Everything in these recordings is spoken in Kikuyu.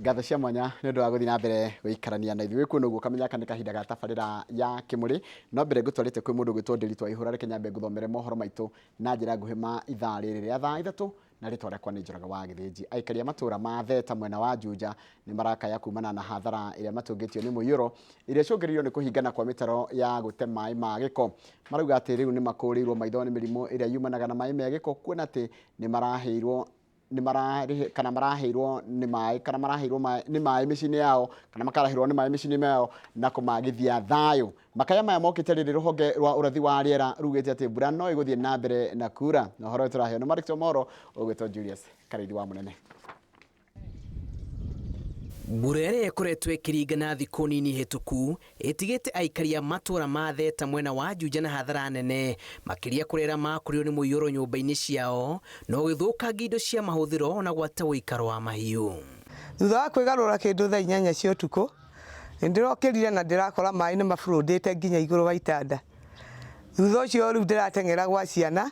Ngatho cia mwanya nĩ ũndũ wa gũthiĩ na mbere gũikarania na ithuĩ kuona ũguo ũkamenya aka nĩ kahinda ga tabarĩra ya Kĩmũrĩ. No mbere ngũtwarĩte kwĩ mũndũ ũgwĩtwo Ndĩritũ Waihũra, reke nyambe ngũthomere mohoro maitũ na njĩra nguhĩ ma ithaa rĩrĩ rĩa thaa 3 na rĩtwa rĩakwa nĩ Njoroge wa Gĩthĩnji. Aikari a matũũra ma Theta mwena wa Juja nĩ marakaya kumana na hathara ĩrĩa matũngĩtio nĩ mũiyũro ĩrĩa ĩcũngĩrĩirio nĩ kũhingana kwa mĩtaro ya gũte maĩ ma gĩko. Marauga atĩ rĩu nĩ makũrĩirwo maitho nĩ mĩrimũ ĩrĩa yumanaga na maĩ me gĩko kuona atĩ nĩ marahĩirwo nĩ mararĩhĩ kana marahĩirwo nĩ maĩ kana marahĩirwo maĩ nĩ maĩ mĩciĩ-inĩ yao kana makarahĩrwo nĩ maĩ mĩciĩ-inĩ yao na kũmagithia thayũ. Makaya maya mokĩte rĩrĩ rũhonge rwa ũrathi wa rĩera rugĩte atĩ mbura no ĩgũthiĩ na mbere na kura. Na ũhoro ũyũ tũraheo nĩ mwandĩki wa mohoro ũgwĩtwo Julius Karĩithi wa Mũnene. Mbura ĩrĩa ĩkoretwo ĩkĩringana thikũ nini hĩtũku ĩtigĩte aikari a matũra ma Theta mwena wa Juja na hathara nene makĩria kũrĩa makorirwo nĩ mũiyũro nyũmba-inĩ ciao na ũgĩthũkangia indo cia mahũthĩro na gwata ũikaro wa mahiũ. Thutha wa kwĩgarũra kĩndũ thaa 8 cia ũtukũ, nĩ ndĩrokĩrire na ndĩrakora maĩ nĩ mafloodĩte nginya igũrũ wa itanda. Thutha ũcio rĩu ndĩrateng'era gwa ciana,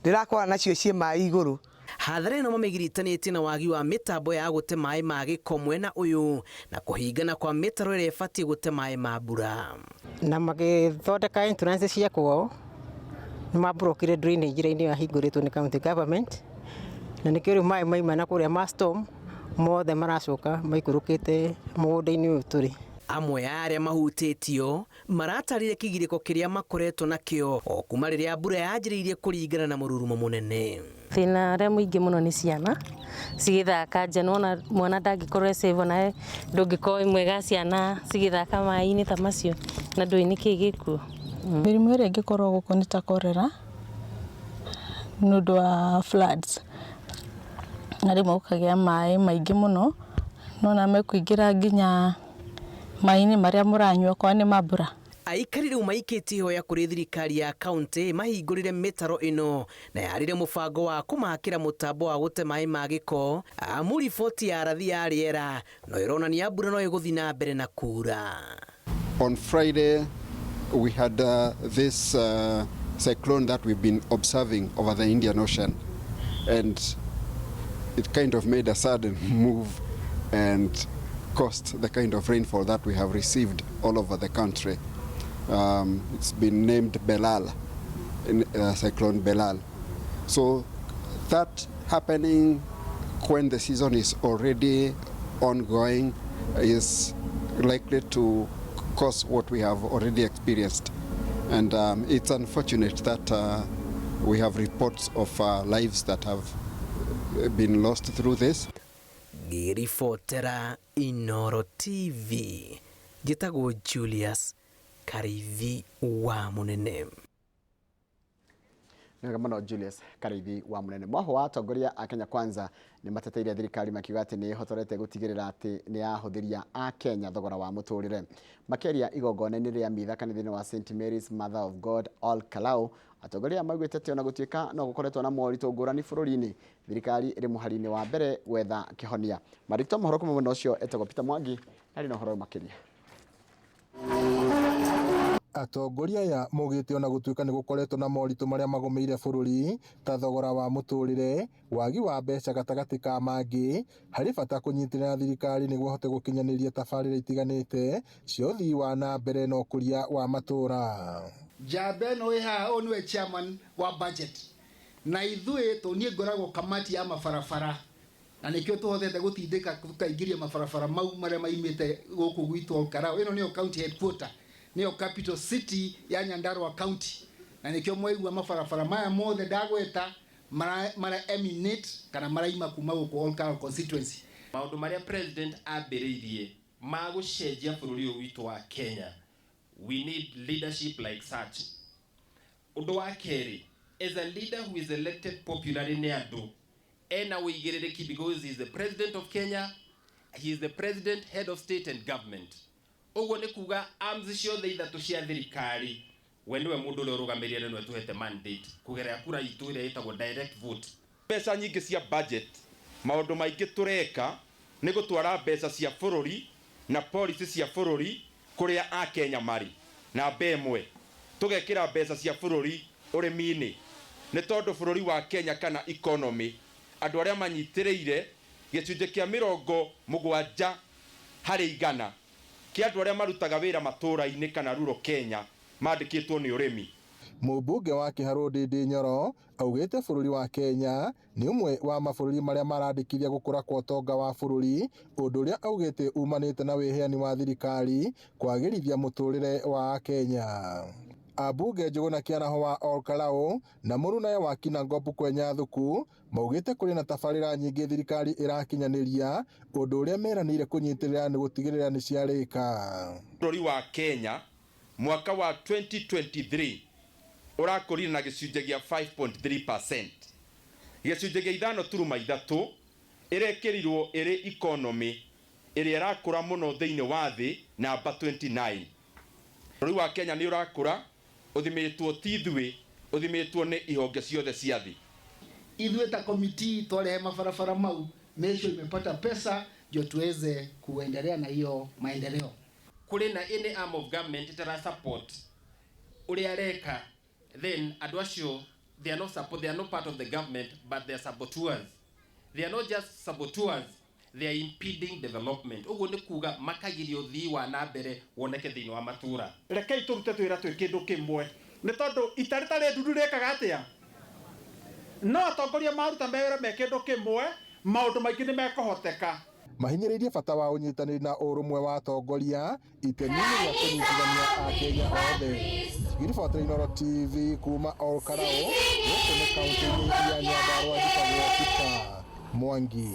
ndĩrakora nacio ciĩ maĩ igũrũ. Hathara ĩno mamĩgiritanĩtie na wagi wa mĩtambo ya gũte maĩ ma gĩko mwena ũyũ na kũhingana kwa mĩtaro ĩrĩa ĩbatiĩ gũte maĩ ma mbura. Na magĩthondeka entrance cia kwao, nĩ mamburokire drainage line ĩyo yahingũrĩtwo nĩ county government, na nĩkĩo rĩu maĩ maima na kũrĩa ma storm mothe maracoka maikũrũkĩte mũgũnda-inĩ ũyũ tũrĩ. Amwe a arĩa mahutĩtio maratarire kĩgirĩko kĩrĩa makoretwo nakĩo o kuma rĩrĩa mbura yanjĩrĩirie kũringana na mũrurumo mũnene. Thĩna ũrĩa mũingĩ mũno nĩ ciana cigĩthaka nja, nĩwona mwana ndangĩkorwo e safe onawe ndũngĩkorwo wĩ mwega ciana cigĩthaka maĩ-inĩ ta macio na ndũĩ nĩkĩĩ gĩkuo. Mĩrimũ ĩrĩa ĩngĩkorwo gũkũ nĩ ta cholera nĩ ũndũ wa floods, na rĩmwe gũkagĩa maĩ maingĩ mũno, nĩwona mekũingĩra nginya maĩ-inĩ marĩa mũranyua okorwo nĩ ma mbura. Aikari rĩu maikĩtie ihoya kũrĩ thirikari ya kaunti mahingũrĩre mĩtaro ĩno na yarĩre mũbango wa kũmakĩra mũtambo wa gũte maĩ ma gĩko amu riboti ya rathi ya rĩera no ĩronania mbura no ĩgũthiĩ na mbere na kura. On Friday, we had this cyclone that we've been observing over the Indian Ocean, and it kind of made a sudden move and caused the kind of rainfall that we have received all over the country. It's been named Belal, Cyclone Belal. So that happening when the season is already ongoing is likely to cause what we have already experienced. And it's unfortunate that we have reports of lives that have been lost through this. Ngĩribotera Inooro TV, njĩtagwo Julius Karĩithi wa Mũnene. Nĩ wega mũno Julius Karĩithi wa Mũnene. Mwahũ wa atongoria a Kenya Kwanza nĩ mateteire thirikari makiuga atĩ nĩ ĩhotorete gũtigĩrĩra atĩ nĩ yahũthĩria a Kenya thogora wa mũtũrĩre. Makĩaria igongona-inĩ rĩa mitha kanitha-inĩ wa St Mary's Mother of God Ol Kalou, atongoria aya maugĩte atĩ ona gũtuĩka no gũkoretwo na moritũ ngũrani bũrũri-inĩ, thirikari ĩrĩ mũhari-inĩ wa mbere gwetha kĩhonia. Marĩtwa mohoro kuma mwena ũcio etagwo Peter Mwangi na arĩ na ũhoro makĩria. Atongoria aya maugĩte ona gũtuĩka nĩ gũkoretwo na moritũ marĩa magũmĩire bũrũri ta thogora wa mũtũrĩre, wagi wa mbeca gatagatĩ ka mangĩ, harĩ bata kũnyitĩrĩra na thirikari nĩguo ĩhote gũkinyanĩria tabarĩra itiganĩte cia ũthii wa na mbere na ũkũria wa matũra. Njamba ĩno ĩ haha, ũyũ nĩwe chairman wa budget, na ithuĩ to niĩ ngoragwo kamati ya mabarabara, na nĩkĩo tũhotete gũtindĩka tũkaingĩria mabarabara mau marĩa maimĩte gũkũ gwitũ Olkalau. Ĩno nĩyo county headquarter, nĩyo capital city ya Nyandarua county, na nĩkĩo mwaigua mabarabara maya mothe ndagweta mara, mara emanate kana maraima kuma gũkũ Olkalau constituency. Maũndũ marĩa president ambĩrĩirie ma gũcenjia bũrũri ũyũ witũ wa Kenya, we need leadership like such. Ũndũ wa kerĩ, as a leader who is elected popularly nĩ andũ, ena ũigĩrĩrĩki because he is the president of Kenya, he is the president, head of state and government. Ũguo nĩ kuga arms ciothe ithatũ cia thirikari, we nĩwe mũndũ ũrĩa ũrũgamĩrĩire na nĩwe tũhete mandate kũgerera kura itũ ĩrĩa ĩtagwo direct vote. Mbeca nyingĩ cia budget, maũndũ maingĩ tũreka nĩ gũtwara mbeca cia bũrũri na policy cia bũrũri kũrĩa Akenya marĩ. Namba ĩmwe, tũgekĩra mbeca cia bũrũri ũrĩmi-inĩ, nĩ tondũ bũrũri wa Kenya kana economy, andũ arĩa manyitĩrĩire Gĩcunjĩ kĩa 70% kĩa andũ arĩa marutaga wĩra matũũra-inĩ kana rural Kenya mandĩkĩtwo nĩ ũrĩmi. Mũmbunge wa Kiharũ Ndindi Nyoro augĩte bũrũri wa Kenya nĩ ũmwe wa mabũrũri marĩa marandĩkithia gũkũra kwa ũtonga wa bũrũri, ũndũ ũrĩa augĩte umanĩte na wĩheani wa thirikari kwagĩrithia mũtũrĩre wa Akenya. Ambunge Njũgũna Kĩaraho wa Olkalau na mũrunawe wa Kinangop Kwenya Thuku maugĩte kũrĩ na tabarĩra nyingĩ thirikari ĩrakinyanĩria, ũndũ ũrĩa meranĩire kũnyitĩrĩra nĩ gũtigĩrĩra nĩ ciarĩka. Bũrũri wa Kenya mwaka wa 2023 ũrakũrire na gĩcunjĩ gĩa 5.3%. Gĩcunjĩ gĩa 5.3 ĩrekĩrirwo ĩrĩ economy ĩrĩa ĩrakũra mũno thĩinĩ wa thĩ namba 29. Bũrũri wa Kenya nĩ ũrakũra ũthimĩtwo ti ithuĩ, ũthimĩtwo nĩ ihonge ciothe cia thĩ. Ithuĩ ta komiti twarehe mabarabara mau, make sure imepata pesa ndio tuweze kuendelea na hiyo maendeleo. Kũrĩ na any arm of government ĩtara support ũrĩa areka, then andũ acio they are not support, they are not part of the government, but they are saboteurs. They are not just saboteurs, they are impeding development. Ũguo nĩ kuga makagiria ũthii wa na mbere woneke thĩinĩ wa matũra. Rekei tũrute twĩra twĩ kĩndũ kĩmwe, nĩ tondũ ita rĩtarĩ ndundu rĩkaga atĩa? No atongoria maruta mawĩra me kĩndũ kĩmwe, maũndũ maingĩ nĩ mekũhoteka. Mahinyĩrĩirie bata wa ũnyitanĩri na ũrũmwe wa atongoria itemi-inĩ rĩa kũnyitithania Akenya othe. Ngĩribotera Inooro TV kuma Olkalau, gũkũ nĩ kaũntĩ-inĩ ya Nyandarua, njĩtagwo Peter Mwangi.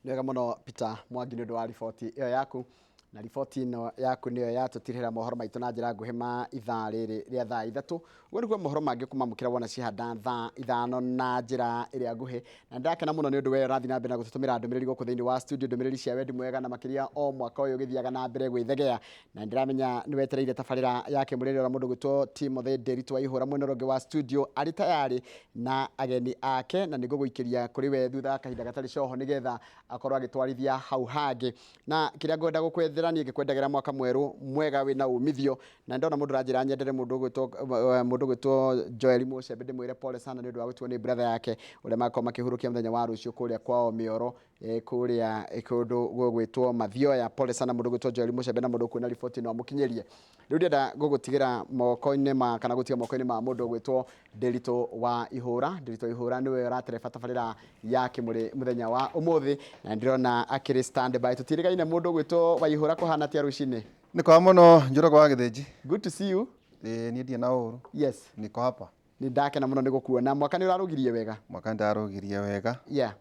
Nĩ wega mũno Peter Mwangi nĩ ũndũ wa riboti ĩyo yaku, na riboti ĩno yaku nĩyo yatũtirĩra mohoro maitũ na njĩra nguhĩ ma ithaa rĩrĩ rĩa thaa 3. Ũguo nĩguo mohoro mangĩ kũmamũkĩra wona cihanda thaa 5 na njĩra ĩrĩa nguhĩ, na ndĩrakena mũno nĩ ũndũ we ũrathiĩ na mbere na gũtũtũmĩra ndũmĩrĩri gũkũ thĩinĩ wa studio, ndũmĩrĩri cia wendi mwega na makĩria o mwaka ũyũ ũgĩthiaga na mbere gwĩthegea, na ndĩramenya nĩ wetereire tabarĩra ya kĩmũrĩrĩ ũrĩa mũndũ gwĩtwo Timothy Nderitu wa Ihũra mwena ũrĩa ũngĩ wa studio arĩ tayarĩ na ageni ake, na nĩngũgũikĩria kũrĩ we thutha wa kahinda gatarĩ coho nĩgetha akorwo agĩtwarithia hau hangĩ. Na kĩrĩa ngwenda gũkwethera niĩ ngĩkwendagĩra mwaka mwerũ mwega wĩna umithio, na ndona mũndũ ũranjĩra nyendere mũndũ ũgwĩtwo Joel Mũcembe, ndĩmwĩre pole sana nĩ ũndũ wa gũtigwo nĩ brother yake ũrĩa magakorwo makĩhurũkia mũthenya wa rũciũ kũrĩa kwao Mĩoro, kũrĩa kũndũ gũgwĩtwo Mathioya. Pole sana mũndũ ũgwĩtwo Joel Mũcembe na mũndũ ũkuona riboti no amũkinyĩrie. Rĩu ndĩrenda gũgũtigĩra moko-inĩ ma, kana gũtiga moko-inĩ ma mũndũ ũgwĩtwo Nderitu wa Ihũra. Nderitu wa Ihũra nĩwe ũratereba tabarĩra ya kĩmũrĩ mũthenya wa ũmũthĩ, na ndĩrona akĩrĩ stand by. Tũtirĩgaine mũndũ ũgwĩtwo wa Ihũra, kũhana atĩa rũcinĩ? Nĩ kwa mũno Njoroge wa Gĩthĩnji. Good to see you. Niĩ ndirĩ na ũru. Yes. Niko hapa. Nĩ ndakena mũno nĩ gũkuona. Mwaka nĩ ũrarũgirie wega? Mwaka nĩ ndarũgirie wega. Yeah.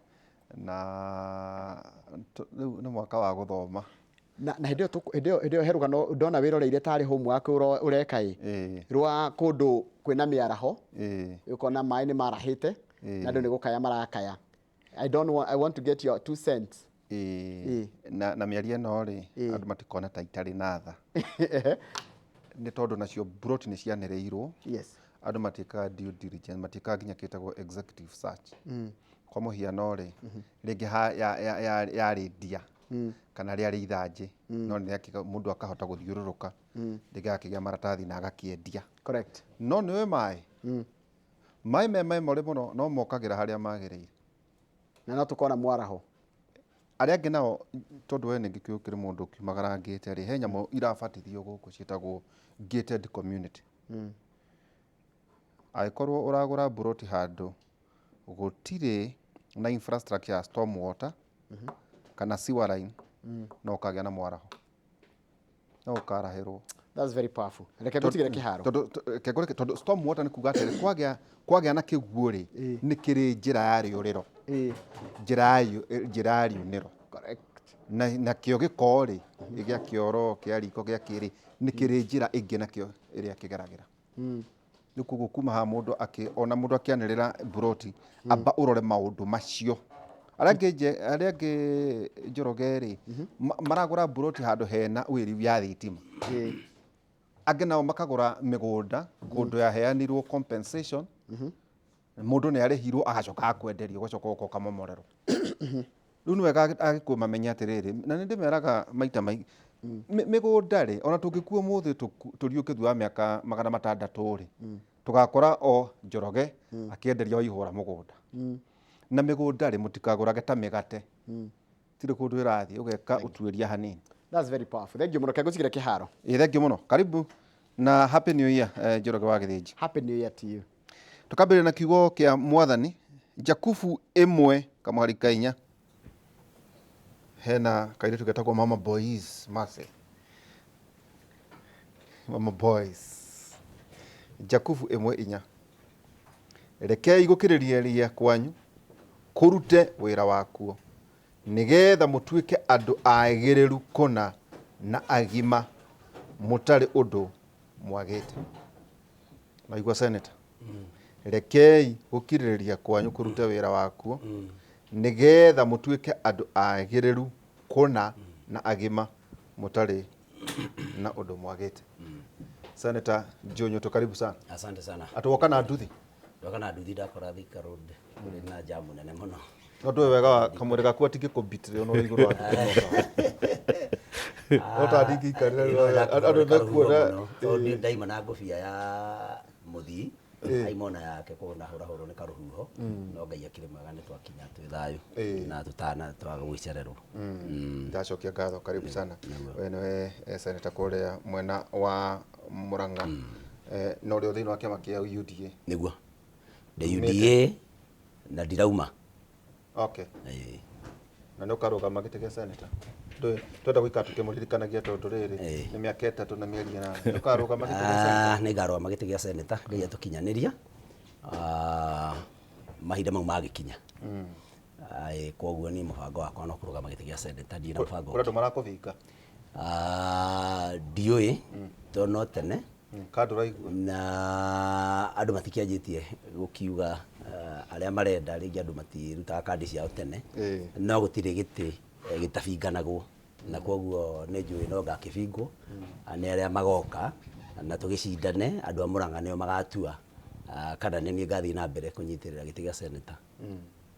Na rĩu nĩ mwaka wa gũthoma. Na hĩndĩ ĩyo hĩndĩ ĩyo, hĩndĩ ĩyo he rũgano ndona wĩroreire tarĩ homework ũreka ĩ. Rwa kũndũ kwĩna mĩaraho. Ũkona maĩ nĩ marahĩte, na andũ nĩ gũkaya marakaya. I don't want, I want to get your 2 cents. Na mĩario ĩno rĩ, andũ matikona ta itarĩ na tha. Nĩ tondũ nacio broti nĩ cianĩrĩirwo. Yes. Andũ matiĩkaga due diligence, matiĩkaga nginya kĩtagwo executive search. Kwa mũhiano rĩ, rĩngĩ yarĩ ndia, kana rĩarĩ ithanjĩ, no nĩ rĩakĩga, mũndũ akahota gũthiũrũrũka, rĩngĩ agakĩgĩa maratathi na agakĩendia. Correct. No nĩũĩ maĩ? Maĩ me memory mũno, no mokagĩra harĩa magĩrĩire. Na no tũkona mwaraho. Arĩa angĩ nao, tondũ we nĩ ngĩkĩũĩ ũkĩrĩ mũndũ ũkiumagarangĩte rĩ, he nyamũ irabatithio gũkũ ciĩtagwo gated community. Angĩkorwo ũragũra mburoti handũ gũtirĩ na infrastructure ya storm water kana sewer line, no ũkagĩa na mwaraho, no ũkarahĩrwo. That's very powerful. Reke ngũtigĩre kĩharo. Tondũ storm water nĩ kuga atĩrĩ, kwagĩa na kĩguũ rĩ, nĩ kĩrĩ njĩra ya rĩũrĩro. Njĩra ya riunĩro. Correct. Na kĩo gĩko rĩ, gĩa kĩoro, kĩa riko, gĩa kĩrĩ, nĩ kĩrĩ njĩra ĩngĩ nakĩo ĩrĩa kĩgeragĩra. Rĩu koguo kuma haha mũndũ ona mũndũ akĩanĩrĩra mburoti, amba ũrore maũndũ macio. Arĩa angĩ Njoroge rĩ, maragũra mburoti handũ hena wĩri ya thitima. Angĩ nao makagũra mĩgũnda kũndũ yaheanirwo compensation, mũndũ nĩ arĩhirwo agacoka akwenderio, ũgacoka ũgoka ũkamomorerwo. Rĩu nĩ wega Agĩkũyũ mamenye atĩrĩrĩ, na nĩ ndĩmeraga maita maingĩ, mĩgũnda rĩ, ona tũngĩkua ũmũthĩ tũriũke thutha wa mĩaka 600 rĩ, Tũgakora o Njoroge akĩenderia Waihũra mũgũnda. Na mĩgũnda rĩ, mũtikagũrage ta mĩgate. Tirĩ kũndũ ĩrathiĩ, ũgeka ũtuĩria hanini. That's very powerful. Thank you mũno. Kengũcigĩre kĩharo. Ĩ thank you mũno. Karibu na happy new year Njoroge wa Gĩthĩnji. Happy new year to you. Tũkambĩrĩria na kiugo kĩa Mwathani, Jakubu ĩmwe kamũhari ka inya. Hena kairĩtu getagwo Mama Boys Mercy. Mama Boys. Jakubu ĩmwe inya. Rekei gũkirĩrĩria kwanyu kũrute wĩra wakuo nĩgetha mũtuĩke andũ agĩrĩru kũna na agima mũtarĩ ũndũ mwagĩte. Naigua senator? Rekei gũkirĩrĩria kwanyu kũrute wĩra wakuo nĩgetha mũtuĩke andũ agĩrĩru kũna na agima mũtarĩ na ũndũ mwagĩte. Senator Njunyutu, karibu sana. Asante sana. Atwoka na nduthi? Ndoka na nduthi, ndakora Thika Road kũrĩ na jamu nene mũno. No ndũĩ wega wa kamwĩrĩ gaku atingĩkũbitire ona ũrĩ igũrũ wa no ta ndingĩikarĩra andũ mekuona. Tondũ ndaima na ngũbia ya mũthii aima ona yake koguo ndahũrahũrwo nĩ karũhuho, no Ngai akĩrĩ mwega, nĩ twakinya twĩ thayũ na tũtana twaga gwĩcererwo. Ndacokia ngatho, karibu sana. We nĩwe senator kũrĩa mwena wa Murang'a, na ũrĩa thĩinĩ wa kĩama kĩa UDA. Nĩguo ndĩ UDA na ndirauma. Okay. Na nĩ ũkarũgama gĩtĩ gĩa senator? Ndũĩ twenda gũikara tũkĩmũririkanagia tondũ rĩrĩ nĩ mĩaka 3 na mĩeri 8. Nĩ ũkarũgama gĩtĩ gĩa senator? Nĩ ngarũgama gĩtĩ gĩa senator, Ngai atũkinyanĩria mahinda mau magĩkinya. Koguo niĩ mũbango wakwa no kũrũgama gĩtĩ gĩa senator, ndirĩ na mũbango. Kũrĩ andũ marakũbinga? Ndiũĩ tondũ no tene Kando ũraigua? Na andũ matikĩanjĩtie gũkiuga arĩa marenda, rĩngĩ andũ matirutaga kandi ciao tene, no gũtirĩ gĩtĩ gĩtabinganagwo, na koguo nĩ njũĩ no ngakĩbingwo nĩ arĩa magoka na tũgĩcindane. Andũ a Murang'a nĩo magatua kana nĩ niĩ ngathiĩ na mbere kũnyitĩrĩra gĩtĩ gĩa senator.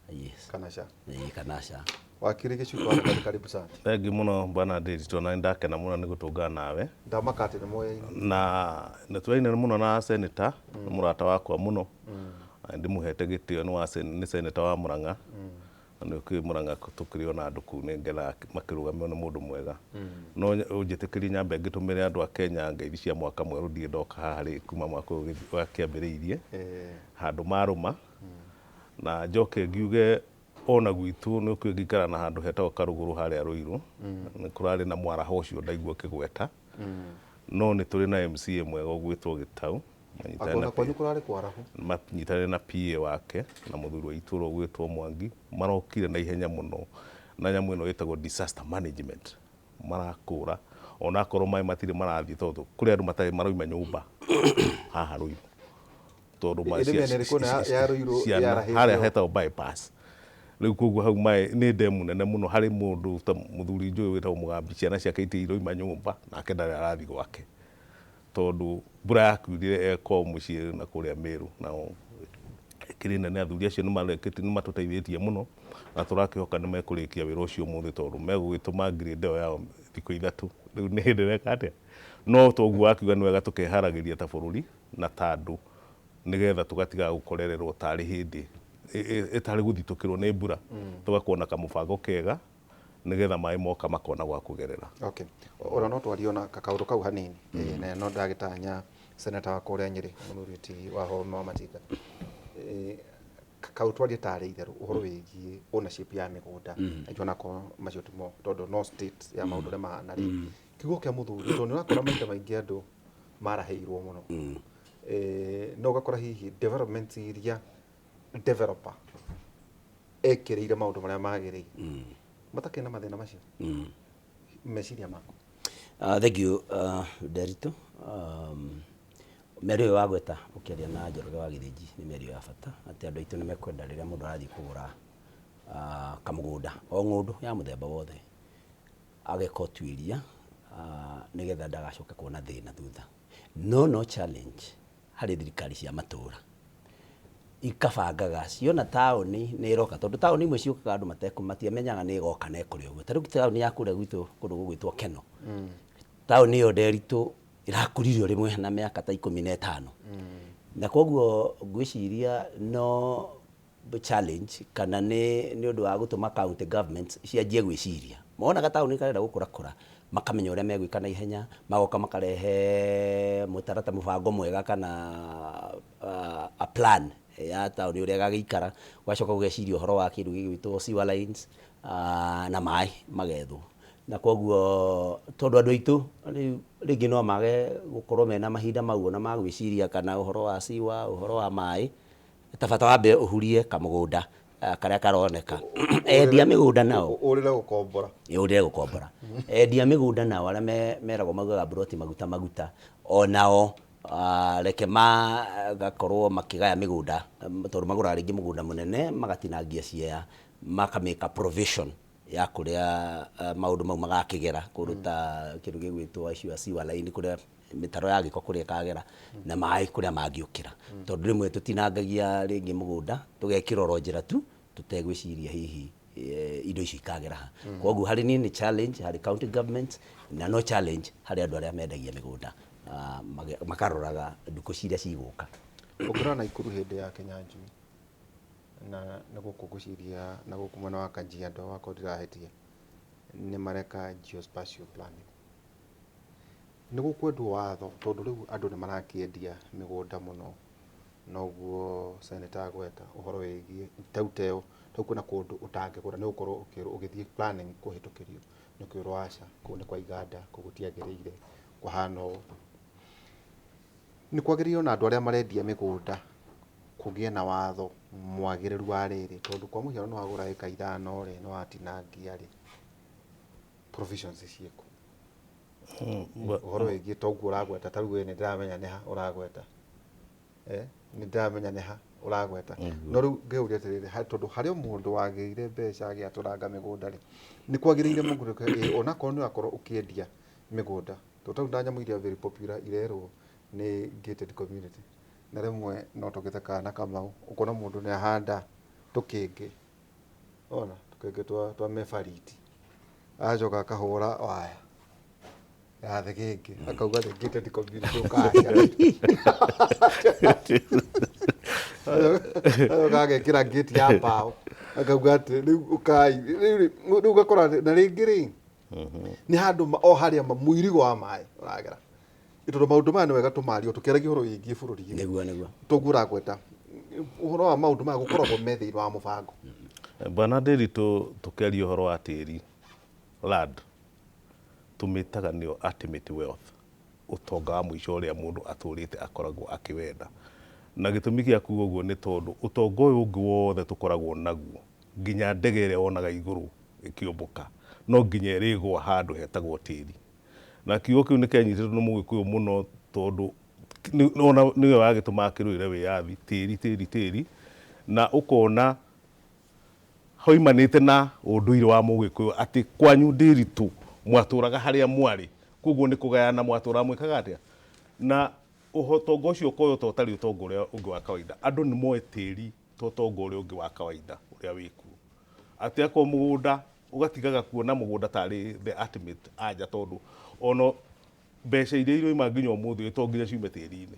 Yes. Kana ca. Ĩĩ, kana ca. Wakiri Gĩcuka wa Gĩthari, karibu sana. Thengiũ mũno bwana Ndiritu, na nĩndakena mũno nĩ gũtũngana nawe. Ndamaka atĩ nĩ moyaine. Na nĩ tũraine mũno na senator, nĩ mũrata wakwa mũno. Na ndĩmũhete gĩtĩo nĩ senator wa Murang'a. Na nĩ ũkĩũĩ Murang'a tũkĩrĩ ona andũ kũu, nĩ ngenaga makĩrũgamio nĩ mũndũ mwega. No ũnjĩtĩkĩrie nyambe ngĩtũmĩre andũ a Kenya ngeithi cia mwaka mwerũ, ndirĩ ndoka haha rĩ kuma mwaka ũyũ wakĩambĩrĩirie. Handũ marũma. Na njoke ngiuge ona gwitũ nĩ ũkĩũĩ ngĩikara na handũ hetagwo Karũgũrũ harĩa Rũirũ. Nĩ kũrarĩ na mwaraho ũcio ndaigua ũkĩgweta. No nĩ tũrĩ na MCA mwega ũgwĩtwo Gĩtau. Akona kwanyu kũrarĩ kwarahu. Manyitanĩre na PA wake na mũthuri wa itũũra ũgwĩtwo Mwangi, marokire na ihenya mũno na nyamũ ĩno ĩtagwo disaster management, marakũra onakorwo maĩ matirĩ marathiĩ, tondũ kũrĩ andũ matarĩ marauma nyũmba haha Rũirũ tondũ Ĩrĩ mĩena ĩrĩkũ na ya Rũirũ yarahĩte harĩa ũũ? Hetagwo bypass rĩu, koguo hau maĩ nĩ ndemu nene mũno. Harĩ mũndũ ta mũthuri njũĩ wĩtagwo Mũgambi, ciana ciake itirĩ iroima nyũmba, nake ndarĩ arathiĩ gwake tondũ mbura yakiurire eko mũciĩ na kũrĩa Meru, nao ĩkĩrĩ nene. Athuri acio nĩ matũteithĩtie mũno na tũrakĩhoka nĩ mekũrĩkia wĩra ũcio ũmũthĩ, tondũ megũgĩtũma grade ĩyo yao thikũ 3 rĩu. Nĩ hĩndĩ ĩreka atĩa, no toguo wakiuga nĩ wega tũkeharagĩria ta bũrũri na ta andũ nĩgetha tũgatigaga gũkorererwo tarĩ hĩndĩ ĩtarĩ gũthitũkĩrwo nĩ mbura, tũgakorwo na kamũbango kega nĩgetha maĩ moka makona gwa kũgerera. Okay. Ona no twarie ona kaũndũ kau hanini. Na no ndagĩtanya senator wa kũrĩa Nyĩrĩ, mũthuri ti wa Wahome wa Matinga. Kau twarie tarĩ itherũ ũhoro wĩgiĩ ownership ya mĩgũnda. Najua onakorwo macio timo tondũ no state ya maũndũ ũrĩa mahana rĩ. Kiugo kĩa mũthuri, tondũ nĩ ũrakora maita maingĩ andũ marahĩirwo mũno. No ũgakora hihi development iria developer ekĩrĩire maũndũ marĩa magĩrĩire matakĩrĩ na mathĩna macio, meciria maku? Thank you, Nderitu. Mĩario ĩyo wagweta ũkĩaria na Njoroge wa Gĩthĩnji nĩ mĩario ya bata, atĩ andũ aitũ nĩ mekwenda rĩrĩa mũndũ arathiĩ kũgũra kamũgũnda o ng'ũndũ ya mũthemba wothe ageka ũtuĩria nĩgetha ndagacoke kuona thĩna thutha. No challenge harĩ thirikari cia matũũra ikabangaga ciona taũni nĩ ĩroka, tondũ taũni imwe ciũkaga andũ matiamenyaga nĩ ĩgoka na ĩkũrĩ ũguo. Ta rĩu taũni ya kũrĩa gwitũ kũndũ gũgwĩtwo Keno, taũni ĩyo Nderitu ĩrakũrire o rĩmwe na mĩaka ta 15. Na koguo ngwĩciria no challenge kana nĩ ũndũ wa gũtũma county governments cianjie gwĩciria. Mona gataũni karenda gũkũrakũra, makamenya ũrĩa megwĩka na ihenya, magoka makarehe mũtarata mũbango mwega kana a plan ya taũni ũrĩa ĩgagĩikara, ũgacoka ũgeciria ũhoro wa kĩndũ gĩgwĩtwo sewer lines na maĩ magethwo. Na koguo tondũ andũ aitũ rĩu rĩngĩ no mage gũkorwo mena mahinda mau ona ma gwĩciria kana ũhoro wa sewer, ũhoro wa maĩ, ta bata wambe ũhurie kamũgũnda karĩa karoneka. Endia mĩgũnda nao ũrĩre gũkombora, ũrĩre gũkombora. Endia mĩgũnda nao arĩa meragwo maugaga mburoti maguta maguta, onao reke magakorwo makĩgaya mĩgũnda, tondũ magũraga rĩngĩ mũgũnda mũnene magatinangia ciea, makamĩka provision ya kũrĩa maũndũ mau magakĩgera kũndũ ta kĩndũ gĩgwĩtwo acio a sewer line, kũrĩa mĩtaro ya gĩko kũrĩa ĩkagera na maĩ kũrĩa mangĩũkĩra. Tondũ rĩmwe tũtinangagia rĩngĩ mũgũnda tũgekĩra oro njĩra tu tũtegwĩciria hihi indo icio ikagera ha. Koguo harĩ niĩ nĩ challenge harĩ county government, na no challenge harĩ andũ arĩa mendagia mĩgũnda, makaroraga ndukũ ciria cigũka. Ũngĩrora Naikuru hĩndĩ ya Kinyanjui na nĩ gũkũ ngwĩciria na gũkũ mwena wa Kajiado wakorwo ndirahĩtia nĩ mareka geospatial planning. Nĩ gũkwendwo watho tondũ rĩu andũ nĩ marakĩendia mĩgũnda mũno, noguo senator agweta ũhoro wĩgiĩ tau teo tau kwĩna kũndũ ũtangĩgũra nĩ ũgũkorwo ũkĩrwo ũgĩthiĩ planning kũhĩtũkĩrio nĩ ũkwĩrwo aca kũu nĩ kwa iganda kũu gũtiagĩrĩire kũhana ũũ. Nĩ kwagĩrĩire ona andũ arĩa marendia mĩgũnda kũgĩe na watho mwagĩrĩru wa rĩrĩ, tondũ kwa mũhiano nĩ wagũra ĩka 5 rĩ, nĩ watinangia rĩ, provisions ciĩkũ? Ũhoro wĩgiĩ toguo ũragweta, ta rĩu we nĩ ndĩramenya nĩ ha ũragweta, nĩ ndĩramenya nĩ ha ũragweta, no rĩu ngĩũria atĩrĩrĩ, tondũ harĩ o mũndũ wagĩire mbeca agĩatũranga mĩgũnda rĩ, nĩ kwagĩrĩire mũndũ onakorwo nĩ ũrakorwo ũkĩendia mĩgũnda, tondũ ta rĩu na nyamũ iria very popular irerwo nĩ gated community, na rĩmwe no tũgĩte kana Kamau ũkona mũndũ nĩ ahanda tũkĩngĩ, ona tũkĩngĩ twa mebariti, agacoka akahũra waya ya thĩgĩngĩ akauga nĩ gated community ũkaca, agacoka agekĩra gate ya mbaũ akauga atĩ rĩu ũkai, rĩu ũgakora na rĩngĩ rĩ nĩ handũ o harĩa mũirigo wa maĩ ũragera. Tondũ maũndũ maya nĩ wega tũmarie tũkĩaragia ũhoro wĩgiĩ bũrũri. Nĩguo nĩguo. Toguo ũragweta ũhoro wa maũndũ maya gũkoragwo me thĩinĩ wa mũbango. Bwana Ndiritu, tũkĩaria ũhoro wa tĩri, land tũmĩtaga nĩyo ultimate wealth, ũtonga wa mũico ũrĩa mũndũ atũrĩte akoragwo akĩwenda. Na gĩtũmi gĩa kuga ũguo nĩ tondũ ũtonga ũyũ ũngĩ wothe tũkoragwo naguo, nginya ndege ĩrĩa wonaga igũrũ ĩkĩũmbũka, no nginya ĩrĩgũa handũ hetagwo tĩri. Na kiugo kĩu nĩ kĩanyitĩtwo nĩ Mũgĩkũyũ mũno tondũ ona nĩwe wagĩtũma akĩrũĩre wĩyathi, tĩri tĩri tĩri, na ũkona hoimanĩte na ũndũire wa Mũgĩkũyũ atĩ kwanyu Ndiritu mwatũraga harĩa mwarĩ, koguo nĩ kũgayana mwatũraga mwĩkaga atĩa, na ũtonga ũcio ũkoywo ta ũtarĩ ũtonga ũrĩa ũngĩ wa kawaida. Andũ nĩ moĩ tĩri ta ũtonga ũrĩa ũngĩ wa kawaida ũrĩa wĩkuo, atĩ akorwo mũgũnda ũgatigaga kuona mũgũnda tarĩ the ultimate anja, tondũ ona mbeca iria iroima nginya ũmũthĩ to nginya ciume tĩri-inĩ,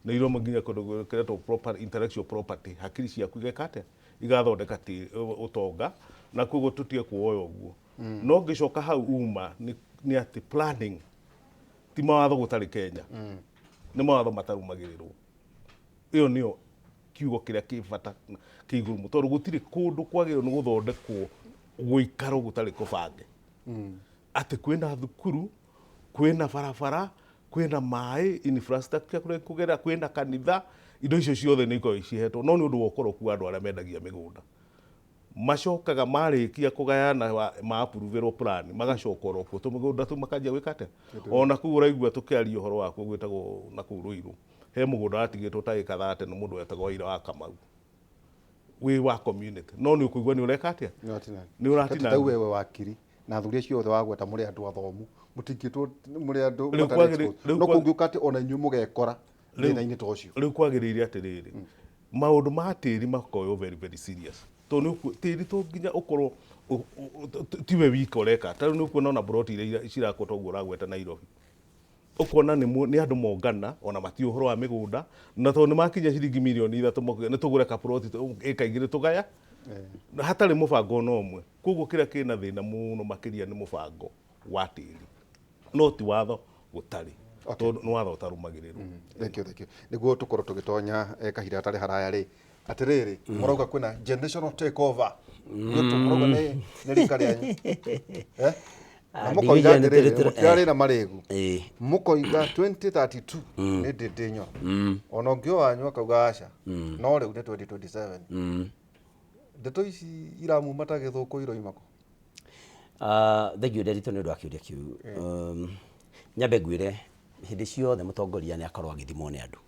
nĩ iroima nginya kũndũ kũretwo proper intellectual property, hakiri ciaku igeka atĩa, igathondeka ũtonga, na koguo tũtige kuoya ũguo. No ngĩcoka hau uma nĩ atĩ planning ti mawatho gũtarĩ Kenya, nĩ mawatho matarũmagĩrĩrwo. Ĩyo nĩyo kiugo kĩrĩa kĩ bata kĩ igũrũ mũno, tondũ gũtirĩ kũndũ kwagĩrĩirwo nĩ gũthondekwo gũikarwo gũtarĩ kũbange. Atĩ kwĩna thukuru, kwĩna barabara, kwĩna maĩ, infrastructure kũrĩa kũgera, kwĩna kanitha, indo icio ciothe nĩ ikoragwo cihetwo, no nĩ ũndũ wa ũkoroku wa andũ arĩa mendagia mĩgũnda. Macokaga marĩkia kũgayana ma-approve-rwo plan, magacoka oro kuo tũmĩgũnda tũu makanjia gwĩka atĩa. Ona kũu ũraigua tũkĩaria ũhoro wa kuo gwĩtagwo na kũu Ruiru, he mũgũnda watigĩtwo ta ĩka 30 nĩ mũndũ wetagwo Waira wa Kamau, wĩ wa community, no nĩ ũkũigua nĩ ũreka atĩa, nĩ ũratinangia. Tau wewe wakiri na athuri acio othe wagweta mũrĩ andũ athomu, mũtingĩtwo mũrĩ andũ matarĩ exposed. No kũngĩũka atĩ ona inyuĩ mũgekora thĩna-inĩ ta ũcio. Rĩu kwagĩrĩire atĩrĩrĩ, maũndũ ma tĩri makoywo very very serious, tondũ tĩri to nginya ũkorwo tiwe wika ũreka. Ta rĩu nĩ ũkuona ona broti iria cirakwo toguo ũragweta Nairobi, Ũkona nĩ nĩ andũ mongana ona matiũĩ ũhoro wa mĩgũnda, na tondũ nĩ makinya ciringi mirioni 3 makauga nĩ tũgũre kaburoti ĩka 2 tũgaya na hatarĩ mũbango ona ũmwe. Koguo kĩrĩa kĩna thĩna mũno makĩria nĩ mũbango wa tĩri, no ti watho gũtarĩ, tondũ nĩ watho ũtarũmagĩrĩrwo. Thank you, thank you. Nĩguo tũkorwo tũgĩtonya kahinda gatarĩ haraya rĩ, atĩrĩrĩ, mũrauga kwĩna generational takeover. Mũrauga nĩ rika rĩanyu. Eh? Na mũkoiga atĩrĩrĩ, mũtirarĩ na marĩgu. Mũkoiga 2032 nĩ Ndĩndĩ Nyoro. Ona ũngĩ o wanyu akauga aca. No rĩu nĩ 2027. Ndeto ici iramuma ta gĩthũkũ iroima kũ? Thengiũ Nderitu nĩ ũndũ wa kĩũria kĩu. Nyambe ngwĩre hĩndĩ ciothe mũtongoria nĩ akorwo agĩthimwo nĩ andũ.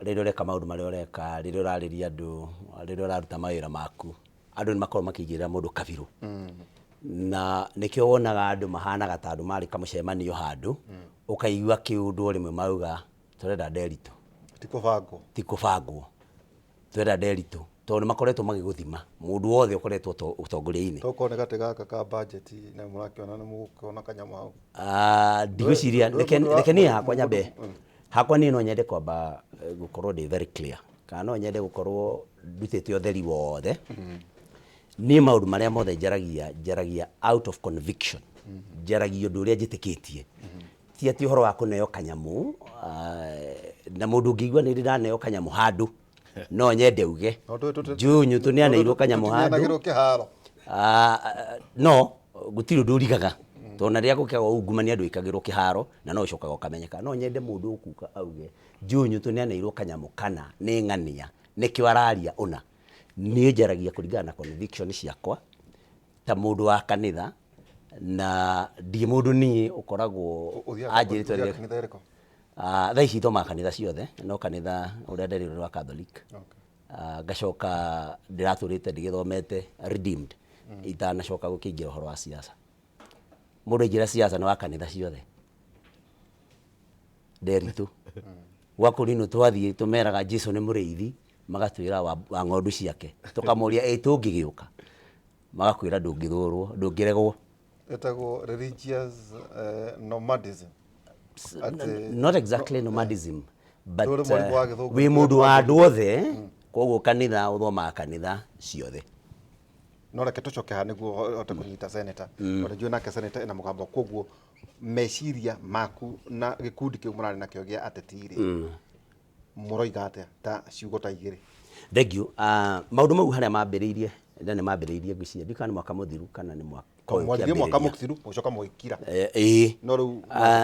Rĩrĩa ũreka maũndũ marĩa ũreka, rĩrĩa ũrarĩria andũ, rĩrĩa ũraruta mawĩra maku, andũ nĩ makoragwo makĩigĩrĩra mũndũ kabirũ. Na nĩkĩo wonaga andũ mahanaga ta andũ marĩ kamũcemanio handũ, ũkaigua kĩũndũ o rĩmwe mauga tũrenda Nderitu. Ti kũbangwo. Ti kũbangwo. Tũrenda Nderitu. Tondũ nĩ makoretwo magĩgũthima mũndũ wothe ũkoretwo ũtongoria-inĩ. Tokorwo nĩ gatĩ gaka ka budget na mũrakĩona nĩ mũgũkĩona kanyamũ hau. Ndigwĩciria, reke niĩ hakwa nyambe, hakwa niĩ no nyende kwamba gũkorwo ndĩ very clear, kana no nyende gũkorwo ndutĩte ũtheri wothe. Niĩ maũndũ marĩa mothe njaragia, njaragia out of conviction. Njaragia ũndũ ũrĩa njĩtĩkĩtie. Ti atĩ ũhoro wa kũneo kanyamũ, na mũndũ ũngĩigua nĩ ndĩ ndaneo kanyamũ handũ, no nyende uge Njũnyũ tũneanĩirwo kanyamũ handũ. No gũtirĩ ũndũ ũrigaga, tondũ na rĩrĩa gũkĩagwo ungumania ndwĩkagĩrwo kĩharo na no ũcokaga ũkamenyeka. No nyende mũndũ ũkuga auge Njũnyũ tũneanĩirwo kanyamũ kana nĩ ng'ania nĩkĩo araria ũna. Niĩ njaragia kũringana na conviction ciakwa ta mũndũ wa kanitha, na ndirĩ mũndũ niĩ ũkoragwo anjĩrĩte. Thaa ici thomaga kanitha ciothe, no kanitha ũrĩa nderirwo nĩ wa Catholic. Ngacoka ndĩratũrĩte ndĩgĩthomete Redeemed itanacoka gũkĩingĩra ũhoro wa siasa. Mũndũ aingĩra siasa nĩ wa kanitha ciothe. Nderitu. Gwa kũninwo twathiĩ tũmeraga Jesu nĩ mũrĩithi, magatwĩra wa ng'ondu ciake. Tũkamũria ĩ tũngĩgĩũka, magakwĩra ndũngĩthũrwo, ndũngĩregwo. Ĩtagwo religious nomadism. Not exactly nomadism, but wĩ mũndũ wa andũ othe, koguo kanitha ũthomaga kanitha ciothe. No reke tũcoke haha nĩguo hote kũnyita senator. Tondũ njũĩ nake senator ena mũgambo, koguo meciria maku na gĩkundi kĩu mũrarĩ nakĩo gĩa ateti rĩ, mũroiga atĩa ta ciugo ta igĩrĩ? Thank you. Maũndũ mau harĩa mambĩrĩirie, na nĩ mambĩrĩirie ngwĩciria ndiũĩ kana nĩ mwaka mũthiru kana nĩ mwaka ũyũ. Mwaririe mwaka mũthiru mũgĩcoka mũgĩkira. Ĩĩ. No rĩu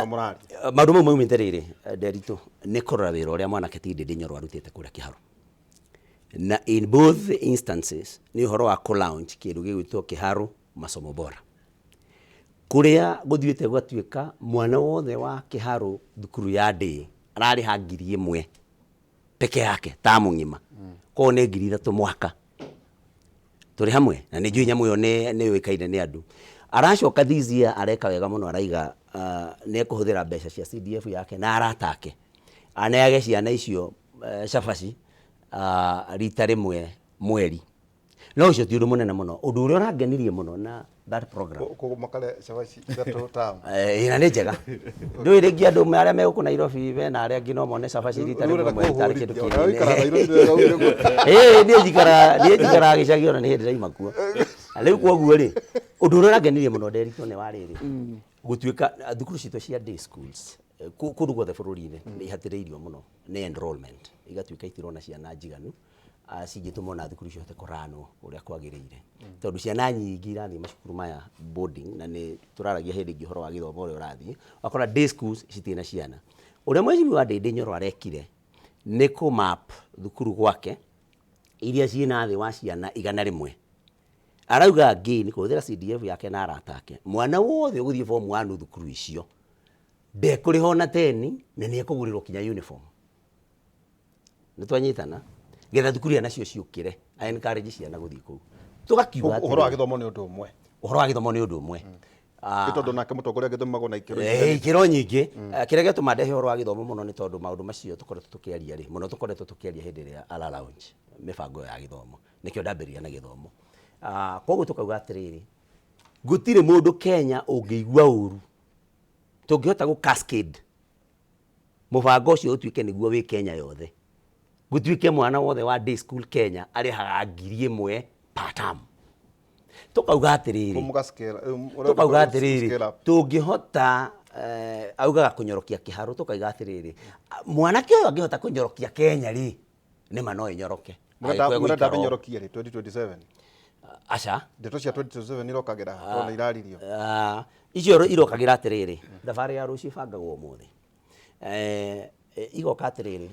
mũraria. Maũndũ mau maumĩte rĩrĩ, Nderitu, nĩ kũrora wĩra ũrĩa mwanake ti Ndĩndĩ Nyoro arutĩte kũrĩa Kĩharũ. Na in both instances nĩ ũhoro wa kũ-launch kĩndũ gĩgwĩtwo Kĩharũ Masomo Bora. Kũrĩa gũthiĩte gũgatuĩka mwana wothe wa Kĩharũ thukuru ya ndĩ ararĩha 1000 peke yake tamu ng'ima. Koguo nĩ 3000 mwaka. Tũrĩ hamwe na nĩ njũĩ nyamũ ĩyo nĩ yũĩkaine nĩ andũ. Aracoka this year areka wega mũno, araiga nĩ ekũhũthĩra mbeca cia CDF yake na arata ake aneage ciana icio cabaci rita rĩmwe mweri. No ũcio ti ũndũ mũnene mũno. Ũndũ ũrĩa ũrangenirie mũno na that program. Koguo makare cabaci ithatũ tamu. Na nĩ njega. Ndũĩ rĩngĩ andũ arĩa me gũkũ Nairobi mena arĩa angĩ no mone cabaci rita rĩmwe mweri tarĩ kĩndũ kĩnene. Niĩ njikaraga gĩcagi ona nĩ hĩndĩ ndaima kuo. Rĩu koguo rĩ, ũndũ ũrĩa ũrangenirie mũno Nderitu nĩ wa rĩrĩ, gũtuĩka thukuru citũ cia day schools kũndũ guothe bũrũri-inĩ nĩ ihatĩrĩirio mũno nĩ enrollment, igatuĩka itirona ciana njiganu cingĩtũma ona thukuru cihote kũranwo ũrĩa kwagĩrĩire, tondũ ciana nyingĩ irathiĩ macukuru maya boarding, na nĩ tũraragia hĩndĩ ĩngĩ ũhoro wa gĩthomo ũrĩa ũrathiĩ, ũgakora day schools citirĩ na ciana. Ũrĩa mheshimiwa Ndĩndĩ Nyoro arekire nĩ kũ map thukuru gwake iria ciĩna thĩ wa ciana 100. Arauga again kũhũthĩra CDF yake na arata ake, mwana wothe ũgũthiĩ form 1 thukuru icio ndekũrĩha ona teni na nĩ ekũgũrĩrwo kinya uniform. Nĩ twanyitana getha thukuru iria nacio ciũkĩre, a encourage ciana gũthiĩ kũu. Tũgakiuga ũhoro wa gĩthomo nĩ ũndũ ũmwe. Ũhoro wa gĩthomo nĩ ũndũ ũmwe. Nĩ tondũ nake mũtongoria agĩthomagwo na ikĩro ikĩro nyingĩ. Kĩrĩa gĩatũma ndehe ũhoro wa gĩthomo mũno nĩ tondũ maũndũ macio tũkoretwo tũkĩaria rĩ, mũno tũkoretwo tũkĩaria hĩndĩ ĩrĩa ara launch mĩbango ya gĩthomo. Nĩkĩo ndambĩrĩria na gĩthomo. Koguo tũkauga atĩrĩrĩ, gũtirĩ mũndũ Kenya ũngĩigua ũru Tũngĩhota gũ cascade mũbango ũcio ũtuĩke nĩguo wĩ Kenya yothe, gũtuĩke mwana wothe wa day school Kenya arĩhaga 1,000 per term, tũkauga atĩrĩrĩ, tũkauga atĩrĩrĩ, tũngĩhota augaga kũnyorokia kĩharũ, tũkauga atĩrĩrĩ, mwanake ũyũ angĩhota kũnyorokia Kenya rĩ, nĩma no ĩnyoroke. Mũrenda mĩnyorokie rĩ 2027? Aca. Ndeto cia 2027 irokagĩra tondũ nĩ iraririo. Icio irokagĩra atĩrĩrĩ, thabarĩ ya rũciũ ĩbangagwo ũmũthĩ. Igoka atĩrĩrĩ,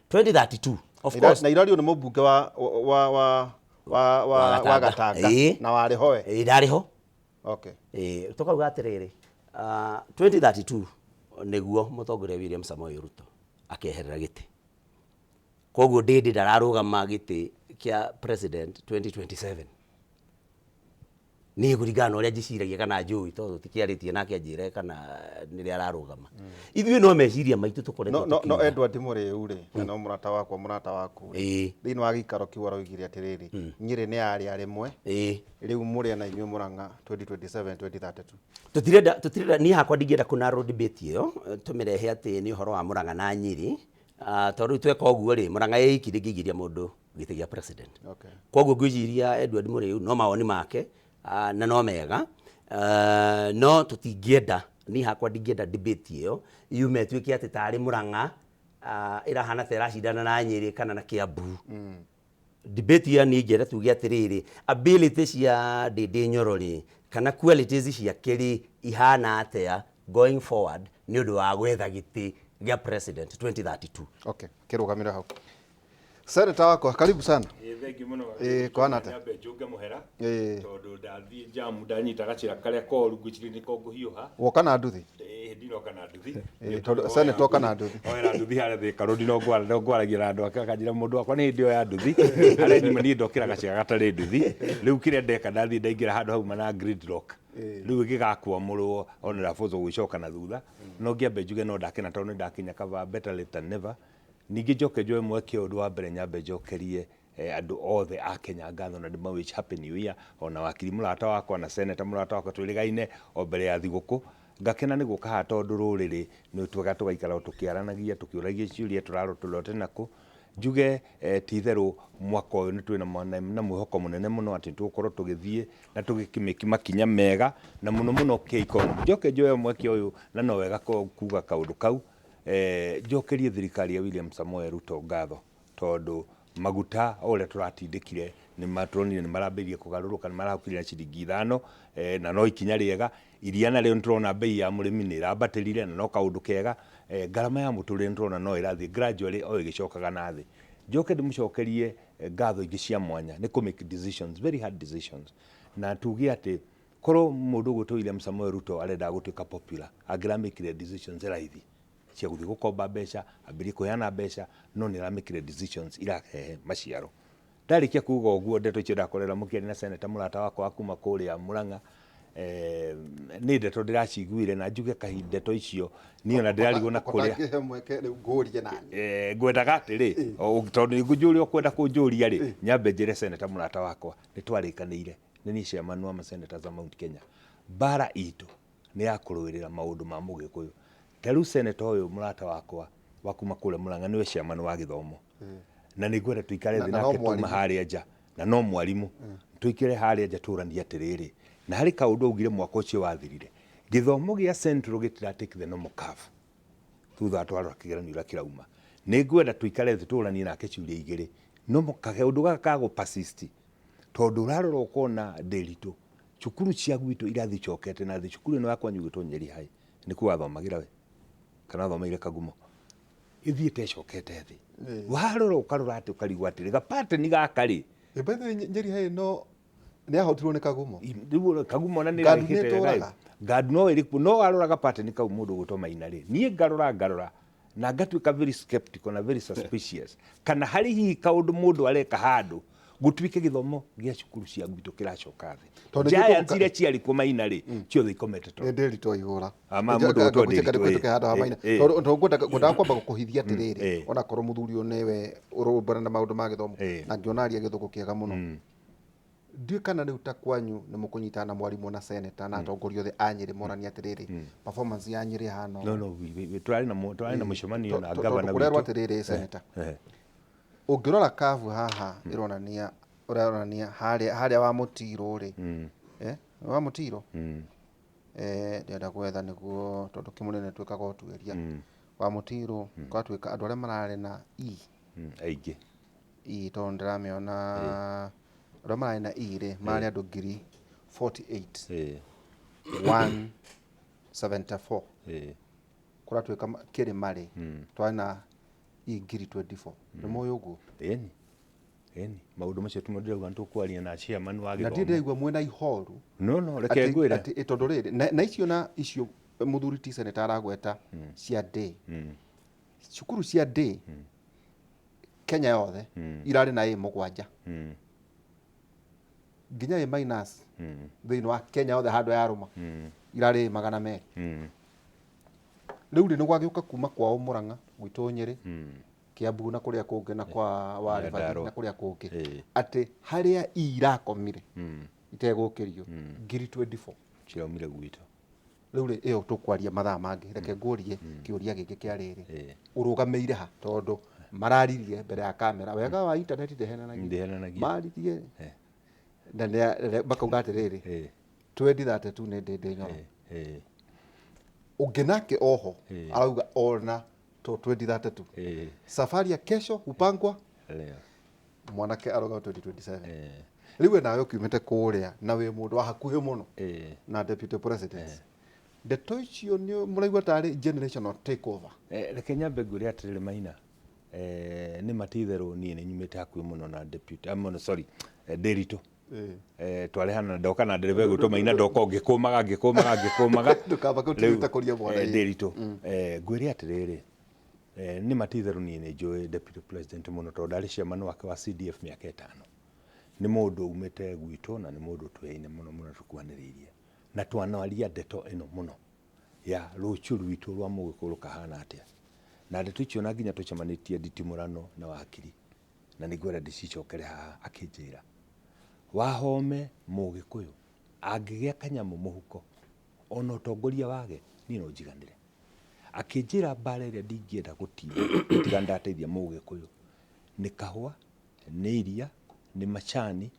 2032 of course. Na irario nĩ mũmbunge wa Gatanga na warĩ hoe. Ĩĩ, ndarĩ ho. Okay. Ĩĩ, tũkauga atĩrĩrĩ, 2032 nĩguo mũtongoria William Samoei Ruto akeherera gĩtĩ. Koguo Ndindi ndararũgama gĩtĩ kĩa president 2027. Niĩ kũringana na ũrĩa njĩciragia kana njũĩ, tondũ tũtikĩarĩtie nake anjĩre kana nĩrĩa ararũgama. Ithuĩ no meciria maitũ tũkoretwo No no Edward Mũrĩu rĩ, na no mũrata wakwa, mũrata waku rĩ, thĩinĩ wa gĩikaro kĩu aroigire atĩrĩrĩ, Nyĩrĩ nĩ yarĩa rĩmwe, rĩu mũrĩe na inyuĩ Mũrang'a 2027 2032. Tũtirenda niĩ hakwa ndingĩenda kũ narrow debate ĩyo tũmĩrehe atĩ nĩ ũhoro wa Mũrang'a na Nyĩrĩ, tondũ rĩu tweka ũguo rĩ, Mũrang'a ĩ iki ndĩngĩingĩria mũndũ gĩtĩ gĩa president. Koguo ngwĩciria Edward Mũrĩu no mawoni make, na no mega, no tũtingĩenda, niĩ hakwa ndingĩenda debate ĩyo yume ĩtuĩke atĩ tarĩ Mũrang'a ĩrahana ta ĩracindana na Nyĩrĩ kana na Kiambu. Debate ĩyo niĩ ingĩenda tuge atĩrĩrĩ, ability cia Ndindi Nyoro rĩ, kana qualities ciake rĩ, ihana atĩa going forward nĩ ũndũ wa gwetha gĩtĩ gĩa president 2032. Okay, kĩrũgamĩre hau. Senator wakwa, karibu sana. Thengiũ mũno. Kwana atĩa? Nyambe njũnge mũhera tondũ ndathiĩ jamu ndanyita gacĩra karĩa koru, ngwĩciria nĩko ngũhiũha. Woka na nduthi? Ndinoka na nduthi. Tondũ senator oka na nduthi. Oyera nduthi harĩa Thika Road, no ngwaragia na andũ ake akanjĩra mũndũ wakwa nĩ hĩndĩ oya nduthi. Harĩa nyuma niĩ ndokĩra gacĩra gatarĩ nduthi. Rĩu kĩrĩa ndeka, ndathiĩ ndaingĩra handũ hauma na gridlock. Rĩu ĩngĩgakwamũrwo ona ĩraboco gwĩcoka na thutha. No ngĩambe njuge no ndakena tondũ nĩ ndakinya, cover better late than never. Ningĩ njoke njoe mweke ũyũ, ũndũ wa mbere nyambe njokerie andũ othe a Kenya ngatho na ndĩma wish happy new year, ona wakiri mũrata wakwa na senator mũrata wakwa twĩrĩgaine o mbere ya thigũkũ. Ngakena nĩ gũka haha tondũ rũrĩrĩ nĩ twega tũgaikara o tũkĩaranagia, tũkĩũragia ciũria, tũrarotũrote nakũ. Njuge ti itherũ mwaka ũyũ nĩ twĩna na mwĩhoko mũnene mũno atĩ tũgũkorwo tũgĩthiĩ na tũgĩkĩmĩki makinya mega na mũno mũno kĩ economy. Njoke njoe mweke ũyũ, na no wega kuga kaũndũ kau, njokerie thirikari ya William Samoei Ruto ngatho tondũ maguta o ũrĩa tũratindĩkire nĩ matũronire nĩ marambĩrĩria kũgarũrũka, nĩ marahũkire na ciringi 5, na no ikinya rĩega. Iria narĩo nĩ tũrona bei ya mũrĩmi nĩ ĩrambatĩrire, na no kaũndũ kega. Ngarama ya mũtũrĩre nĩ tũrona no ĩrathiĩ gradually o ĩgĩcokaga na thĩ. Njoke ndĩmũcokerie ngatho ingĩ cia mwanya nĩ kũ make decisions, very hard decisions, na tuge atĩ korwo mũndũ ũgwĩtwo William Samoei Ruto arendaga gũtuĩka popular, angĩramĩkire decisions raithi cia gũthiĩ gũkomba mbeca, ambĩrĩrie kũheana mbeca, no nĩ aramĩkire decisions irarehe maciaro. Ndarĩkia kuga ũguo, ndeto icio ndakorera mũkĩaria na senator mũrata wakwa wa kuma kũrĩa Murang'a, nĩ ndeto ndĩraciguire, na njuge kahinda ndeto icio niĩ ona ndĩrarigwo na kũrĩa. Ũtangĩhe mweke rĩu ngũrie nani. Ngwendaga atĩrĩ, tondũ nĩ ngũnjũria ũkwenda kũnjũria rĩ, nyambe njĩre senator mũrata wakwa nĩ twarĩkanĩire, nĩ niĩ chairman wa ma-senators a Mount Kenya. Mbara itũ nĩ ya kũrũĩrĩra maũndũ ma mũgĩkũyũ. Ta rĩu senator ũyũ mũrata wakwa wa kuma kũrĩa Murang'a nĩwe chairman wa gĩthomo, na nĩ ngwenda tũikare thĩ nake tuma harĩa nja, na no mwarimũ, tũikare harĩa nja tũranie atĩrĩrĩ, na harĩ kaũndũ augire mwaka ũcio wathirire, gĩthomo gĩa Central gĩtira take the normal curve thutha wa twarora kĩgeranio ũrĩa kĩrauma. Nĩ ngwenda tũikare thĩ tũranie nake ciũria igĩrĩ, no kaũndũ gaka ka gũ persist, tondũ ũrarora ũkona ndĩritũ cukuru cia gwitũ irathiĩ icokete na thĩ. Cukuru ĩno ya kwanyu ĩgwĩtwo Nyeri High, nĩkuo wathomagĩra we kana wathomeire Kagumo, ĩthiĩte ĩcokete thĩ. Warora ũkarora atĩ ũkarigwo atĩrĩ, gapateni gaka rĩ. By the way, Nyeri High no nĩ yahotirwo nĩ Kagumo. Rĩu Kagumo ona nĩ Ngandu ĩrarĩkĩte nĩ ĩtũraga. Ngandu no ĩrĩ kuo, no warora gapateni kau mũndũ ũgwĩtwo Maina rĩ, niĩ ngarora na ngatuĩka very skeptical na very suspicious kana harĩ hihi kaũndũ mũndũ areka handũ gũtuĩke gĩthomo gĩa cukuru cia gwitũ kĩracoka thĩ. Tondũ Giants iria ciarĩ kuo Maina rĩ, ciothe ikomete toro. Nĩ Ndĩritũ Waihũra. Ma mũndũ ũgwĩtwo Ndĩritũ, Ndĩritũ handũ ha Maina. Tondũ ngwendaga kwamba gũkũhithia atĩrĩrĩ, onakorwo mũthuri ũyũ nĩwe ũrũmbũyana na maũndũ ma gĩthomo, na ngĩona aria gĩthũngũ kĩega mũno. Ndiũĩ kana rĩu ta kwanyu nĩ mũkũnyitana na mwarimũ na seneta na atongoria othe a Nyĩrĩ moranie atĩrĩrĩ, performance ya Nyĩrĩ ĩhana ũũ. No, no, tũrarĩ na tũrarĩ na mũcemanio na Tondũ gavana kũrerwo witũ. atĩrĩrĩ, seneta, Eh, ũngĩrora kabu haha ĩronania ũronania harĩa harĩa wa mũtiro rĩ, eh, wa mũtiro, eh, ndĩrenda gwetha nĩguo tondũ kĩmũnene twĩkaga ũtuĩria wa mũtiro, gwatuĩka andũ arĩa mararĩ na E Aingĩ. E tondũ ndĩramĩona andũ arĩa mararĩ na E rĩ mararĩ andũ 48,000 174, kũratuĩka kĩrĩma rĩ twarĩ na E 24,000. Nĩ mũĩ ũguo? Ĩni, ĩni, maũndũ macio timo ndĩrauga nĩtũkwaria na chairman wa Na ndirĩ gĩthomo. ndĩraigua mwĩna ihoru. No, reke ngwĩre. Atĩ tondũ rĩrĩ na icio na icio mũthuri ti seneta aragweta cia day, cukuru cia day Kenya yothe irarĩ na A 7 nginya A minus. Thĩinĩ wa Kenya yothe handũ yarũma irarĩ A 200. Rĩu rĩ nĩ gwagĩũka kuma kwao Mũrang'a, gwitũ Nyĩrĩ, Kiambu na kũrĩa kũngĩ na kwa Warĩbathi Nyandarua. na kũrĩa kũngĩ, atĩ harĩa I irakomire itegũkĩrio 24,000 ciraumire gwitũ. Rĩu rĩ ĩyo tũkwaria mathaa mangĩ. Reke ngũrie kĩũria gĩkĩ kĩa rĩrĩ, ũrũgamĩire ha? Tondũ mararirie mbere ya kamera, wega wa internet ndĩhenanagia. Ndĩhenanagia. Maririe na makauga atĩrĩrĩ, 2032 nĩ Ndĩndĩ Nyoro. Ũngĩ nake oho arauga ona to 2032, safari ya kesho hupangwa Leo. Mwanake arauga 2027. Rĩu we nawe ũkiumĩte kũrĩa na wĩ mũndũ wa hakuhĩ mũno na deputy president, ndeto icio nĩ mũraigua tarĩ generational takeover? Reke nyambe ngwĩre atĩrĩrĩ Maina, nĩ matitherũ niĩ nĩ nyumĩte hakuhĩ mũno na deputy, mũno, sorry, Ndĩritũ. Twarehana ndoka na ndereba ĩgwĩtwo Maina, ndoka o ngĩkũmaga ngĩkũmaga ngĩkũmaga. Ndũkamake Rĩu, ũtigĩte kũria mwana, ĩĩ. Ndĩritũ, ngwĩre atĩrĩrĩ, nĩ matitherũ niĩ nĩ njũĩ deputy president mũno tondũ ndarĩ chairman wake wa CDF mĩaka 5. Nĩ mũndũ umĩte gwitũ na nĩ mũndũ twĩyaine mũno mũno, tũkuhanĩrĩirie na twanaria ndeto ĩno mũno ya rũciũ rwitũ rwa mũgĩkũyũ rũkahana atĩa, na ndeto icio na nginya tũcemanĩtie nditimũrano na wakiri na nĩngwenda ndĩcicokere haha. Akĩnjĩra, Wahome, mũgĩkũyũ angĩgĩa kanyamũ mũhuko ona ũtongoria wage, niĩ no njiganĩre. Akĩnjĩra mbara ĩrĩa ndingĩenda gũtinda tiga ndateithia mũgĩkũyũ nĩ kahũa, nĩ iria, nĩ macani,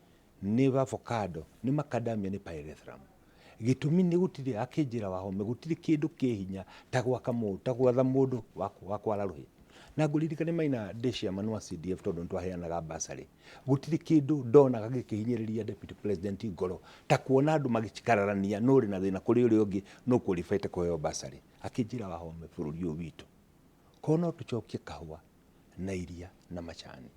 nĩ avocado, nĩ macadamia, nĩ pyrethrum. Gĩtũmi nĩ gũtirĩ, akĩnjĩra Wahome, gũtirĩ kĩndũ kĩ hinya ta gwaka mũndũ, ta gwatha mũndũ wa kwara rũhĩ. Na ngũririkane Maina, ndĩ chairman wa CDF tondũ nĩ twaheanaga bursary, gũtirĩ kĩndũ ndonaga gĩkĩhinyĩrĩria deputy president ngoro ta kuona andũ magĩcikararania no ũrĩ na thĩna kũrĩ ũrĩa ũngĩ no qualified kũheo bursary. Akĩnjĩra, Wahome, bũrũri ũyũ witũ korwo no tũcokie kahũa na iria na macani,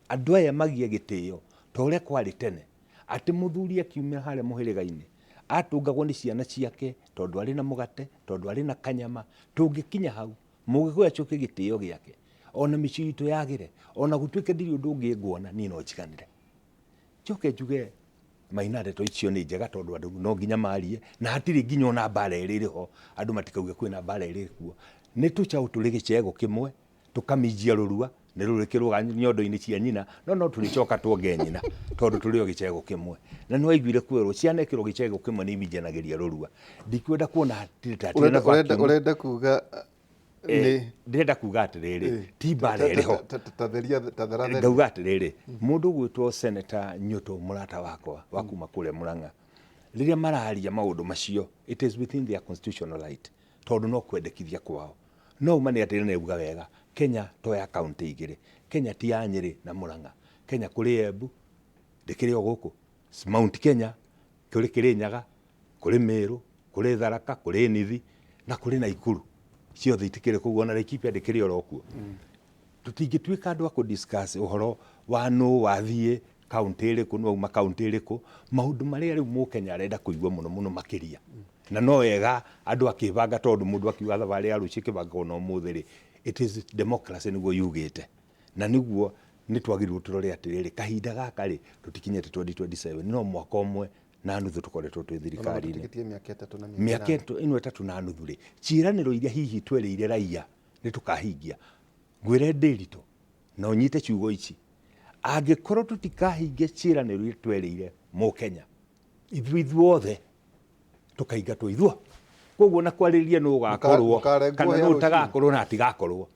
andũ aya magie gĩtĩo ta ũrĩa kwarĩ tene, atĩ mũthuri akiumĩra harĩa mũhĩrĩga-inĩ atũngagwo nĩ ciana ciake tondũ arĩ na mũgate, tondũ arĩ na kanyama. Tũngĩkinya hau mũgĩkũyũ acokie gĩtĩo gĩake, ona mĩciĩ itũ yagĩre, ona gũtuĩke ndirĩ ũndũ ũngĩ nguona, niĩ no njiganĩre. Njoke njuge Maina, ndeto icio nĩ njega tondũ andũ no nginya marie na hatirĩ nginya ona mbara ĩrĩ ĩrĩ ho. Andũ matikauge kwĩna mbara ĩrĩ kuo. Nĩ tũcaũ tũrĩ gĩcegũ kĩmwe tũkaminjia rũrua nĩ rũrĩkĩrũga nyondo-inĩ cia nyina, no tũrĩcoka tuonge nyina tondũ tũrĩ o gĩcegũ kĩmwe. Na nĩ waiguire kwerwo ciana ĩkĩrwo gĩcegũ kĩmwe nĩ iminjanagĩria rũrua. Ndikwenda kuona hatirĩ ta hatirĩ na vacuum. Ũrenda kuga nĩ Ndĩrenda kuga atĩrĩrĩ, ti mbara ĩrĩ ho. Tatheria tathera. Ngauga atĩrĩrĩ, mũndũ ũgwĩtwo Senator Nyũtũ, mũrata wakwa wa kuma kũrĩa Mũrang'a, rĩrĩa mararia maũndũ macio, it is within their constitutional right tondũ no kwendekithia kwao. No uma nĩ atĩrĩ, nĩauga wega, Kenya to ya kaunti igĩrĩ. Kenya ti ya Nyĩrĩ na Mũrang'a. Kenya kũrĩ Embu, ndĩkĩrĩ o gũkũ Mount Kenya, kũrĩ Kĩrĩnyaga, kũrĩ Meru, kũrĩ Tharaka, kũrĩ Nithi na kũrĩ Naikuru, ciothe itikĩrĩ kũu, ona Laikipia ndĩkĩrĩ oro kuo. Tũtingĩtuĩka andũ a kũ-discuss ũhoro wa nũ wathiĩ kaunti ĩrĩkũ, nũ auma kaunti ĩrĩkũ, maũndũ marĩa rĩu mũkenya arenda kũigua mũno mũno makĩria. Na no wega andũ akĩbanga, tondũ mũndũ akiuga thabarĩ ya rũciũ ĩkĩbangagwo na ũmũthĩ rĩ, it is democracy nĩguo yugĩte, na nĩguo nĩ twagĩrĩirwo tũrore atĩrĩrĩ, kahinda gaka rĩ tũtikinyĩte 2027, no mwaka ũmwe na nuthu tũkoretwo twĩ thirikari-inĩ. Tũtigĩtie mĩaka 3 na mĩeri mĩaka 8. Ĩno 3 na nuthu rĩ, ciĩranĩro iria hihi twerĩire raia nĩ tũkahingia, ngwĩre Ndĩritũ na ũnyite ciugo ici. Angĩkorwo tũtikahingia ciĩranĩro iria twerĩire Mũkenya, ithuĩ ithuothe tũkaingatwo ithuo. Koguo na kwarĩrĩria nũ ũgakorwo Mũkarengwo kana hĩa nũ rũcinĩ. ũtagakorwo na atigakorwo.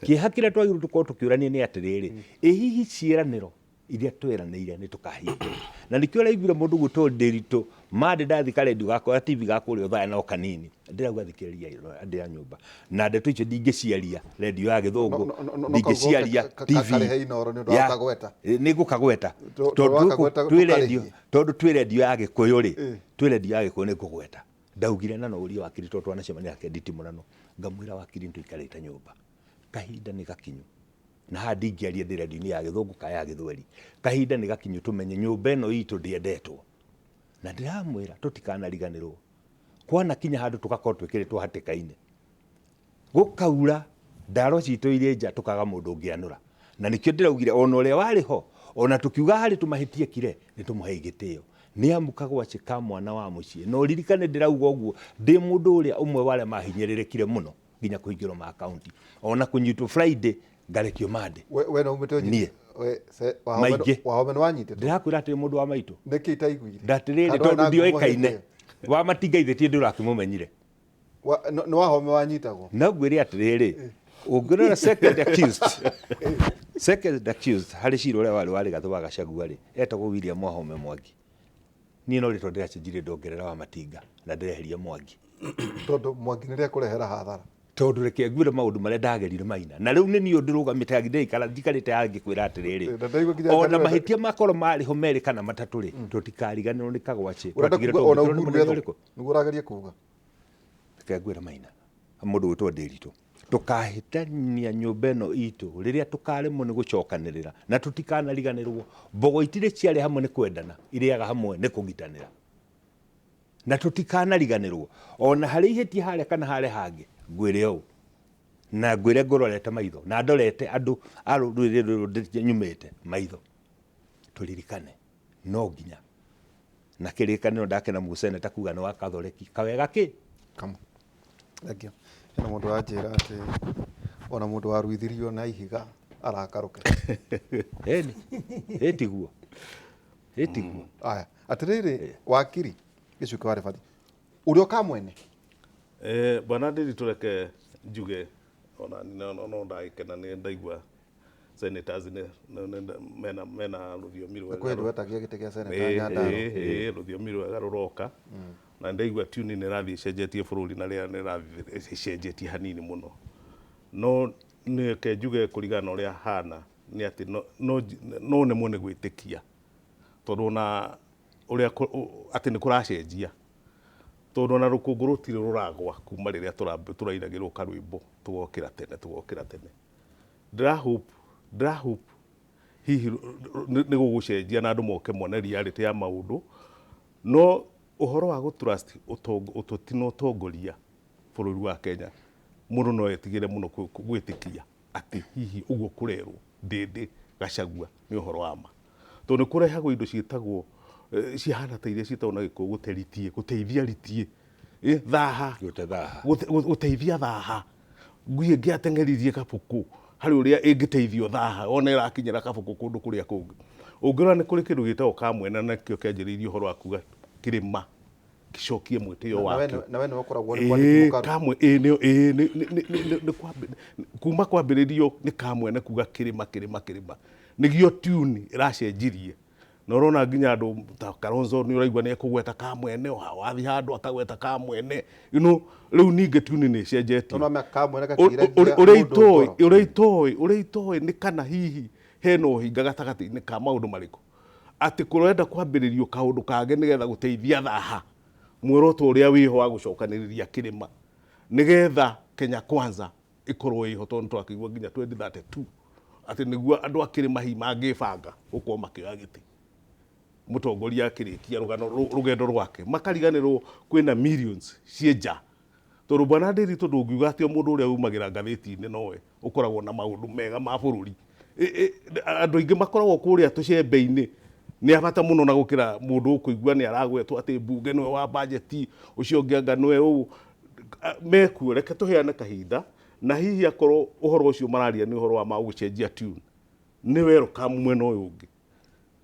Kĩeha kĩrĩa twagĩrĩirwo tũkorwo tũkĩũrania nĩ atĩrĩrĩ, ĩ hihi ciĩranĩro iria tweranĩire nĩ tũkahingia? Na nĩkĩo ũraiguire mũndũ gwĩtwo Ndĩritũ Mande ndathiĩ karendio gakwa TV ga kũrĩa Othaya no kanini ndĩrauga thikĩrĩria andũ a nyũmba na ndeto icio ndingĩciaria rendio ya gĩthũngũ No ndingĩciaria kauga TV karĩhe Inooro nĩ ũndũ wa kagweta. Nĩ ngũkagweta. Tondũ Tondũ wakagweta twĩ rendio tũkarĩhie. tondũ twĩ rendio ya gĩkũyũ rĩ, twĩ rendio ya gĩkũyũ nĩ ngũgweta. Ndaugire na no ũrie wakiri tondũ twanacemania nake nditimũrano, ngamwĩra wakiri nĩ tũikarĩte nyũmba, kahinda nĩ gakinyu na haha ndingĩaria ndĩ rendio-inĩ ya gĩthũngũ kana ya gĩthweri, kahinda nĩ gakinyu tũmenye nyũmba ĩno itũ ndĩendetwo. Na ndĩramwĩra tũtikanariganĩrwo, kwanakinya handũ tũgakorwo twĩkĩrĩtwo hatĩka-inĩ, gũkaura ndaro citũ irĩ nja tũkaga mũndũ ũngĩanũra. Na nĩkĩo ndĩraugire ona ũrĩa warĩ ho, ona tũkiuga harĩ tũmahĩtia ekire, nĩ tũmũhei gĩtĩo. Nĩ amu kagwacĩ ka mwana wa mũciĩ. Na ũririkane ndĩrauga ũguo ndĩ mũndũ ũrĩa ũmwe wa arĩa mahinyĩrĩrĩkire mũno nginya kũhingĩrwo ma akaunti. Ona kũnyitwo Friday ngarekio Monday. We no umĩte ũnyitĩtwo? Niĩ. We, se, Wahome Maingĩ. Wahome nĩ wanyitĩtwo? Ndĩrakwĩra atĩrĩ mũndũ wa maitũ. Nĩkĩ itaiguire? Ndatĩrĩrĩ Kana ndwarĩ tondũ na ngumo ndioĩkaine. hĩndĩ ĩyo? Wa matinga ithe ti ndũrakĩmũmenyire. Nĩ Wahome wanyitagwo? No ngwĩre atĩrĩrĩ, ũngĩrora second accused, second accused harĩ cira ũrĩa warĩ wa Rigathĩ wa Gachagua rĩ, etagwo William Wahome Mwangi. Niĩ no rĩtwa ndĩracenjirie ndongerera wa Matinga na ndĩreheria Mwangi. Tondũ Mwangi nĩ rĩakũrehera hathara. Tondũ reke ngwĩre maũndũ marĩa ndagerire Maina. Na rĩu nĩ niĩ ndĩrũgamĩte ndĩraikara njikarĩte haha ngĩkwĩra atĩrĩrĩ, Na ndaigua nginya ona kanua- mahĩtia makorwo marĩ ho merĩ kana matatũ rĩ, tũtikariganĩrwo nĩ Kagwacĩ. Ũrenda Twatigire kuga ona tũngĩtũrwo nĩ Uhuru mũnene etho? ũrĩkũ? Nĩguo ũrageria kuga? Reke ngwĩre Maina, mũndũ gwĩtwo Ndĩritũ, tũkahĩtania nyũmba ĩno itũ rĩrĩa tũkaremwo nĩ gũcokanĩrĩra na tũtikanariganĩrwo, mbogo itirĩ ciarĩ hamwe nĩ kwendana, irĩaga hamwe nĩ kũgitanĩra. Na tũtikanariganĩrwo ona harĩ ihĩtia harĩa kana harĩa hangĩ, ngwĩre ũũ na ngwĩre ngũrorete maitho na ndorete andũ a rũrĩrĩ rũrũ nyumĩte maitho, tũririkane no nginya na kĩrĩkanĩro ndakena mũseneta kuga nĩ wa Katholeki kawega kĩ Kamwe. Thank you. Hena mũndũ wanjĩra atĩ ona mũndũ waruithirio na ihiga arakarũke. Ĩni, ĩtiguo. Ĩtiguo. Aya, atĩrĩrĩ wakiri gĩcuke wa rĩbathi ũrĩa ũkamwene. Bwana Ndĩritũ reke njuge ona no ndagĩkena nĩ ndaigua senators nĩ mena rũthiomi rwega. Kwĩ hĩndĩ wetagia gĩtĩ gĩa senator Nyandarua. Rũthiomi rwega rũroka. Na ndaigua tune nĩ ĩrathiĩ ĩcenjetie bũrũri na rĩera nĩ ĩrathiĩ ĩcenjetie hanini mũno. No reke njuge kũringana na ũrĩa hana nĩ atĩ no nemwo nĩ gwĩtĩkia tondũ ona ũrĩa atĩ nĩ kũracenjia. Tondũ ona rũkũngũ rũtirĩ rũragwa kuma rĩrĩa tũrainagĩrwo karwĩmbo tũgokĩra tene, tũgokĩra tene. Ndĩra hope hihi nĩ gũgũcenjia na andũ moke mone reality ya maũndũ. No ũhoro wa gũ-trust ũteti na ũtongoria bũrũri wa Kenya, mũndũ no etigĩre mũno gwĩtĩkia atĩ hihi ũguo kũrerwo Ndĩndĩ Gachagua nĩ ũhoro wa ma. Tondũ nĩ kũrehagwo indo ciĩtagwo cihana ta iria ciĩtagwo na gĩkũyũ gũteritie, gũteithia ritie. Thaha. Gũteithia thaha. Ngui ĩngĩ ateng'eririe kabũkũ harĩ ũrĩa ĩngĩteithio thaha ona ĩrakinyĩra kabũkũ kũndũ kũrĩa kũngĩ. Ũngĩrora nĩ kũrĩ kĩndũ gĩtagwo kamwena na nĩkĩo kĩanjĩrĩirie ũhoro wa kuga kĩrĩma gĩcokie mwĩtĩo wakĩo. Na we nĩwe ũkoragwo ũrĩ mwandĩki mũkaru. Kamwe, ĩĩ, ĩĩ, nĩ kuma kwambĩrĩrio nĩ kamwene kuga kĩrĩma, kĩrĩma, kĩrĩma. Nĩgĩo tune ĩracenjirie. Na ũrona nginya andũ ta Kalonzo nĩ ũraigua nĩ ekũgweta kamwene, wathiĩ handũ akagweta kamwene. Rĩu ningĩ tune nĩ ĩcenjetie. No kamwene gatiiragia mũndũ ngoro. Ũrĩa itoĩ nĩ kana hihi hena ũhinga gatagatĩ-inĩ ka maũndũ marĩkũ. Atĩ kũrenda kwambĩrĩrio kaũndũ kangĩ nĩgetha gũteithia thaha muoroto ũrĩa wĩho wa gũcokanĩrĩria kĩrĩma nĩgetha Kenya Kwanza ĩkorwo ĩho tondũ nĩtwakĩigua nginya 2032 atĩ nĩguo andũ a kĩrĩma hihi mangĩbanga gũkorwo makĩoya gĩtĩ mũtongoria akĩrĩkia rũgano rũgendo rwake makariganĩrwo kwĩna millions ciĩ nja tondũ bwana Ndĩritũ ndũngiuga atĩ o mũndũ ũrĩa umagĩra ngathĩti-inĩ nowe ũkoragwo na maũndũ mega ma bũrũri. Andũ aingĩ makoragwo kũrĩa tũcembe-inĩ nĩ a bata mũno na gũkĩra mũndũ ũkũigua nĩ aragwetwo atĩ mbunge nĩwe wa bajeti ũcio ũngĩ anga nĩwe ũũ. Mekuo reke tũheane kahinda na hihi akorwo ũhoro ũcio mararia nĩ ũhoro wa ma gũcenjia tune Nĩ welcome mwena ũyũ ũngĩ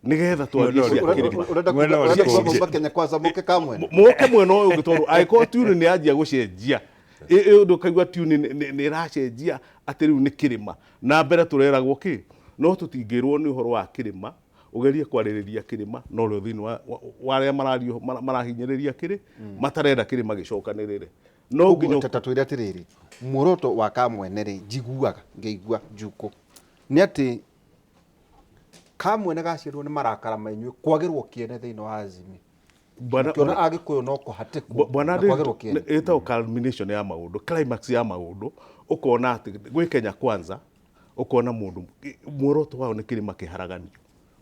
nĩgetha twarie cia kĩrĩma. Ũrenda kuga mauma Kenya Kwanza moke kamwene? Moke mwena ũyũ ũngĩ, tondũ angĩkorwo tune nĩ yanjia gũcenjia, ũndũ ũkaigua tune nĩ ĩracenjia atĩ rĩu nĩ kĩrĩma, na mbere tũreragwo kĩ, no tũtingĩrwo nĩ ũhoro wa kĩrĩma. Ũgerie kwarĩrĩria kĩrĩma no ũrĩa thĩinĩ wa arĩa marario marahinyĩrĩria kĩrĩ matarenda kĩrĩma gĩcokanĩrĩre, no nginya Ta twĩre atĩrĩrĩ, muoroto wa kamwene rĩ, njiguaga ngĩigua njukũ nĩ atĩ kamwene gaciarwo nĩ marakara ma inyuĩ kwagĩrwo kĩene thĩinĩ wa Azimio. Ũkĩona Agĩkũyũ no kũhatĩkwo bwana na kwagĩrwo kĩene. Ĩtagwo culmination ya maũndũ, climax ya maũndũ. Ũkona atĩ gwĩ Kenya Kwanza, ũkona mũndũ muoroto wao nĩ kĩrĩma kĩharaganio,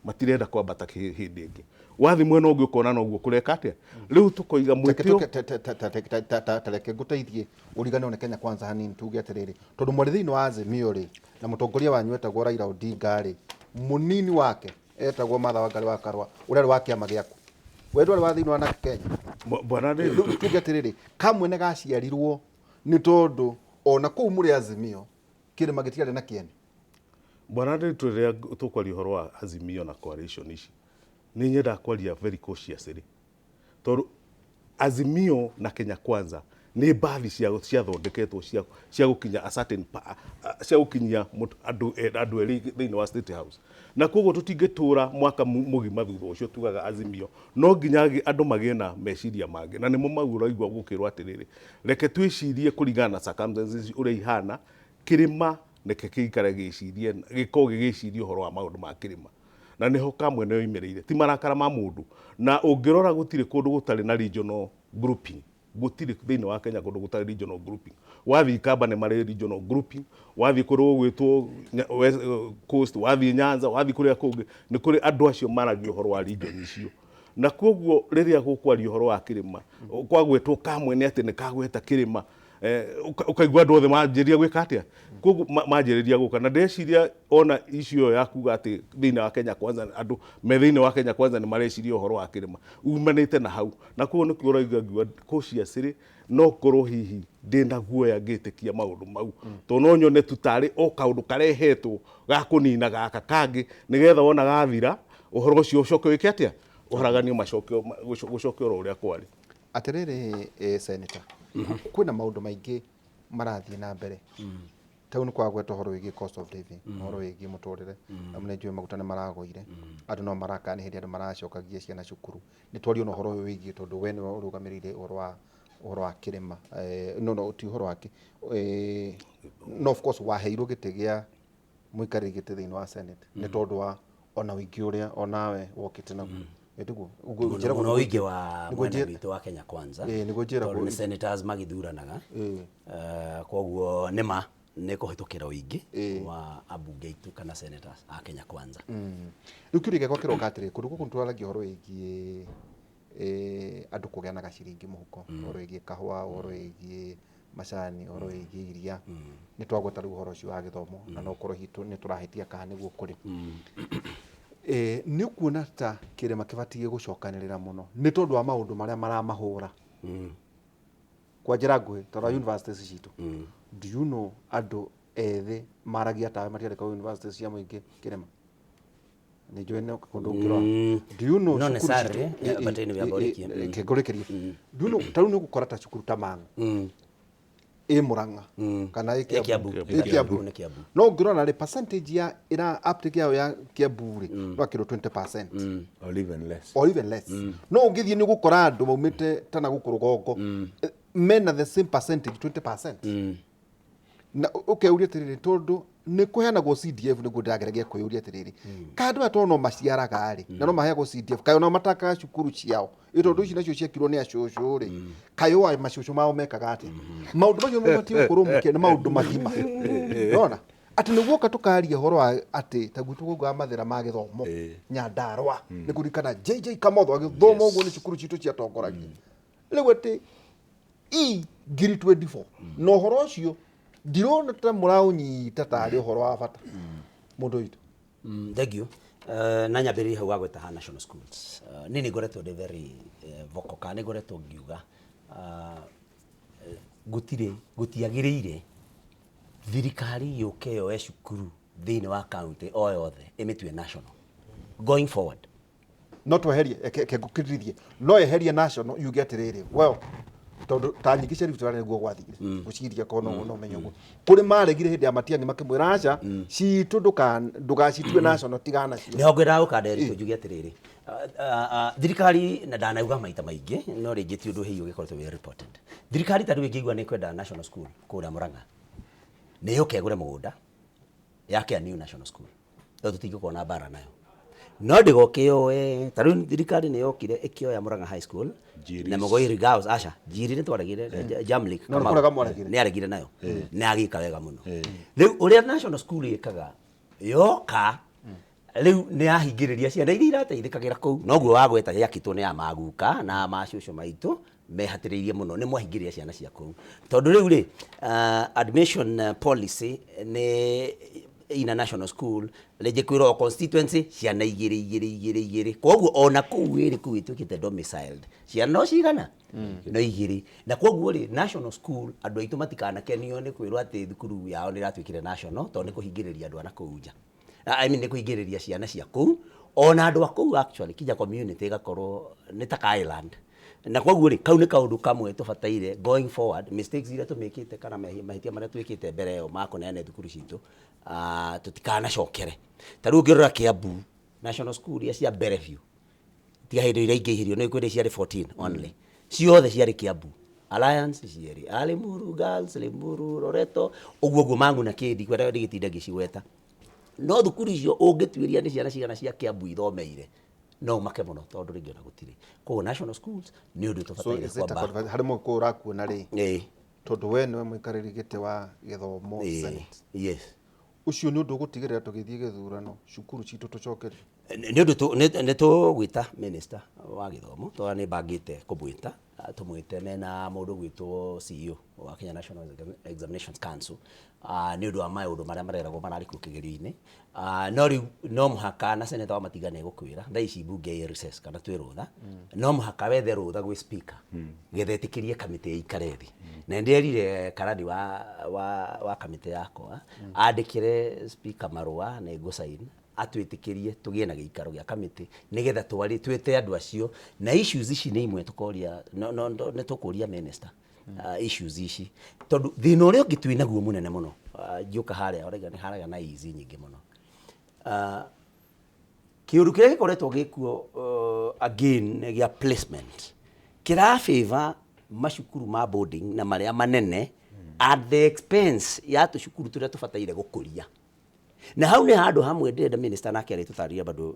matirenda kwambata hĩndĩ ĩngĩ. Wathi mwena ũngĩ ũkona noguo kũreka atĩa. Rĩu tũkoiga mwĩtĩo. Ta reke ngũteithie ũriganĩrwo nĩ Kenya Kwanza hanini, tuge atĩrĩrĩ, tondũ mwarĩ thĩinĩ wa Azimio rĩ, na mũtongoria wanyu etagwo Raila Odinga rĩ, mũnini wake etagwo Martha Wangari wa Karua, ũrĩa arĩ wa kĩama gĩaku, we ndwarĩ wa thĩinĩ wa NARC Kenya? Bwana David. Rĩu tuge atĩrĩrĩ, kamwene gaciarirwo nĩ tondũ ona kũu mũrĩ Azimio kĩrĩma gĩtiarĩ na kĩene. Bwana David, rĩrĩa tũkwaria ũhoro wa Azimio na coalition ici, nĩ nyendaga kwaria very cautiously, tondũ Azimio na Kenya Kwanza nĩ mbathi ciathondeketwo cia gũkinya a certain cia gũkinyia andũ erĩ thĩinĩ wa State House, na koguo tũtingĩtũra mwaka mũgima thutha ũcio tugaga Azimio. No nginya andũ magĩe na meciria mangĩ, na nĩmo mau ũraigua gũkĩrwo atĩrĩrĩ, reke twĩcirie kũringana na circumstances ũrĩa ihana. Kĩrĩma reke gĩikare gĩcirie, gĩkorwo gĩgĩciria ũhoro wa maũndũ ma kĩrĩma, na nĩho kamwene yoimĩrĩire, ti marakara ma mũndũ. Na ũngĩrora gũtirĩ kũndũ gũtarĩ na regional grouping, gũtirĩ thĩinĩ wa Kenya kũndũ gũtarĩ regional grouping. Wathiĩ Ikamba nĩ marĩ regional grouping, wathiĩ kũndũ gũgwĩtwo West Coast, wathiĩ Nyanza, wathiĩ kũrĩa kũngĩ, nĩ kũrĩ andũ acio maragia ũhoro wa region icio. Na koguo rĩrĩa gũkwaria ũhoro wa kĩrĩma, kwagwetwo kamwene atĩ nĩ kagweta kĩrĩma, ũkaigua andũ othe manjĩrĩria gwĩka atĩa, koguo manjĩrĩria gũka. Na ndĩreciria ona icio ya kuga atĩ thĩinĩ wa Kenya Kwanza, andũ me thĩinĩ wa Kenya Kwanza nĩ mareciria ũhoro wa kĩrĩma umanĩte na hau. Na koguo nĩkĩo ũrauga ngiuga cautiously, no ngorwo hihi ndĩna guoya ngĩtĩkia maũndũ mau, tondũ no nyone tu tarĩ o kaũndũ karehetwo ga kũnina gaka kangĩ, nĩgetha wona gathira ũhoro ũcio ũcoke wĩke atĩa, ũharaganio, macokio gũcoke oro ũrĩa kwarĩ. Atĩrĩrĩ, senator, kwĩna maũndũ maingĩ marathiĩ na mbere. Ta rĩu nĩ kwagweta ũhoro wĩgiĩ cost of living, ũhoro wĩgiĩ mũtũrĩre, na nĩ njũĩ maguta nĩ maragũire, andũ no maraka, nĩ hĩndĩ andũ maracokagia ciana cukuru. Nĩ twario na ũhoro ũyũ wĩgiĩ, tondũ we nĩwe ũrũgamĩrĩire ũhoro wa kĩrĩma, no ti ũhoro wa no of course waheirwo gĩtĩ gĩa mũikarĩri gĩtĩ thĩinĩ wa Senate nĩ tondũ wa ona ũingĩ ũrĩa onawe wokĩte naguo. Nĩguo mũno mũno ũingĩ wa mwena witũ wa Kenya Kwanza. Nĩguo njĩragwo. Tondũ nĩ senators magĩthuranaga. Koguo nĩ ma nĩ kũhĩtũkĩra ũingĩ wa ambunge aitũ kana senators a Kenya Kwanza. Rĩu kĩũria gĩakwa kĩroka atĩrĩ, kũndũ gũkũ nĩtwaragia ũhoro wĩgiĩ andũ kũgĩa na gaciringi mũhuko, ũhoro wĩgiĩ kahũa, ũhoro wĩgiĩ macani, ũhoro wĩgiĩ iria, nĩ twagweta rĩu ũhoro ũcio wa gĩthomo, na no ũkorwo hihi nĩ tũrahĩtia kana nĩguo kũrĩ. Nĩ ũkuona ta kĩrĩma kĩbatiĩ gũcokanĩrĩra mũno nĩ tondũ wa maũndũ marĩa maramahũra kwa njĩra nguhĩ, tondũ universities citũ, do you know andũ ethĩ maragia tawe matiandĩkagwo universities cia mũingĩ kĩrĩma? Nĩ njũĩ nĩ kũndũ ũngĩrora. Do you know Not cukuru necessarily, citũ yeah, but anyway, amba ũrĩkie. Reke ngũrĩkĩrie. Do you know ta rĩu nĩ ũgũkora ta cukuru ta Mang'u ĩ Murang'a kana ĩ Ĩ Kiambu. Ĩ Ĩ Kiambu. Kiambu, nĩ Kiambu. No ũngĩrora rĩ, percentage ya ĩra uptake yao ya Kiambu rĩ, no akĩrwo 20% Or even less. Or even less. No ũngĩthiĩ nĩ ũgũkora andũ maumĩte ta na gũkũ rũgongo mena the same percentage, 20%. Na ũkeuria atĩrĩrĩ, tondũ nĩ kũheanagwo CDF, nĩguo ndĩrageragia kwĩyũria atĩrĩrĩ, kaĩ andũ aya tondũ no maciaraga rĩ, na no maheagwo CDF, kaĩ onao matakaga cukuru ciao? Ĩ tondũ ici nacio ciakirwo nĩ acũcũ rĩ, kaĩ o macũcũ mao mekaga atĩa? Maũndũ macio mabatiĩ gũkorwo mũkĩa nĩ maũndũ magima nona atĩ nĩguo tũkaria ũhoro wa atĩ ta gwitũ gũkũ wa mathĩna ma gĩthomo Nyandarua, nĩ kũririkana JJ Kamotho agĩthoma ũguo, nĩ cukuru citũ ciatongoragia rĩu atĩ i ngiri 24, na ũhoro ũcio ndirona ta mũraũnyita tarĩ ũhoro wa bata, mũndũ witũ. Thank you. Na nyambĩrĩrie hau wagweta ha national schools. Niĩ nĩ ngoretwo ndĩ very vocal, kana nĩ ngoretwo ngiuga gũtirĩ gũtiagĩrĩire thirikari yũke yoe cukuru Thĩinĩ wa county o yothe ĩmĩtue national going forward. No tweherie, reke ngũkĩrĩrithie, no eherie national yuge atĩrĩrĩ, well, tondũ ta nyingĩ cia Rift Valley nĩguo gwathire, ngwĩciria korwo no menye ũguo, kũrĩ maregire hĩndĩ ya Matiang'i makĩmwĩra aca, citũ ndũgacitue national, tigana nacio. Nĩho ngwendaga gũkanda njuge atĩrĩrĩ, thirikari na ndanauga maita maingĩ, no rĩngĩ ti ũndũ hihi ũgĩkoretwo wĩ reported. Thirikari ta rĩu ĩngĩigua nĩ kwenda national school kũrĩa Murang'a, nĩ yũke ĩgũre mũgũnda yake a new national school, no tũtingĩkorwo na mbara nayo, no ndĩgoke yoe. Ta rĩu thirikari nĩ yokire ĩkĩoya Murang'a High School na Mugoiri Girls. Aca, Njiri nĩ twaregire, Jamlik. No, nĩ kũrega mwaregire. Nĩ aregire nayo nĩ agĩka wega mũno. Rĩu ũrĩa national school ĩkaga, yoka rĩu nĩ yahingĩrĩria ciana iria irateithĩkagĩra kũu, noguo wagweta gĩakĩtwo nĩ ya maguka na macũcũ maitũ mehatĩrĩirie mũno, nĩ mwahingĩrĩria ciana cia kũu, tondũ rĩu rĩ admission policy nĩ ina national school rĩngĩ kwĩrwo o constituency ciana igĩrĩ igĩrĩ igĩrĩ igĩrĩ. Koguo ona kũu ĩrĩ kũu ĩtuĩkĩte domiciled, ciana no cigana? No igĩrĩ. Na koguo rĩ, national school, andũ aitũ matikanakenio nĩ kwĩrwo atĩ thukuru yao nĩ ĩratuĩkire national, tondũ nĩ kũhingĩrĩria andũ a na kũu nja, I mean, nĩ kũhingĩrĩria ciana cia kũu ona andũ a kũu actually, kinya community ĩgakorwo nĩ ta ka island. Na koguo rĩ, kau nĩ kaũndũ kamwe tũbataire going forward, mistakes iria tũmĩkĩte kana mahĩtia marĩa twĩkĩte mbere ĩyo ma kũneana thukuru citũ, tũtikanacokere. Ta rĩu ũngĩrora Kiambu, national school iria cia mbere biũ, tiga hĩndĩ iria ingĩihĩrio, nĩ kwĩrĩ ciarĩ 14 only, ciothe ciarĩ Kiambu. Alliance cierĩ, a Limuru Girls, Limuru Loreto, ũguo ũguo, Mangu na Kĩndi, kwenda ndigĩtinda ngĩcigweta. No thukuru icio ũngĩtuĩria nĩ ciana cigana cia Kiambu ithomeire, no ũmake mũno, tondũ rĩngĩ ona gũtirĩ. Koguo national schools nĩ ũndũ So tũbataire is it a kwamba harĩ mũgĩkũyũ ũrakuona rĩ, tondũ we nĩwe mũikarĩri gĩtĩ wa gĩthomo Senate, ũcio nĩ ũndũ ũgũtigĩrĩra tũgĩthiĩ gĩthurano cukuru citũ tũcokerio? Nĩ ũndũ nĩ tũgwĩta minister wa gĩthomo, tondũ nĩ bangĩte kũmwĩta, tũmwĩte mena mũndũ gwĩtwo CEO wa Kenya National Examinations Council, nĩ ũndũ wa maũndũ marĩa mareragwo mararĩ kuo kĩgerio-inĩ. No rĩu no mũhaka na senator wa Matinga nĩ egũkwĩra thaa ici mbunge ĩ recess kana twĩ rũtha, no mũhaka wethe rũtha gwĩ speaker getha ĩtĩkĩrie kamĩtĩ ĩikare thĩ. Na nĩndĩrerire karani wa kamĩtĩ yakwa andĩkĩre speaker marũa na ngũsign atwĩtĩkĩrie tũgĩe na gĩikaro gĩa kamĩtĩ, nĩgetha twari twĩte andũ acio na issues ici nĩ imwe tũkoria. No nĩ tũkũria minister issues ici, tondũ thĩna ũrĩa ũngĩ twĩ naguo mũnene mũno, ngĩũka harĩa ũraiga nĩ haragĩa na easy nyingĩ mũno, kĩũndũ kĩrĩa gĩkoretwo gĩkuo again gĩa placement kĩra favor macukuru ma boarding na marĩa manene at the expense ya tũcukuru tũrĩa tũbataire gũkũria. Na hau nĩ handũ hamwe ndĩrenda minister nake arĩtũtarĩria bado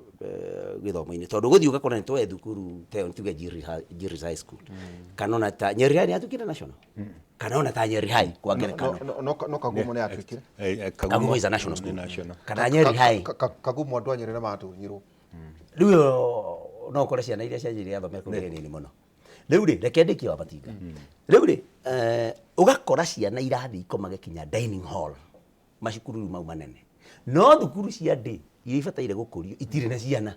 gĩthomo-inĩ, tondũ gũthiĩ ũgakora nĩ twoe thukuru ta ĩyo, tuge Njiri High School, kana ona ta Nyeri High nĩ yatuĩkire national, kana ona ta Nyeri High kwa ngerekano. No Kagumo nĩ yatuĩkire. Kagumo is a national school, kana Nyeri High. Kagumo andũ a Nyeri nĩ matunyirwo. Rĩu ĩyo no ũkore ciana iria cia Nyeri athomera kũu nĩ nini mũno. Rĩu rĩ, reke ndĩkie wa Matinga. Rĩu rĩ, ũgakora ciana irathiĩ ikomage kinya dining hall macukuru rĩu mau manene, no thukuru cia ndĩ iria ibataire gũkũrio itirĩ na ciana.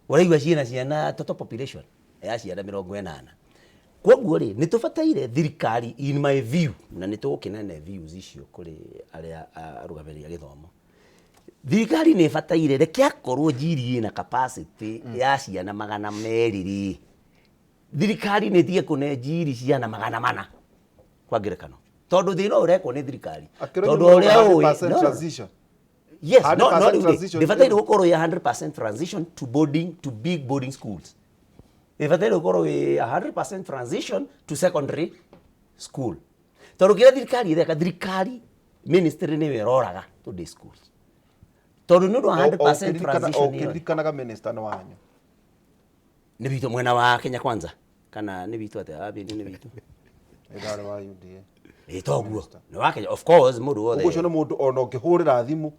Ũraigua ciĩna ciana total population ya ciana 80. Koguo rĩ, nĩ tũbataire thirikari, in my view, na nĩ tũgũkĩnene views icio kũrĩ arĩa arũgamĩrĩri a gĩthomo, thirikari nĩ ĩbataire reke akorwo Njiri ĩna capacity ya ciana 200 rĩ, thirikari nĩ ĩtige kũne Njiri ciana 400 kwa ngerekano, tondũ thĩna ũyũ ũrekwo nĩ thirikari tondũ ũrĩa ũĩ no, Transition. Yes, no, 100% no, rĩu rĩ, transition. ndĩbataire gũkorwo ĩ 100% transition to boarding, to big boarding schools. Ĩbataire gũkorwo ĩ 100% transition to secondary school, tondũ kĩrĩa thirikari ĩreka, thirikari ministry nĩyo ĩroraga to day schools, tondũ nĩ ũndũ wa 100% transition ĩyo. Ũkĩririkanaga minister nĩ wanyu. Nĩ witũ mwena wa Kenya Kwanza kana nĩ witũ atĩa? Abini nĩ witũ. Ĩtharĩ wa UDA. Ĩ toguo nĩ wa Kenya, of course, mũndũ wothe. Ũguo ũcio nĩ mũndũ ona ũngĩhũrĩra thimũ,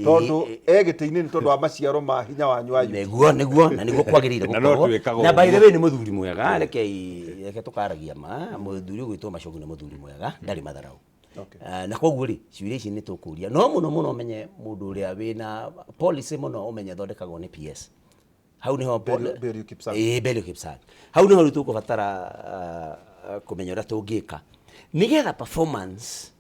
tondũ e gĩtĩ-inĩ nĩ tondũ wa maciaro ma hinya wanyu wa UDA. Nĩguo na nĩguo kwagĩrĩire Na no gũkorwo. twĩkaga Na by the ũguo. way, nĩ mũthuri mwega, reke tũkaragia ma mũthuri ũgwĩtwo Machogu nĩ mũthuri mwega, ndarĩ matharau. Na koguo rĩ, ciũria ici nĩ tũkũria, no mũno mũno ũmenye mũndũ ũrĩa wĩna policy mũno, ũmenye thondekagwo nĩ PS. Hau nĩho Belio Kipsang. Ĩĩ, Belio Kipsang. Hau nĩho rĩu tũkũbatara kũmenya ũrĩa tũngĩka nĩgetha performance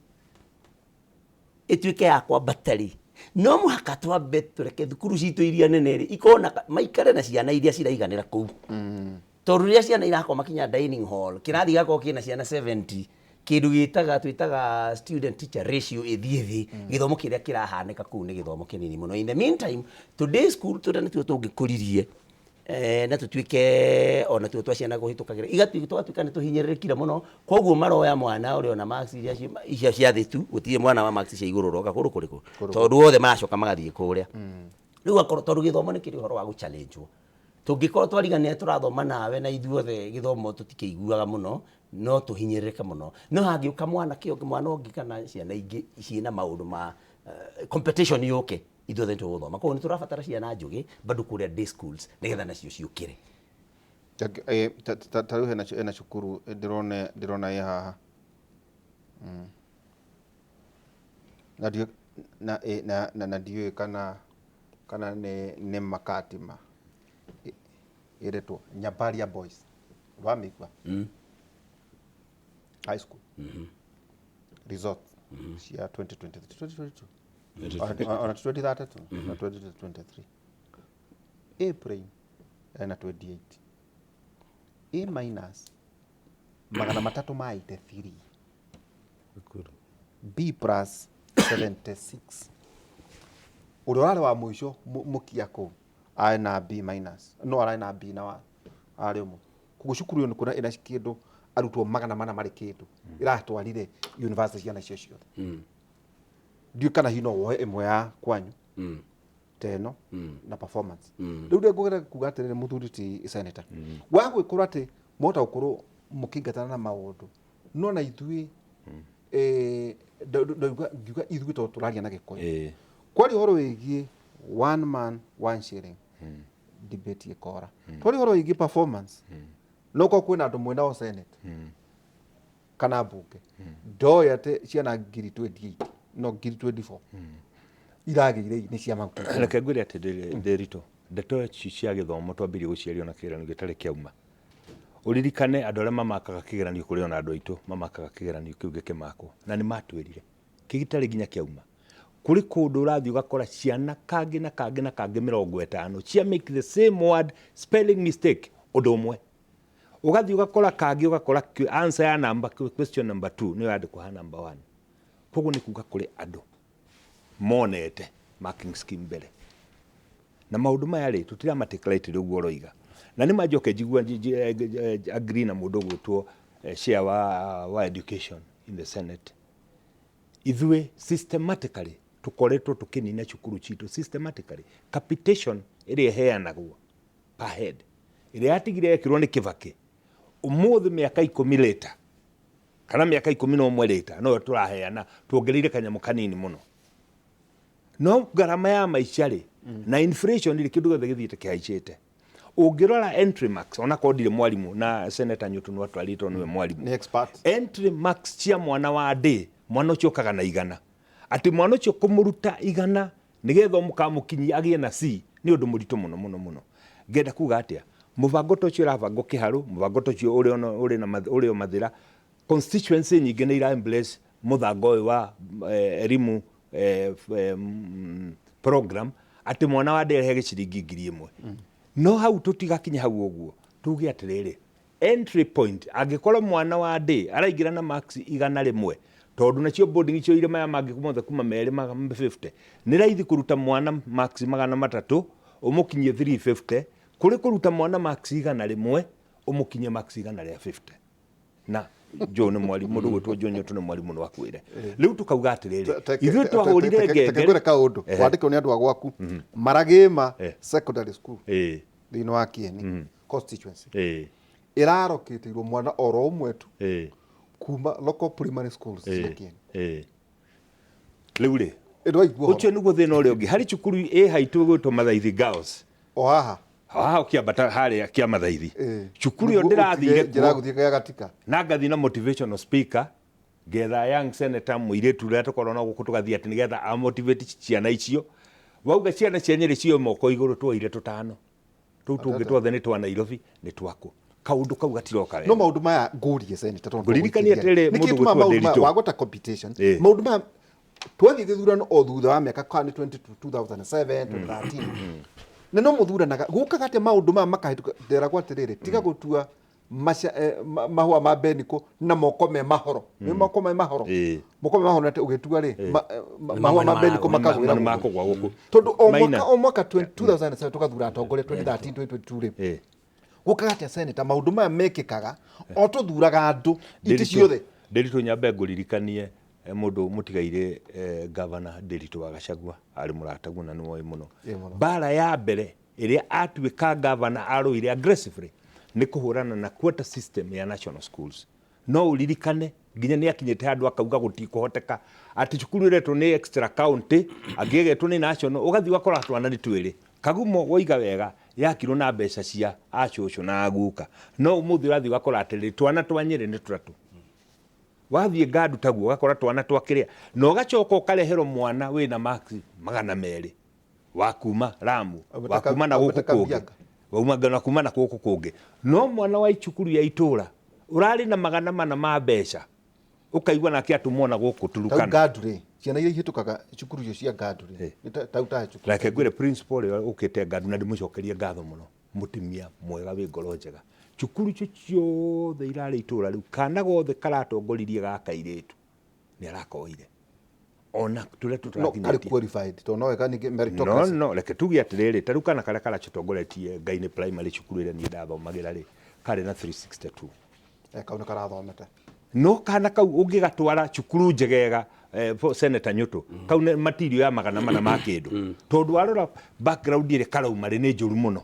Ĩtuĩke ya kwambata rĩ, no mũhaka twambe tũreke thukuru citũ iria nene rĩ ikorwo na maikare na ciana iria ciraiganĩra kũu, tondũ rĩrĩa ciana irakoma kinya dining hall, kĩrathi gĩgakorwo kĩna ciana 70, kĩndũ gĩtaga twĩtaga student teacher ratio ĩthiĩ thĩ. Gĩthomo kĩrĩa kĩrahanĩka kũu nĩ gĩthomo kĩnini mũno. In the meantime, today school tũrĩa nĩtuo tũngĩkũririe na tũtuĩke ona tuo twa ciana kũhĩtũkagĩra igatuĩka, tũgatuĩka nĩ tũhinyĩrĩrĩkire mũno. Koguo maroya mwana ũrĩa ona marks iria icio cia thĩ tu, gũtirĩ mwana wa marks cia igũrũ ũroka kũndũ kũrĩkũ, tondũ othe maracoka magathiĩ kũrĩa. Rĩu akorwo tondũ gĩthomo nĩ kĩrĩ ũhoro wa gũ-challenge-wo, tũngĩkorwo twarigania tũrathoma nawe na ithuothe gĩthomo tũtikĩiguaga mũno, no tũhinyĩrĩrĩke mũno. No hangĩũka mwana kĩo mwana ũngĩ kana ciana ingĩ ciĩna maũndũ ma competition yũke, ithuothe nĩ tũgũthoma. Koguo nĩ tũrabatara ciana njũgĩ bado kũrĩa day schools nĩgetha nacio ciũkĩre. Ta rĩu hena cukuru ndĩrona ĩ haha. Na ndiũ na ĩ- na na na ndiũĩ kana nĩ makatima ĩretwo Nyabaria Boys, wamĩigua? High school results cia 2023, 2022 ona 2032 na 2023, A prime ena 28, A minus 383, B plus 76. Ũrĩa ũrarĩ wa mũico mũkia kũu arĩ na B minus, no ararĩ na B na wa arĩ ũmwe. Koguo cukuru ĩyo nĩ kuona ĩna kĩndũ arutwo 400 marĩ kĩndũ ĩratwarire university ciana icio ciothe. Ndiũĩ kana hihi no woe ĩmwe ya kwanyu ta ĩno na performance. Rĩu rĩ ngũgera kuga atĩrĩrĩ, mũthuri ti senator, wa gwĩkorwo atĩ mwahota gũkorwo mũkĩingatana na maũndũ, no na ithuĩ ndauga ngiuga ithuĩ tondũ tũraria na Gĩkũyũ, kwaria ũhoro wĩgiĩ one man one shilling, debate ĩkora. Twaria ũhoro wĩgiĩ performance, no korwo kwĩna andũ mwĩnao senate kana mbunge ndoĩ atĩ ciana ngiri 28 no ngiri 24 iragĩire nĩ cia maguta. Reke ngwĩre atĩ ndĩritũ ndeto ici cia gĩthomo twambĩrĩrie gũciario na kĩgeranio gĩtarĩ kĩauma. Ũririkane andũ arĩa mamakaga kĩgeranio, kũrĩ ona andũ aitũ mamakaga kĩgeranio kĩu gĩkĩmakwo, na nĩ matwĩrire kĩgitarĩ nginya kĩauma. Kũrĩ kũndũ ũrathiĩ ũgakora ciana kangĩ na kangĩ na kangĩ 50 cia make the same word spelling mistake ũndũ ũmwe. Ũgathiĩ ũgakora kangĩ ũgakora answer ya number question number 2 nĩyo yandĩkwo ha number 1. Koguo nĩ kuga kũrĩ andũ monete marking scheme mbere na maũndũ maya rĩ, tũtiramatake lightly ũguo ũroiga. Na nĩ manjoke njigua agree na mũndũ ũgwĩtwo chair wa education in the Senate. Ithuĩ systematically tũkoretwo tũkĩnina cukuru citũ systematically. Capitation ĩrĩa ĩheanagwo per head ĩrĩa yatigire yekĩrwo nĩ Kibaki, ũmũthĩ mĩaka 10 later kana mĩaka 11 later, noyo tũraheana tuongereire kanyamũ kanini mũno. No ngarama ya maica rĩ na inflation rĩ, kĩndũ gĩothe gĩthiĩte kĩhaicĩte. Ũngĩrora entry marks, onakorwo ndirĩ mwarimũ na Senator Nyutu no atwarĩtwo nĩwe mwarimũ. Nĩ expert. Entry marks cia mwana wa ndĩ, mwana ũcio okaga na 100, atĩ mwana ũcio kũmũruta 100 nĩgetha ũmũkamũkinyia agĩe na C nĩ ũndũ mũritũ mũno mũno mũno. Ngenda kuga atĩa? Mũbango ta ũcio ũrabangwo Kĩharũ, mũbango ta ũcio ũrĩ ona ũrĩ na ũrĩ o Mathĩra, constituency nyingĩ nĩ ira embrace mũthango ũyũ wa elimu program, atĩ mwana wa ndĩ arehe ciringi 1000. No hau tũtigakinye hau ũguo, tuge atĩrĩrĩ, entry point angĩkorwo mwana wa ndĩ araingĩra na marks 100, tondũ nacio boarding icio irĩ maya mangĩ mothe kuma merĩ ma 50, nĩ raithi kũruta mwana marks 300 ũmũkinyie 350 kũrĩ kũruta mwana marks 100 ũmũkinyie marks 150. Na Joe nĩ mwarimũ, mũndũ ũgwĩtwo Joe Nyotu nĩ mwarimũ, no akwĩre. Rĩu tũkauga atĩrĩrĩ, ithuĩ twahũrire ngengere. Ngwĩre kaũndũ. Wandĩkwo nĩ andũ a gwaku Maragĩma Secondary School thĩinĩ wa Kieni constituency ĩrarokĩtĩirwo mwana oro ũmwe tu kuma local primary schools cia Kieni. Rĩu rĩ, Ĩ ndwaigua ũhoro? Ũcio nĩguo thĩna ũrĩa ũngĩ harĩ cukuru ĩ haitũ ĩgwĩtwo Mathaithi Girls. O haha? Haha ũkĩambata harĩa kĩa Mathaithi, cukuru ĩyo Nĩguo ndĩrathire ũtige njĩra ya kuo gũthiĩ gĩa gatika. Na ngathiĩ na motivational speaker, ngetha young senator mũirĩtu ũrĩa tũkorwo na gũkũ, tũgathiĩ atĩ nĩgetha a motivate ciana icio. Wauga ciana cia Nyĩrĩ cioe moko igũrũ, tuoire tũtano, tũu tũngĩ tuothe nĩ twa Nairobi, nĩ twaku. Kaũndũ kau gatiroka No wega. maũndũ maya ngũrie, senator, tondũ Ngũririkanie tũgũikĩria. atĩrĩrĩ, Nĩkĩ mũndũ gĩtũmaga gwĩtwo maũndũ maya Ndĩritũ. wagweta competition, maũndũ maya Twathiĩ gĩthurano o thutha wa mĩaka kana nĩ 20 2007, 2013, na no mũthuranaga gũkaga atĩa maũndũ maya makahĩtũka. Nderagwo atĩrĩrĩ, tiga gũtua mahũa ma beniko na moko me mahoro, nĩ moko me mahoro. Moko me mahoro nĩ atĩ ũgĩtua rĩ, mahũa ma beniko makagwĩra Nĩ gũkũ. Makũgwa gũkũ. Tondũ o Maina. mwaka o mwaka 2007 tũgathura atongoria, 2013, 2022 rĩ, gũkaga atĩa senator maũndũ maya mekĩkaga o tũthuraga andũ itĩ ciothe? Ndĩritũ, nyambe ngũririkanie mũndũ mũtigaire, gavana Ndĩritũ wa Gachagua arĩ mũrataguo na nĩwoĩ mũno. Ĩ, mũno. Mbara ya mbere ĩrĩa atuĩka gavana arũire aggressively nĩ kũhũrana na quota system ya national schools. No ũririkane nginya nĩ akinyĩte handũ akauga gũtikũhoteka atĩ cukuru ĩretwo nĩ extra county angĩ ĩgetwo nĩ national, ũgathiĩ ũgakora twana nĩ twĩrĩ. Kagumo woiga wega, yakirwo na mbeca cia acũcũ na aguka, no ũmũthĩ ũrathiĩ ũgakora atĩrĩrĩ, twana twa Nyĩrĩ nĩ tũtatũ. Wathiĩ Ngandu taguo ũgakora twana twa kĩrĩa, na ũgacoka ũkareherwo mwana wĩna marks 200 wa kuma Ramu, wa kuma na gũkũ kũngĩ, wauma na kuma na gũkũ kũngĩ, no mwana wa cukuru ya itũra ũrarĩ na 400 ma mbeca ũkaigua nake atũmwo na gũkũ Tau Turukana. Ngandu rĩ, ciana iria ihĩtũkaga cukuru icio cia Ngandu rĩ, nĩ tau tahe cukuru. Reke ngwĩre, principal ũrĩa ũkĩte Ngandu, na ndĩmũcokerie ngatho mũno, mũtumia mwega wĩ ngoro njega, cukuru icio ciothe irarĩ itũra rĩu, kana gothe karatongoririe ga kairĩtu nĩ arakoire ona tũrĩa No karĩ tũtarakinyĩtie. Qualified tondũ no wega ningĩ No meritocracy. No reke tuge atĩrĩrĩ, ta rĩu kana karĩa karacotongoretie Ngai-inĩ Primary, cukuru ĩrĩa niĩ ndathomagĩra rĩ, karĩ na 362. Kau nĩ karathomete. No kana kau ũngĩgatwara cukuru njegega, Senator Nyũtũ, kau nĩ material ya 400 ma kĩndũ, tondũ warora background ĩrĩa karauma rĩ, nĩ njũru mũno,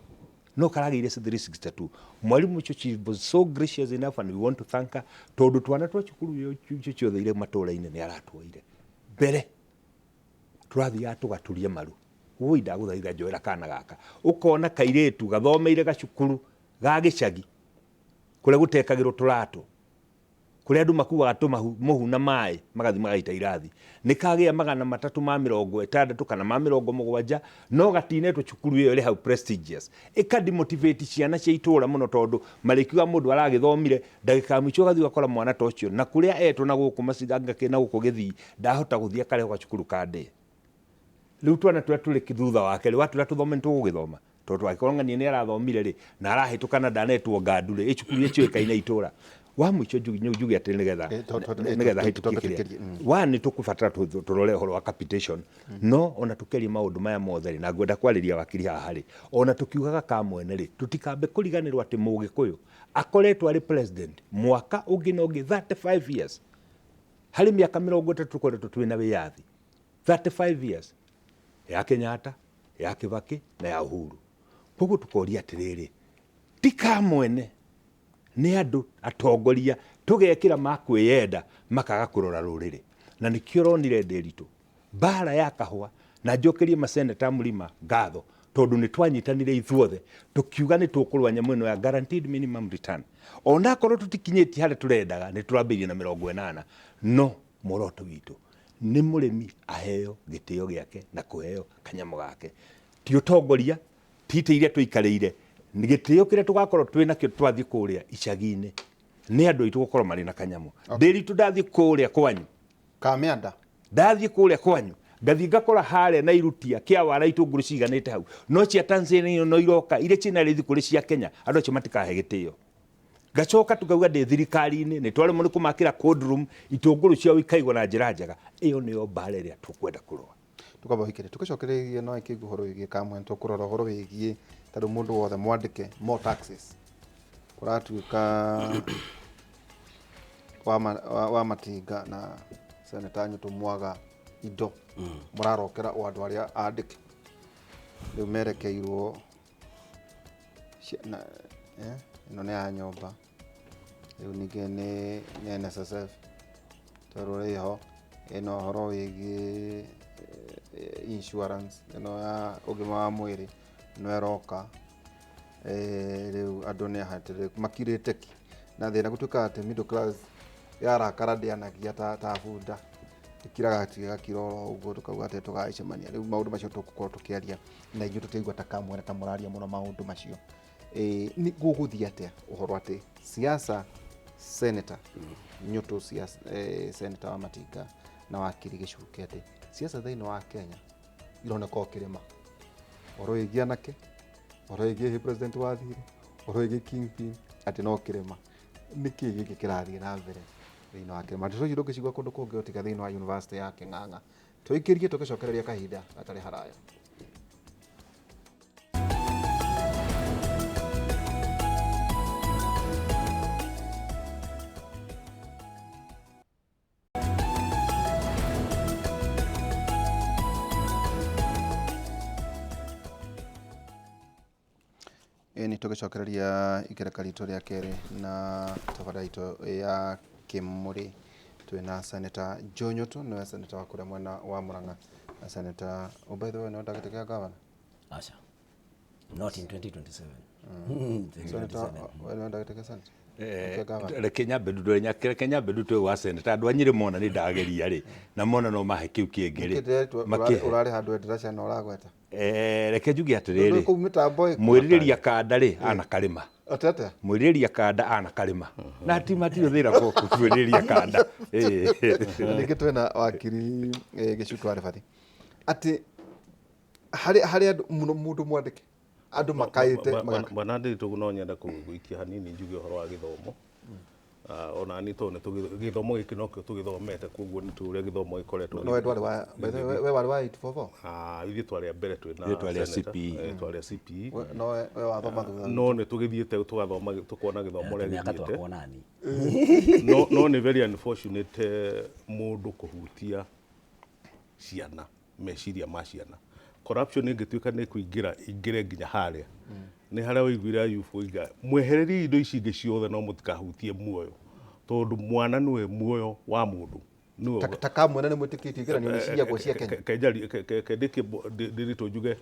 no karagĩire 362. Mwarimũ ũcio, she was so gracious enough and we want to thank her, tondũ twana twa cukuru ĩyo icio ciothe irĩ matũra-inĩ nĩ aratuoire mbere. Tũrathiaga tũgaturia maru, woi ndagũthaitha njoera kana gaka, ũkona kairĩtu gathomeire gacukuru ga gĩcagi kũrĩa gũtekagĩrwo tũratũ, kũrĩa andũ makuaga tũmahu mũhu na maĩ magathi magaita irathi, nĩ kagĩa 360 kana ma 70, no gatinetwo cukuru ĩyo ĩrĩ hau prestigious. Ĩka demotivate ciana cia itũra mũno, tondũ marĩkiuga mũndũ aragĩthomire, ndagĩka ya mũico ũgathiĩ ũgakora mwana ta ũcio na kũrĩa etwo na gũkũ maciganga na gũkũ gĩthii ndahota gũthiĩ, akarehwo gacukuru ka ndĩĩ. Rĩu twana tũrĩa tũrĩ thutha wake rĩ, watwĩra tũthome nĩ tũgũgĩthoma, tondũ angĩkorwo ng'ania nĩ arathomire rĩ na arahĩtũka na ndanetwo Ngandu rĩ, ĩ cukuru iria ciũĩkaine itũra. Wa mũico njuge atĩrĩ, nĩgetha hĩtũkie kĩrĩa wa nĩ tũkũbatara tũrore ũhoro wa capitation. No ona tũkĩaria maũndũ maya mothe rĩ, na ngwenda kwarĩria wakiri haha rĩ, ona tũkiugaga ka mwene rĩ, tũtikambe kũriganĩrwo atĩ Mũgĩkũyũ akoretwo arĩ president mwaka ũngĩ na ũngĩ 35 years. Harĩ mĩaka 30 tũkoretwo twĩna wĩyathi, 35 years ya Kenyatta, ya Kibaki na ya Uhuru. Koguo tũkoria atĩrĩrĩ, ti ka mwene nĩ andũ atongoria tũgekĩra ma kwĩyenda makaga kũrora rũrĩrĩ, na nĩkĩo ũronire Ndĩritũ mbara ya kahũa. Na njokerie maseneta Mũrima ngatho, tondũ nĩ twanyitanire ithuothe tũkiuga nĩ tũkũrũa nyamũ ĩno ya guaranteed minimum return. Onakorwo tũtikinyĩtie harĩa tũrendaga, nĩ tũrambĩrĩirie na 80, no muoroto witũ nĩ mũrĩmi aheo gĩtĩo gĩake na kũheo kanyamũ gake, ti ũtongoria, ti itĩ iria tũikarĩire, nĩ gĩtĩo kĩrĩa tũgakorwo twĩ nakĩo twathiĩ kũrĩa icagi-inĩ, nĩ andũ aitũ gũkorwo marĩ na kanyamũ. Ndĩritũ, ndathiĩ kũrĩa kwanyu Kamĩanda, ndathiĩ kũrĩa kwanyu ngathiĩ ngakora harĩa na irutia kĩawara itũngũrũ ciganĩte hau, no cia Tanzania no iroka iria ciĩna raithi kũrĩ cia Kenya, andũ acio matikahe gĩtĩo. Ngacoka tukauga ndĩ thirikari-inĩ nĩ twaremwo nĩ kũmakĩra cold room, itũngũrũ ciao ikaigwo na njĩra njega. Ĩyo nĩyo mbara ĩrĩa tũkwenda kũrũa. Tukamba wikire tugicokereria no ikĩigua ũhoro wĩgiĩ kamwe, tũkũrora ũhoro wĩgiĩ tondũ mũndũ wothe mwandĩke more taxes kũratuĩka wa matinga na seneta Nyũtũ mwaga indo mũrarokera o andũ arĩa andĩke rĩu merekeirwo ĩno nĩ ya nyũmba, rĩu ningĩ nĩ NSSF twerwo ĩho, ĩno ũhoro wĩgiĩ insurance ĩno ya ũgima wa mwĩrĩ no ĩroka. Rĩu andũ nĩ ahatĩrĩrĩku makirĩte ki na thĩna gũtuĩkaga atĩ middle class yarakara ndĩanagia ta bunda, ĩkiraga ĩgakira oro ũguo, tũkauga atĩ tũgagĩcemania. Rĩu maũndũ macio tũgũkorwo tũkĩaria na inyuĩ, tũtiaigua ta kamwene ta mũraria mũno maũndũ macio. Nĩ gũgũthiĩ atĩa ũhoro atĩ siasa, Senator Nyũtũ, siasa, Senator wa Matinga Na wakiri Gĩcuke atĩ siasa thĩinĩ wa Kenya ironeka o kĩrĩma, ũhoro wĩgiĩ anake, ũhoro wĩgiĩ president wa thirĩ, ũhoro wĩgiĩ kingpin, atĩ no kĩrĩma. Nĩkĩ gĩkĩ kĩrathiĩ na mbere thĩinĩ wa kĩrĩma? Ndeto ici ndũngĩcigua kũndũ kũngĩ o tiga thĩinĩ wa University ya Kĩng'ang'a. Tũikĩrie tũgĩcokereria kahinda gatarĩ haraya. Ĩĩ nĩ tũgĩcokereria ikereka ritũ rĩa kerĩ na tabarĩra itũ ya Kĩmũrĩ. Twĩna Senator Joe Nyutu, nĩwe senator wa kũrĩa mwena wa Murang'a. Na Senator, oh by the way, nĩ wenda gĩtĩ kĩa gavana? Aca. Not in 2027. Senator, we nĩ wenda gĩtĩ kĩa senator? Kĩa gavana? Reke nyambe ndutwe reke nyambe ndutwe gwa senator. Andũ a Nyĩrĩ mona nĩ ndageria rĩ, na mona no mahe kĩu kĩngĩ rĩ. Nĩkĩ ndĩretwo- Makĩhe. ũrarĩ handũ endera ciana ũragweta? Reke njuge atĩrĩrĩ, Ndũĩ kũu mĩtambo ĩ- mwĩrirĩria kanda rĩ ana karĩma. Atĩ atĩa? Mwĩrirĩria kanda ana karĩma. Na ti matirĩ thĩna mwĩrirĩria kanda. Na ningĩ twĩna wakiri Gĩcuku wa Rĩbathi. Atĩ harĩ andũ mũno mũndũ mwandĩke andũ makaĩte magaka. Bwana Ndiritu, no nyende gũikia hanini njuge ũhoro wa gĩthomo. Ona niĩ tondũ nĩ gĩthomo gĩkĩ nokĩo tũgĩthomete, koguo nĩ tũĩ ũrĩa gĩthomo gĩkoretwo. No we ndwarĩ wa, by the way, we warĩ wa 844? Ithuĩ twarĩ a mbere twĩna Ithuĩ twarĩ a senator. CPE. Twarĩ a CPE. We, no we wathoma thutha. No nĩ tũgĩthiĩte tũgathoma tũkona gĩthomo ũrĩa Tũmĩaka gĩthiĩte. twakwa nani. No nĩ very unfortunate mũndũ kũhutia ciana, meciria ma ciana. Corruption ĩngĩtuĩka nĩ kũingĩra ingĩre nginya harĩa. Nĩ harĩa ũiguire Ayubu oiga, mwehererie indo ici ingĩ ciothe no mũtikahutie muoyo, tondũ mwana nĩwe muoyo wa mũndũ. Nĩwe Ta kamwena nĩ mwĩtĩkĩtie igeranio nĩ ciiyagwo cia Kenya? Kendĩkie Ndiritu njuge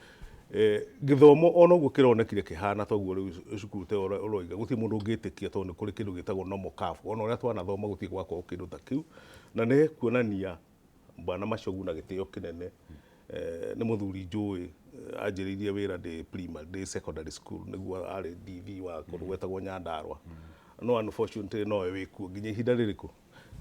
gĩthomo ona ũguo kĩronekire kĩhana toguo rĩu cukuru ta ĩyo ũroiga, gũtirĩ mũndũ ũngĩtĩkia tondũ nĩ kũrĩ kĩndũ gĩtagwo normal curve. Ona ũrĩa twanathoma gũtirĩ gwakorwo kĩndũ ta kĩu, na nĩ kuonania Bwana Machogu na gĩtĩo kĩnene, nĩ mũthuri njũĩ, anjĩrĩirie wĩra ndĩ primary, ndĩ secondary school, nĩguo arĩ DV wa kũndũ gwetagwo Nyandarua. No unfortunately nowe wĩkuo nginya ihinda rĩrĩkũ?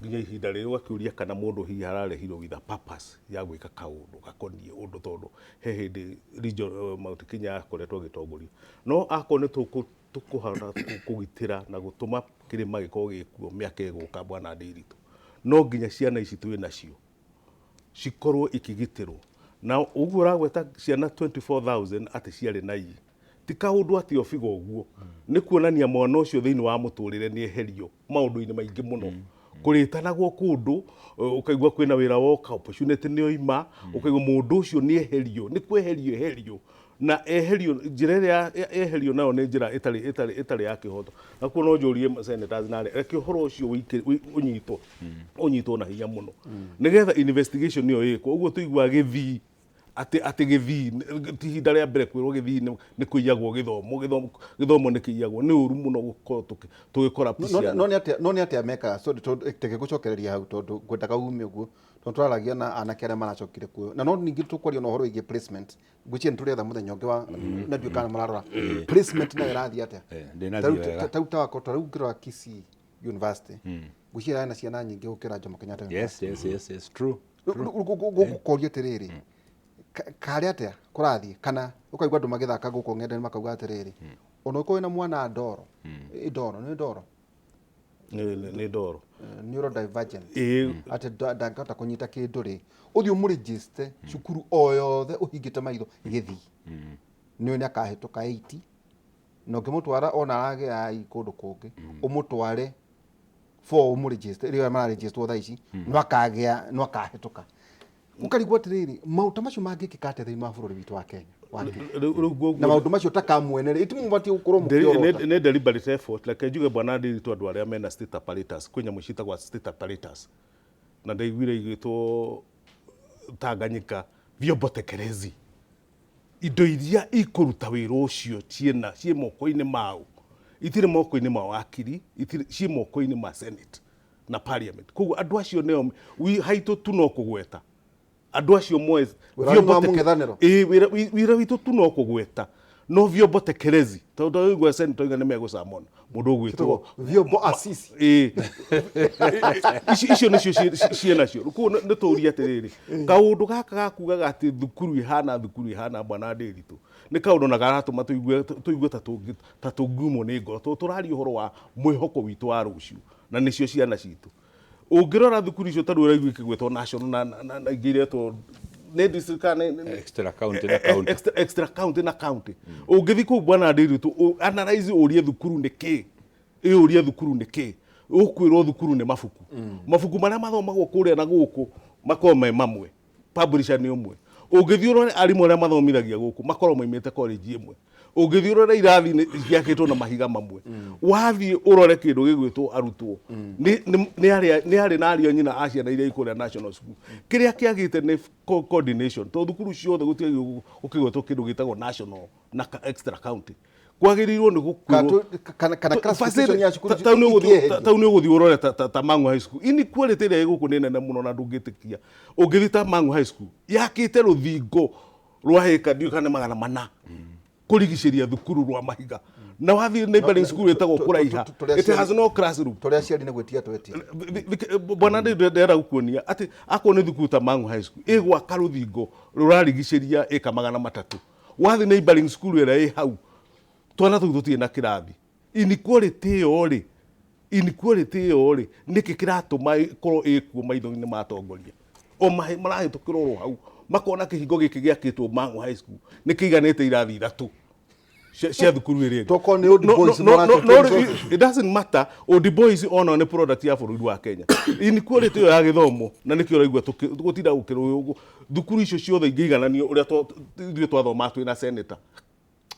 Nginya ihinda rĩrĩ ũgakĩũria kana mũndũ hihi ararehirwo with a purpose ya gwĩka kaũndũ gakoniĩ ũndũ, tondũ he hĩndĩ region Mount Kenya yakoretwo ĩgĩtongorio. No akorwo nĩ tũkũhota kũgitĩra na gũtũma kĩrĩma gĩkorwo gĩkuo mĩaka ĩgũka, Bwana Ndiritu, no nginya ciana ici twĩ nacio cikorwo ikĩgitĩrwo. Na ũguo ũragweta ciana 24,000 atĩ ciarĩ na ii, ti kaũndũ atĩ obiga ũguo, nĩ kuonania mwana ũcio thĩinĩ wa mũtũrĩre nĩ eherio maũndũ-inĩ maingĩ mũno. Kũrĩtanagwo kũndũ, ũkaigua kwĩna wĩra woka, opportunity nĩ oima, ũkaigua mũndũ ũcio nĩ eherio, nĩ kweherio eherio. Na eherio, njĩra ĩrĩa eherio nayo nĩ njĩra ĩtarĩ ya kĩhoto. Na kuo no njũrie senators na arĩa, reke ũhoro ũcio ũnyitwo na hinya mũno. Nĩgetha investigation ĩyo ĩkwo. Ũguo tũiguaga gĩthii, atĩ gĩthii, ti ihinda rĩa mbere kwĩrwo gĩthii nĩ kũiyagwo gĩthomo, gĩthomo nĩ kĩiyagwo. Nĩ ũru mũno gũkorwo tũgĩ corrupt ciana. No nĩ atĩa mekaga? So, tũreke gũcokereria hau tondũ ngwendaga ume ũguo, tondũ tũraragia na anake arĩa maracokire kuoywo. Na no ningĩ tũkwaria na ũhoro wĩgiĩ placement. Ngwĩciria nĩ tũrĩetha mũthenya ũngĩ wa na ndiũĩ kana mũrarora. Placement nayo ĩrathiĩ atĩa? Ndĩnathiĩ wega. Ta rĩu ta wakwa, ta rĩu ngĩrora Kisii University, ngwĩciria hena ciana nyingĩ gũkĩra Jomo Kenyatta University. Yes, yes, yes, yes, true. Gũkũria atĩrĩrĩ, karĩ atĩa kũrathiĩ? Kana ũkaigua andũ magĩthaka gũkũ ng'enda-inĩ makauga atĩrĩrĩ, ona ũkorwo wĩna mwana ndoro, ndoro, nĩ ndoro? Nĩ ndoro. Neurodivergent. Atĩ ndangĩhota kũnyita kĩndũ rĩ, ũthiĩ ũmũregister cukuru o yothe ũhingĩte maitho gĩthiĩ. Nĩũĩ nĩ akahĩtũka 80, na ũngĩmũtwara ona aragĩa ai kũndũ kũngĩ, ũmũtware for ũmũregister, rĩrĩa mararegisterwo thaa ici, no akagĩa, no akahĩtũka. Ũkarigwo atĩrĩrĩ, maũndũ ta macio mangĩkĩka atĩa thĩinĩ wa bũrũri witũ wa Kenya? Rĩu Na maũndũ macio ta kamwene rĩ, itimũbatiĩ gũkorwo mũkĩorota. Nĩ deliberate effort. Reke njuge Bwana Ndiritu andũ arĩa mena state apparatus, kwĩ nyamũ ciĩtagwo state apparatus. Na ndaiguire igĩtwo Tanganyika vyombo tekelezi. Indo iria ikũruta wĩra ũcio ciĩ moko-inĩ mao. Itirĩ moko-inĩ ma wakiri, itirĩ, ciĩ moko-inĩ ma Senate na Parliament. Koguo andũ acio nĩo haitũ tu no kũgweta. Andũ acio moe Wĩra wanyu wa mũng'ethanĩro? Ĩĩ, wĩra witũ tu no kũgweta. No vyombo tekelezi tondũ waigua senator oiga nĩ megũcamona mũndũ ũgwĩtwo vyombo asisi. Ĩĩ. Icio nĩcio ciĩ nacio. Koguo nĩ tũrie atĩrĩrĩ, kaũndũ gaka gakugaga atĩ thukuru ihana thukuru ihana bwana Ndĩritũ nĩ kaũndũ na karatũma tũigue ta tũngiumwo nĩ ngoro tondũ tũraria ũhoro wa mwĩhoko witũ wa rũciũ na nĩcio ciana citũ. Ũngĩrora thukuru icio ta rĩu ũraigua ikĩgwetwo national na ingĩ iretwo nĩ district kana extra county na county. Extra county na county. Ũngĩthiĩ kũu bwana Ndĩritũ analyze ũrie thukuru nĩ kĩ, ĩũrie thukuru nĩ kĩ, ũkwĩrwo thukuru nĩ mabuku. Mabuku marĩa mathomagwo kũrĩa na gũkũ makoragwo me mamwe, publisher nĩ ũmwe. Ũngĩthiĩ ũrore arimũ arĩa mathomithagia gũkũ makoragwo maumĩte college ĩmwe. Ũngĩthiĩ ũrore irathi ciakĩtwo na mahiga mamwe. Wathiĩ ũrore kĩndũ gĩgwĩtwo arutwo nĩ arĩ na ariũ a nyina a ciana iria ikũrĩa national school. Kĩrĩa kĩagĩte nĩ coordination tondũ thukuru ciothe gũtiagĩrĩirwo gũkĩgwetwo kĩndũ gĩtagwo national na extra county. Kwagĩrĩirwo nĩ gũkwĩrwo Kana classification ya cukuru ta nĩ ikĩeherio. Tau nĩ ũgũthiĩ ũrore ta Mang'u High School. Inequality ĩrĩa ĩ gũkũ nĩ nene mũno na ndũngĩtĩkia. Ũngĩthiĩ ta Mang'u High School yakĩte rũthingo rwa ĩka ndiũĩ kana nĩ 400 kũrigicĩria thukuru rwa mahiga. Na wathiĩ neighboring school ĩtagwo Kũraiha. It has no classroom. Tũrĩa aciari nĩ gwĩtia twetia. Bwana ndĩrenda gũkuonia atĩ akorwo nĩ thukuru ta Mang'u High School ĩgwaka rũthingo rũrarigicĩria ĩka 300. Wathiĩ neighboring school ĩrĩa ĩ hau twana tũu tũtirĩ na kĩrathi. Inequality ĩyo rĩ, inequality ĩyo rĩ, nĩkĩ kĩratũma ĩkorwo ĩkuo maitho-inĩ ma atongoria? O marahĩtũkĩra oro hau makona kĩhingo gĩkĩ gĩakĩtwo Mang'u High School nĩ kĩiganĩte irathi ithatũ cia thukuru ĩrĩa ĩngĩ. Tokorwo nĩ old boys No, it doesn't matter. Old boys ona nĩ product ya bũrũri wa Kenya. Inequality ĩyo ya gĩthomo na nĩkĩo ũraigua gũtinda gũkĩrũĩrwo ũguo. Thukuru icio ciothe ingĩigananio ũrĩa ithuĩ twathomaga twĩna senator.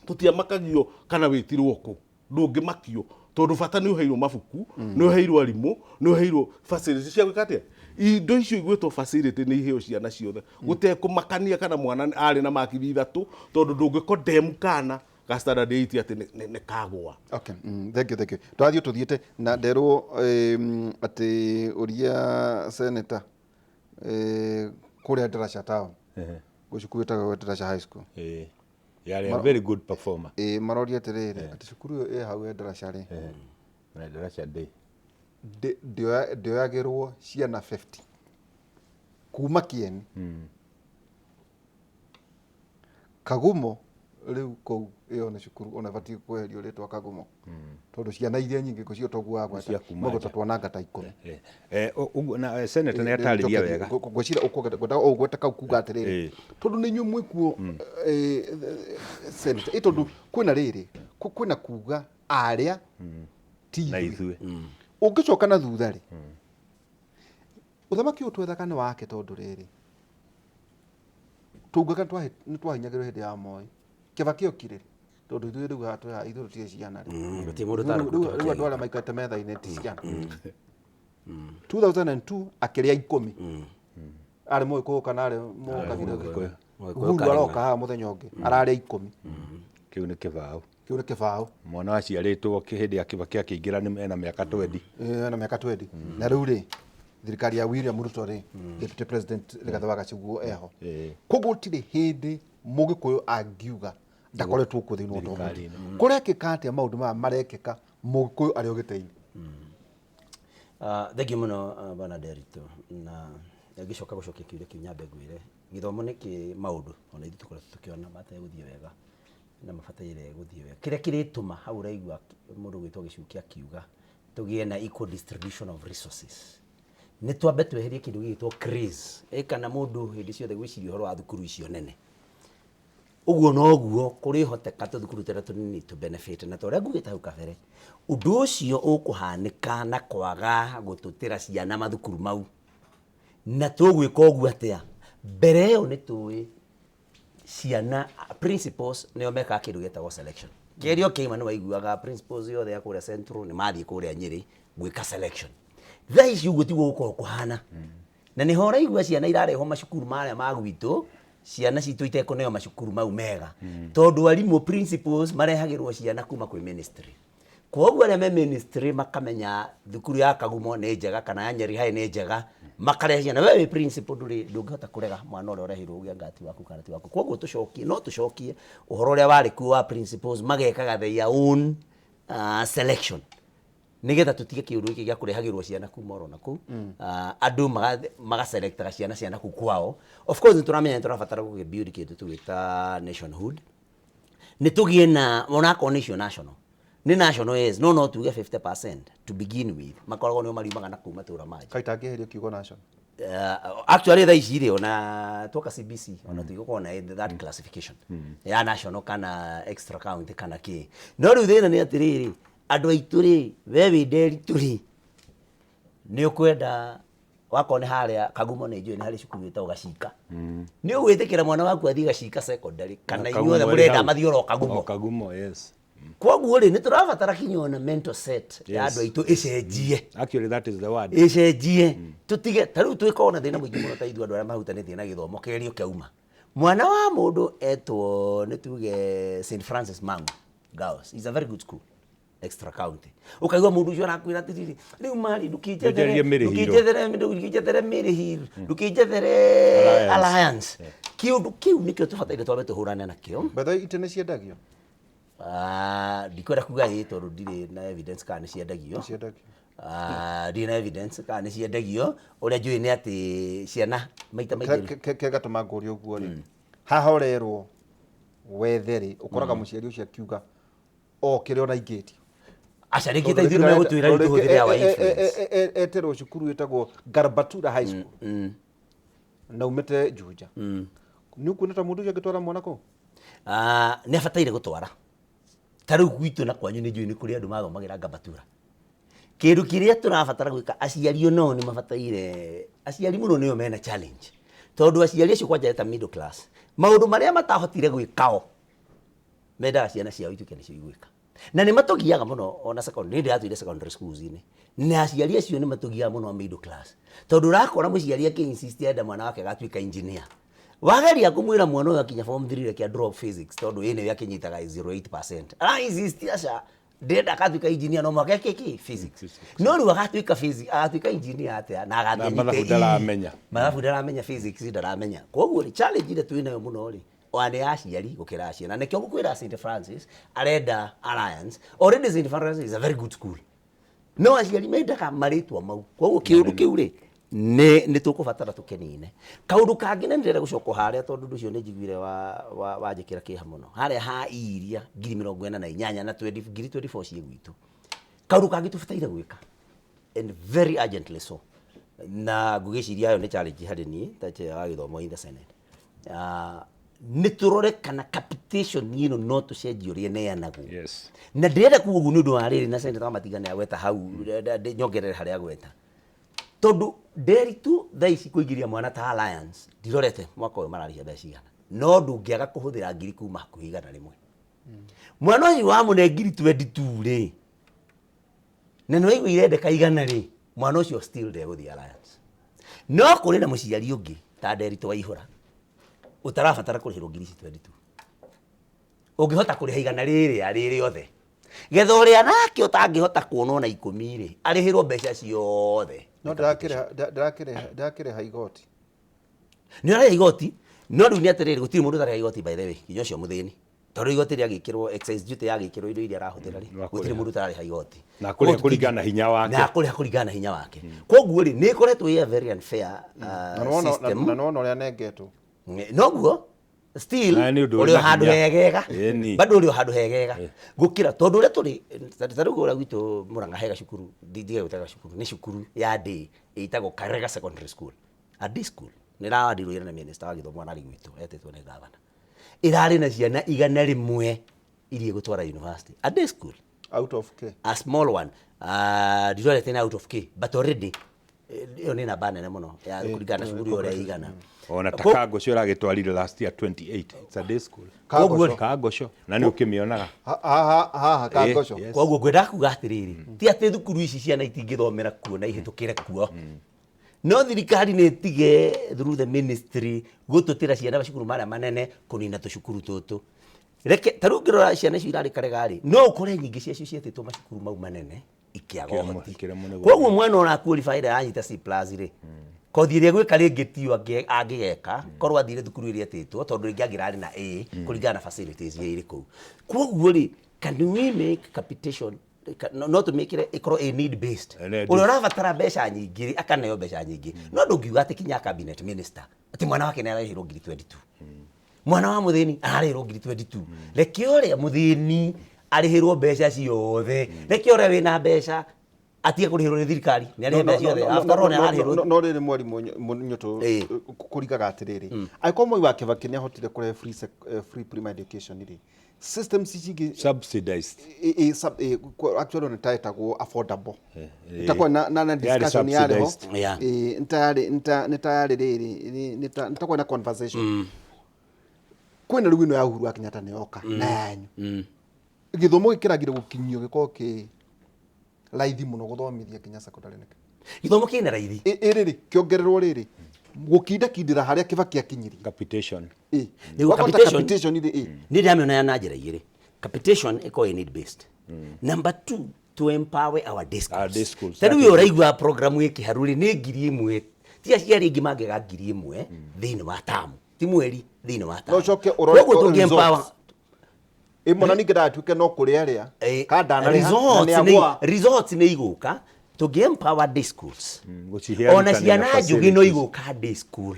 Tũtiamakagio kana wĩtirwo kũ, ndũngĩmakio tondũ bata nĩ ũheirwo mabuku, nĩ ũheirwo arimũ, nĩ ũheirwo facility cia gwĩka atĩa. Indo icio igwĩtwo facility nĩ iheo ciana ciothe gũtekũmakania kana mwana arĩ na makithi ithatũ tondũ ndũngĩkondemu kana ga standard 8 atĩ nĩ kagũa. Okay, thank you, thank you. Twathiĩ tũthiĩte na nderwo atĩ ũria senator kũrĩa Ndarasha town. Gwĩ cukuru ĩtagwo Ndarasha High School. Yarĩ a very good performer. Maroria atĩrĩrĩ, atĩ cukuru ĩyo ĩ hau ya Ndarasha rĩ. Na Ndarasha ndĩ. Ndĩoyagĩrwo ciana 50 kuma Kieni. Kagumo rĩu kũu ĩyo nĩ cukuru ona ĩbatiĩ kweherio rĩtwa Kagumo. Tondũ ciana iria nyingĩ kũ cio toguo wagweta, Cia kuma magweta nja. twananga ta 10. Ũguo na senator nĩ atarĩria wega. Ngwĩciria ũkũgweta, ngwenda ũgwete kau kuga atĩrĩrĩ. Tondũ nĩ inyuĩ mwĩkuo, senator, tondũ kwĩna rĩrĩ, kwĩna kuga arĩa ti Na ithuĩ. ithuĩ. Ũngĩcoka na thutha rĩ, ũthamaki ũyũ twethaga nĩ wake tondũ rĩrĩ, tũngaga nĩ twahinyagĩrĩrio hĩndĩ ya Moi. Kĩbakĩ okire rĩ, tondũ ithuĩ rĩu haha twĩ haha, ithuĩ tũtirĩ ciana rĩ. Gũtirĩ mũndũ Rĩu ũtarĩ rĩu andũ arĩa maikarĩte metha-inĩ ti ciana. 2002 akĩrĩa 10. Arĩ Mũgĩkũyũ kana arĩ Mũkabira ũngĩ? Mũgĩkũyũ. Uhuru aroka haha mũthenya ũngĩ, ararĩa 10. Kĩu nĩ kĩbaũ. Kĩu nĩ kĩbaũ. Mwana waciarĩtwo hĩndĩ ya Kĩbakĩ akĩingĩra nĩ ena mĩaka 20. Ena mĩaka 20. Na rĩu rĩ, thirikari ya William Ruto rĩ, Deputy President Rigathĩ wa Gachagua eho. Koguo gũtirĩ hĩndĩ Mũgĩkũyũ angiuga ndakoretwo kuo thĩinĩ wa ũtongoria. Thirikari-inĩ. Kũrekĩka atĩa maũndũ maya marekĩka Mũgĩkũyũ arĩ o gĩtĩ-inĩ? Thengiũ mũno, Bwana Nderitu, na ngĩcoka gũcokia kĩũria kĩu nyambe ngwĩre gĩthomo nĩ kĩ maũndũ ona ithuĩ tũkoretwo tũkĩona mategũthiĩ wega na mabataire gũthiĩ wega. Kĩrĩa kĩrĩtũma hau ũraigua mũndũ gwĩtwo Gĩcuki akiuga tũgĩe na equal distribution of resources, nĩ twambe tweherie kĩndũ gĩgĩtwo craze, kana mũndũ hĩndĩ ciothe gwĩciria ũhoro wa thukuru icio nene. Ũguo noguo kũrĩhoteka tũthukuru tũrĩa tũnini tũ benefit, na ta ũrĩa ngugĩte hau kabere, ũndũ ũcio ũkũhanĩka na kwaga gũtũtĩra ciana mathukuru mau. Na tũgwĩka ũguo atĩa? Mbere ĩyo nĩ tũĩ ciana principals nĩo mekaga kĩndũ gĩtagwo selection. Kĩgerio kĩaima nĩ waiguaga principals yothe ya kũrĩa Central nĩ mathiĩ kũrĩa Nyĩrĩ gwĩka selection. Thaa ici ũguo tiguo gũkoragwo kũhana. Na nĩho ũraigua ciana irarehwo macukuru marĩa ma gwitũ, ciana citũ itekũneo macukuru mau mega. Tondũ arimũ principals marehagĩrwo ciana kuma kwĩ ministry. Kwoguo arĩa me ministry makamenya thukuru ya Kagumo nĩ njega kana ya Nyeri High nĩ njega, makarehe ciana. We wĩ principal ndũrĩ ndũngĩhota kũrega mwana ũrĩa ũrehirwo uge anga ti waku kana ti waku. Kwoguo tũcokie, no tũcokie ũhoro ũrĩa warĩ kuo wa principals magekaga their own selection nĩgetha tũtige kĩũndũ gĩkĩ gĩa kũrehagĩrwo ciana kuma oro na kũu. Andũ magaselectaga ciana cia nakũu kwao. Of course nĩ tũramenya nĩ tũrabatara gũgĩ build kĩndũ tũgwĩta nationhood, nĩ tũgĩe na onakorwo nĩ icio national, nĩ national yes, no no tuge 50% to begin with makoragwo nĩo mariumaga na kũu matũra mangĩ. Kaĩ itangĩeheria kiugo national? Actually thaa ici rĩ, ona twoka CBC ona tũtigũkorwo na that classification ya national kana extra county kana kĩ. No rĩu thĩna nĩ atĩrĩrĩ, andũ aitũ rĩ, we wĩ Nderitu rĩ, nĩ ũkwenda wakorwo nĩ harĩa Kagumo nĩ njũĩ nĩ harĩ cukuru ĩtagwo Gacika, nĩ ũgwĩtĩkĩra mwana waku athiĩ Gacika secondary kana inyuothe mũrenda mathiĩ oro Kagumo? O Kagumo, yes. Koguo rĩ, nĩ tũrabatara kinya ona mental set ya andũ aitũ ĩcenjie. Actually that is the word. Ĩcenjie, tũtige ta rĩu twĩkoragwo na thĩna mũingĩ mũno ta ithuĩ andũ arĩa mahutanĩtie na gĩthomo. Kĩgerio kĩauma, mwana wa mũndũ etwo nĩ tuge St Francis Mangu Girls is a very good school, extra county, ũkaigua mũndũ ũcio arakwĩra atĩrĩrĩ, rĩu mari ndũkĩnjethere ndũkĩnjethere ndũkĩnjethere Mary Hill, ndũkĩnjethere Alliance. Kĩũndũ kĩu nĩkĩo tũbataire twambe tũhũrane nakĩo. By the way, itĩ nĩ ciendagio? Ndikwenda kuga ĩ tondũ ndirĩ na evidence kana nĩ ciendagio. Ndirĩ na evidence kana nĩ ciendagio. Ũrĩa njũĩ nĩ atĩ ciana maita maingĩ Ke gatũma ngũrie ũguo rĩ, haha ũrerwo wethe rĩ, ũkoraga mũciari ũcio akiuga o kĩrĩa ona ingĩtio. Aca, rĩngĩ ta ithuĩ nĩ megũtwĩra rĩu tũhũthĩre our influence. Eterwo cukuru ĩtagwo Garbatura High School na umĩte Juja, nĩ ũkuona ta mũndũ ũcio angĩtwara mwana kũu? Nĩ abataire gũtwara. Ta rĩu gwitũ na kwanyu nĩ njũĩ nĩ kũrĩ andũ mathomagĩra Garbatura. Kĩndũ kĩrĩa tũrabatara gwĩka, aciari onao nĩ mabataire, aciari mũno nĩo mena challenge, tondũ aciari acio kwanja ta middle class, maũndũ marĩa matahotire gwĩkao mendaga ciana ciao ituĩke nĩcio igwĩka, na nĩ matũgiaga mũno. Ona secondary, nĩ ndĩratũire secondary schools inĩ, na aciari acio nĩ matũgiaga mũno a middle class, tondũ ũrakora mũciari akĩ insist enda mwana wake agatuĩka engineer. Wageria kũmwĩra mwana ũyũ akinya form 3 reke drop physics tondũ ĩ nĩyo akĩnyitaga 08%, ara insist aca, ndĩrenda agatuĩka engineer no mũhaka eke kĩ physics. No rĩu agatuĩka physics, agatuĩka engineer atĩa na agathiĩ mathabu ndaramenya. Mathabu ndaramenya, physics ndaramenya. Koguo rĩ, challenge ĩrĩa twĩ nayo mũno rĩ, ona nĩ ya aciari gũkĩra ciana. Nĩkĩo ngũkwĩra St Francis arenda Alliance. Already St Francis is a very good school, no aciari mendaga marĩtwa mau. Koguo kĩũndũ kĩu rĩ, nĩ tũkũbatara tũkĩnine. Kaũndũ kangĩ na nĩndĩrenda gũcoka harĩa, tondũ ũndũ ũcio nĩ njiguire wanjĩkĩra kĩeha mũno, harĩa ha iria 48,000 na 20 ngiri 24 ciĩ gwitũ. Kaũndũ kangĩ tũbataire gwĩka, and very urgently so, na ngũgĩciria ayo nĩ challenge harĩ niĩ ta chair wa gĩthomo in the Senate, nĩ tũrore kana capitation ĩno no tũcenjie ũrĩa ĩneanagwo. Na ndĩrenda kuga ũguo nĩ ũndũ wa rĩrĩ, na Senator Wamatinga nĩ agweta hau, nyongerere harĩa agweta, tondũ Nderitu thaa ici kũingĩria mwana ta Alliance, ndirorete mwaka ũyũ mararĩhia mbeca cigana, no ndũngĩaga kũhũthĩra ngiri kuma hakuhĩ 100. Mwana ũyũ wamũne ngiri 22 rĩ, na nĩ waigua irendeka 100 rĩ, mwana ũcio still ndegũthiĩ Alliance. No kũrĩ na mũciari ũngĩ ta Nderitu Waihũra ũtarabatara kũrĩhĩrwo ngiri ici 22, ũngĩhota kũrĩha 100 rĩrĩa rĩ rĩothe, getha ũrĩa nake ũtangĩhota kuona ona 10 rĩ, arĩhĩrwo mbeca ciothe. No ndĩrakĩrĩha igoti. Nĩ ũrarĩha igoti, no rĩu nĩ atĩrĩrĩ, gũtirĩ mũndũ ũtarĩha igoti by the way, nginya ũcio mũthĩni, tondũ igoti rĩagĩkĩrwo, excise duty yagĩkĩrwo indo iria arahũthĩra rĩ, gũtirĩ mũndũ ũtararĩha igoti. Na kũrĩha kũringana na hinya wake. Na kũrĩha kũringana na hinya wake. Koguo rĩ, nĩ ĩkoretwo ĩ a very unfair system. Na nĩwona ũrĩa anengetwo. Noguo still ũrĩ o handũ hegega, bado ũrĩ o handũ hegega gũkĩra tondũ ũrĩa tũrĩ ta rĩu ũrĩa gwitũ Murang'a hega cukuru, ndige gwĩtaga cukuru, nĩ cukuru ya day ĩtagwo Karega Secondary School, a day school, nĩ ĩrawandirwo ira nĩ minister wa gĩthomo ararĩ gwitũ etĩtwo nĩ gavana, ĩrarĩ na ciana 100 iria ĩgũtwara university, a day school. Out of K? A small one, ndirorete nĩ out of K, but already ĩyo nĩ namba nene mũno ya kũringana na cukuru ũrĩa ĩigana. Ona ta Kangũcio ũragĩtwarire last year 28, it's a day school. Koguo Kangũcio na nĩ ũkĩmĩonaga haha Kangũcio. Koguo ngwendaga kuga atĩrĩrĩ, ti atĩ thukuru ici ciana itingĩthomera kuo na ihĩtũkĩre kuo, no thirikari nĩ ĩtige through the ministry gũtũtĩra ciana macukuru marĩa manene, kũnina tũcukuru tũtũ. Reke ta rĩu ũngĩrora ciana icio irarĩ karega rĩ, no ũkore nyingĩ ciacio cietĩtwo macukuru mau manene ikĩaga ũhoti. Ikĩremwo nĩ Koguo mwana ũra qualify ĩrĩa anyita C plus rĩ, kothi ĩrĩa egwĩka rĩngĩ tiyo angĩgeka korwo athire thukuru ĩrĩa etĩtwo, tondũ rĩngĩ angĩrarĩ na A kũringana na facilities iria irĩ kũu. Koguo rĩ, can we make capitation, no tũmĩkĩre ĩkorwo ĩ need based? Ũrĩa ũrabatara mbeca nyingĩ rĩ, akaneo mbeca nyingĩ. No ndũngiuga atĩ kinya cabinet minister atĩ mwana wake nĩ ararĩhĩrwo ngiri 22, mwana wa mũthĩni ararĩhĩrwo ngiri 22. Reke ũrĩa mũthĩni arĩhĩrwo mbeca ciothe, reke ũrĩa wĩna mbeca atige kũrĩhĩrwo nĩ thirikari, nĩ arĩhe mbeca ciothe. After all, nĩ ararĩhĩrwo. No rĩrĩ, mwarimũ Nyũtũ, kũringaga atĩrĩrĩ, angĩkorwo Mwai wa Kibaki nĩ ahotire kũrehe free primary education rĩ, systems ici ingĩ subsidized actually nĩ ta ĩtagwo affordable, itakuwa na discussion yarĩ ho. Subsidized. Nĩ ta yarĩ rĩrĩ, nĩ takuwa na conversation kwĩna rĩu ĩno ya Uhuru wa Kenyatta nĩ yoka na yanyu, gĩthomo gĩkĩragire gũkinyio gĩkorwo kĩ raithi mũno gũthomithia nginya secondary nĩkĩ? Gĩthomo kĩna raithi. Ĩrĩrĩ kĩongererwo rĩrĩ gũkindakindĩra harĩa Kibaki akinyirie. Capitation. Nĩguo. Wakota capitation. Capitation rĩ Nĩ ndamĩona na njĩra igĩrĩ. Capitation ĩkorwo ĩ need based. Number two, to empower our day schools. Our day schools. Ta rĩu ũraigua programu ĩ kĩharu rĩ, nĩ 1000. Ti aciari aingĩ mangĩaga 1000 thĩinĩ wa tamu, ti mweri, thĩinĩ wa No tamu. ũcoke ũrore Koguo tũngĩ results. empower Ĩ mwana ningĩ ndagatuĩke no kũrĩa rĩa ka ndanarĩha na results nĩ nĩ agũa. Results nĩ igũka tũngĩ empower day schools. Gũcihe Ona arutani ciana na njũgĩ no facilities. igũka day school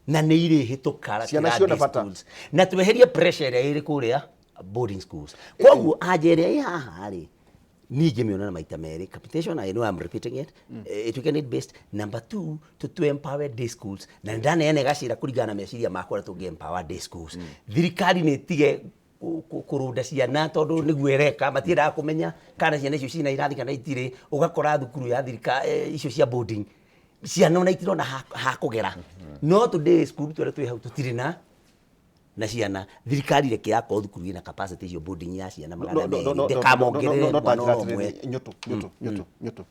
na nĩ irĩhĩtũka Ciana kĩrathi ciona bata. schools. Na tweherie pressure ĩrĩa ĩrĩ kũrĩa boarding schools. Koguo anja ĩrĩa ĩ haha rĩ, niĩ ingĩmĩona na maita merĩ. Capitation, I know I'm repeating it, ĩtuĩke need based. Number two, to empower day schools, na nĩ ndaneana gacĩra kũringana na meciria makwa ũrĩa tũngĩ empower day schools. Thirikari nĩ ĩtige kũrũnda ciana tondũ nĩguo ĩreka, matiendaga kũmenya kana ciana icio ciina irathi kana itirĩ. Ũgakora thukuru ya thirikari icio cia boarding, ciana ona itirona ha kũgera, no tũ day school tũrĩa twĩ hau tũtirĩ na ciana. Thirikari reke yakorwo thukuru ĩna capacity icio boarding ya ciana 200, ndĩkamongerere No mwana ta o ũmwe. Nyũtũ, Nyũtũ, Nyũtũ, Nyũtũ,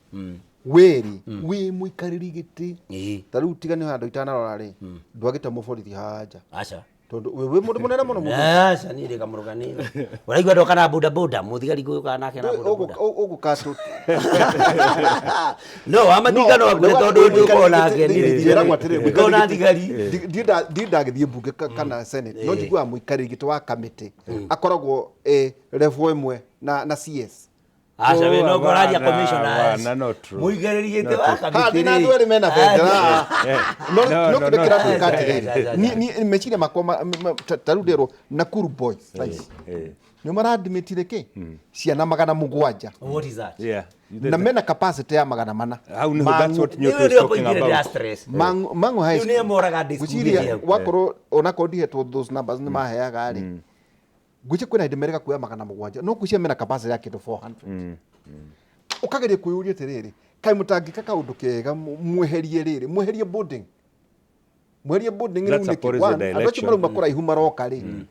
wĩrĩ wĩ mũikarĩri gĩtĩ ta rĩu, tiga nĩ handũ itanarora rĩ, ndwagĩte mũborithi haha nja. Aca. Tondũ wĩ mũndũ mũnene mũno mũno. Aca, niĩ ndĩ kamũndũ kanini. Ũraigua ndoka na boda boda, mũthigari ngũyũkaga nake na boda boda. Ũgũka No wamatinga no akuhe tondũ ndũkorwo nake. Njĩragwo atĩrĩrĩ, Ndũkorwo na thigari. Ndirĩ ndagĩthiĩ mbunge kana senate, no njiguaga mũikarĩri gĩtĩ wa kamĩtĩ akoragwo level ĩmwe na CS. Aca, we no ngoraria Hapana, commissioners. hapana, not true. Mũikarĩri gĩtĩ Not wa true. Ha, kamĩtĩ ndĩ na rĩ. andũ erĩ mena bendera. No No, no no, kĩndũ no. kĩratuĩka Aca, atĩrĩrĩ, aca, aca. ni meciria makwa ta rĩu nderwo Nakuru Boys thaa ici nĩ maradmitire kĩ ciana 700. What is that? Yeah. Na mena capacity ya 400. Hau nĩho, that's what Nyũtũ Rĩu is nĩo talking kũingĩrĩra about. stress. Mangu High Rĩu nĩo School. moraga day school Ngwĩciria ĩrĩa. wakorwo onakorwo ndihetwo those numbers nĩ maheaga rĩ, ngwĩciria kwĩna hĩndĩ merĩga kuoya 700, no ngwĩciria mena capacity ya kĩndũ 400. Ũkageria kwĩyũria atĩrĩrĩ, kaĩ mũtangĩka kaũndũ kega, mweherie rĩrĩ, mweherie boarding, mweherie boarding rĩu That's a nĩkĩ? policy One, andũ acio direction. marauma kũraihu maroka rĩ,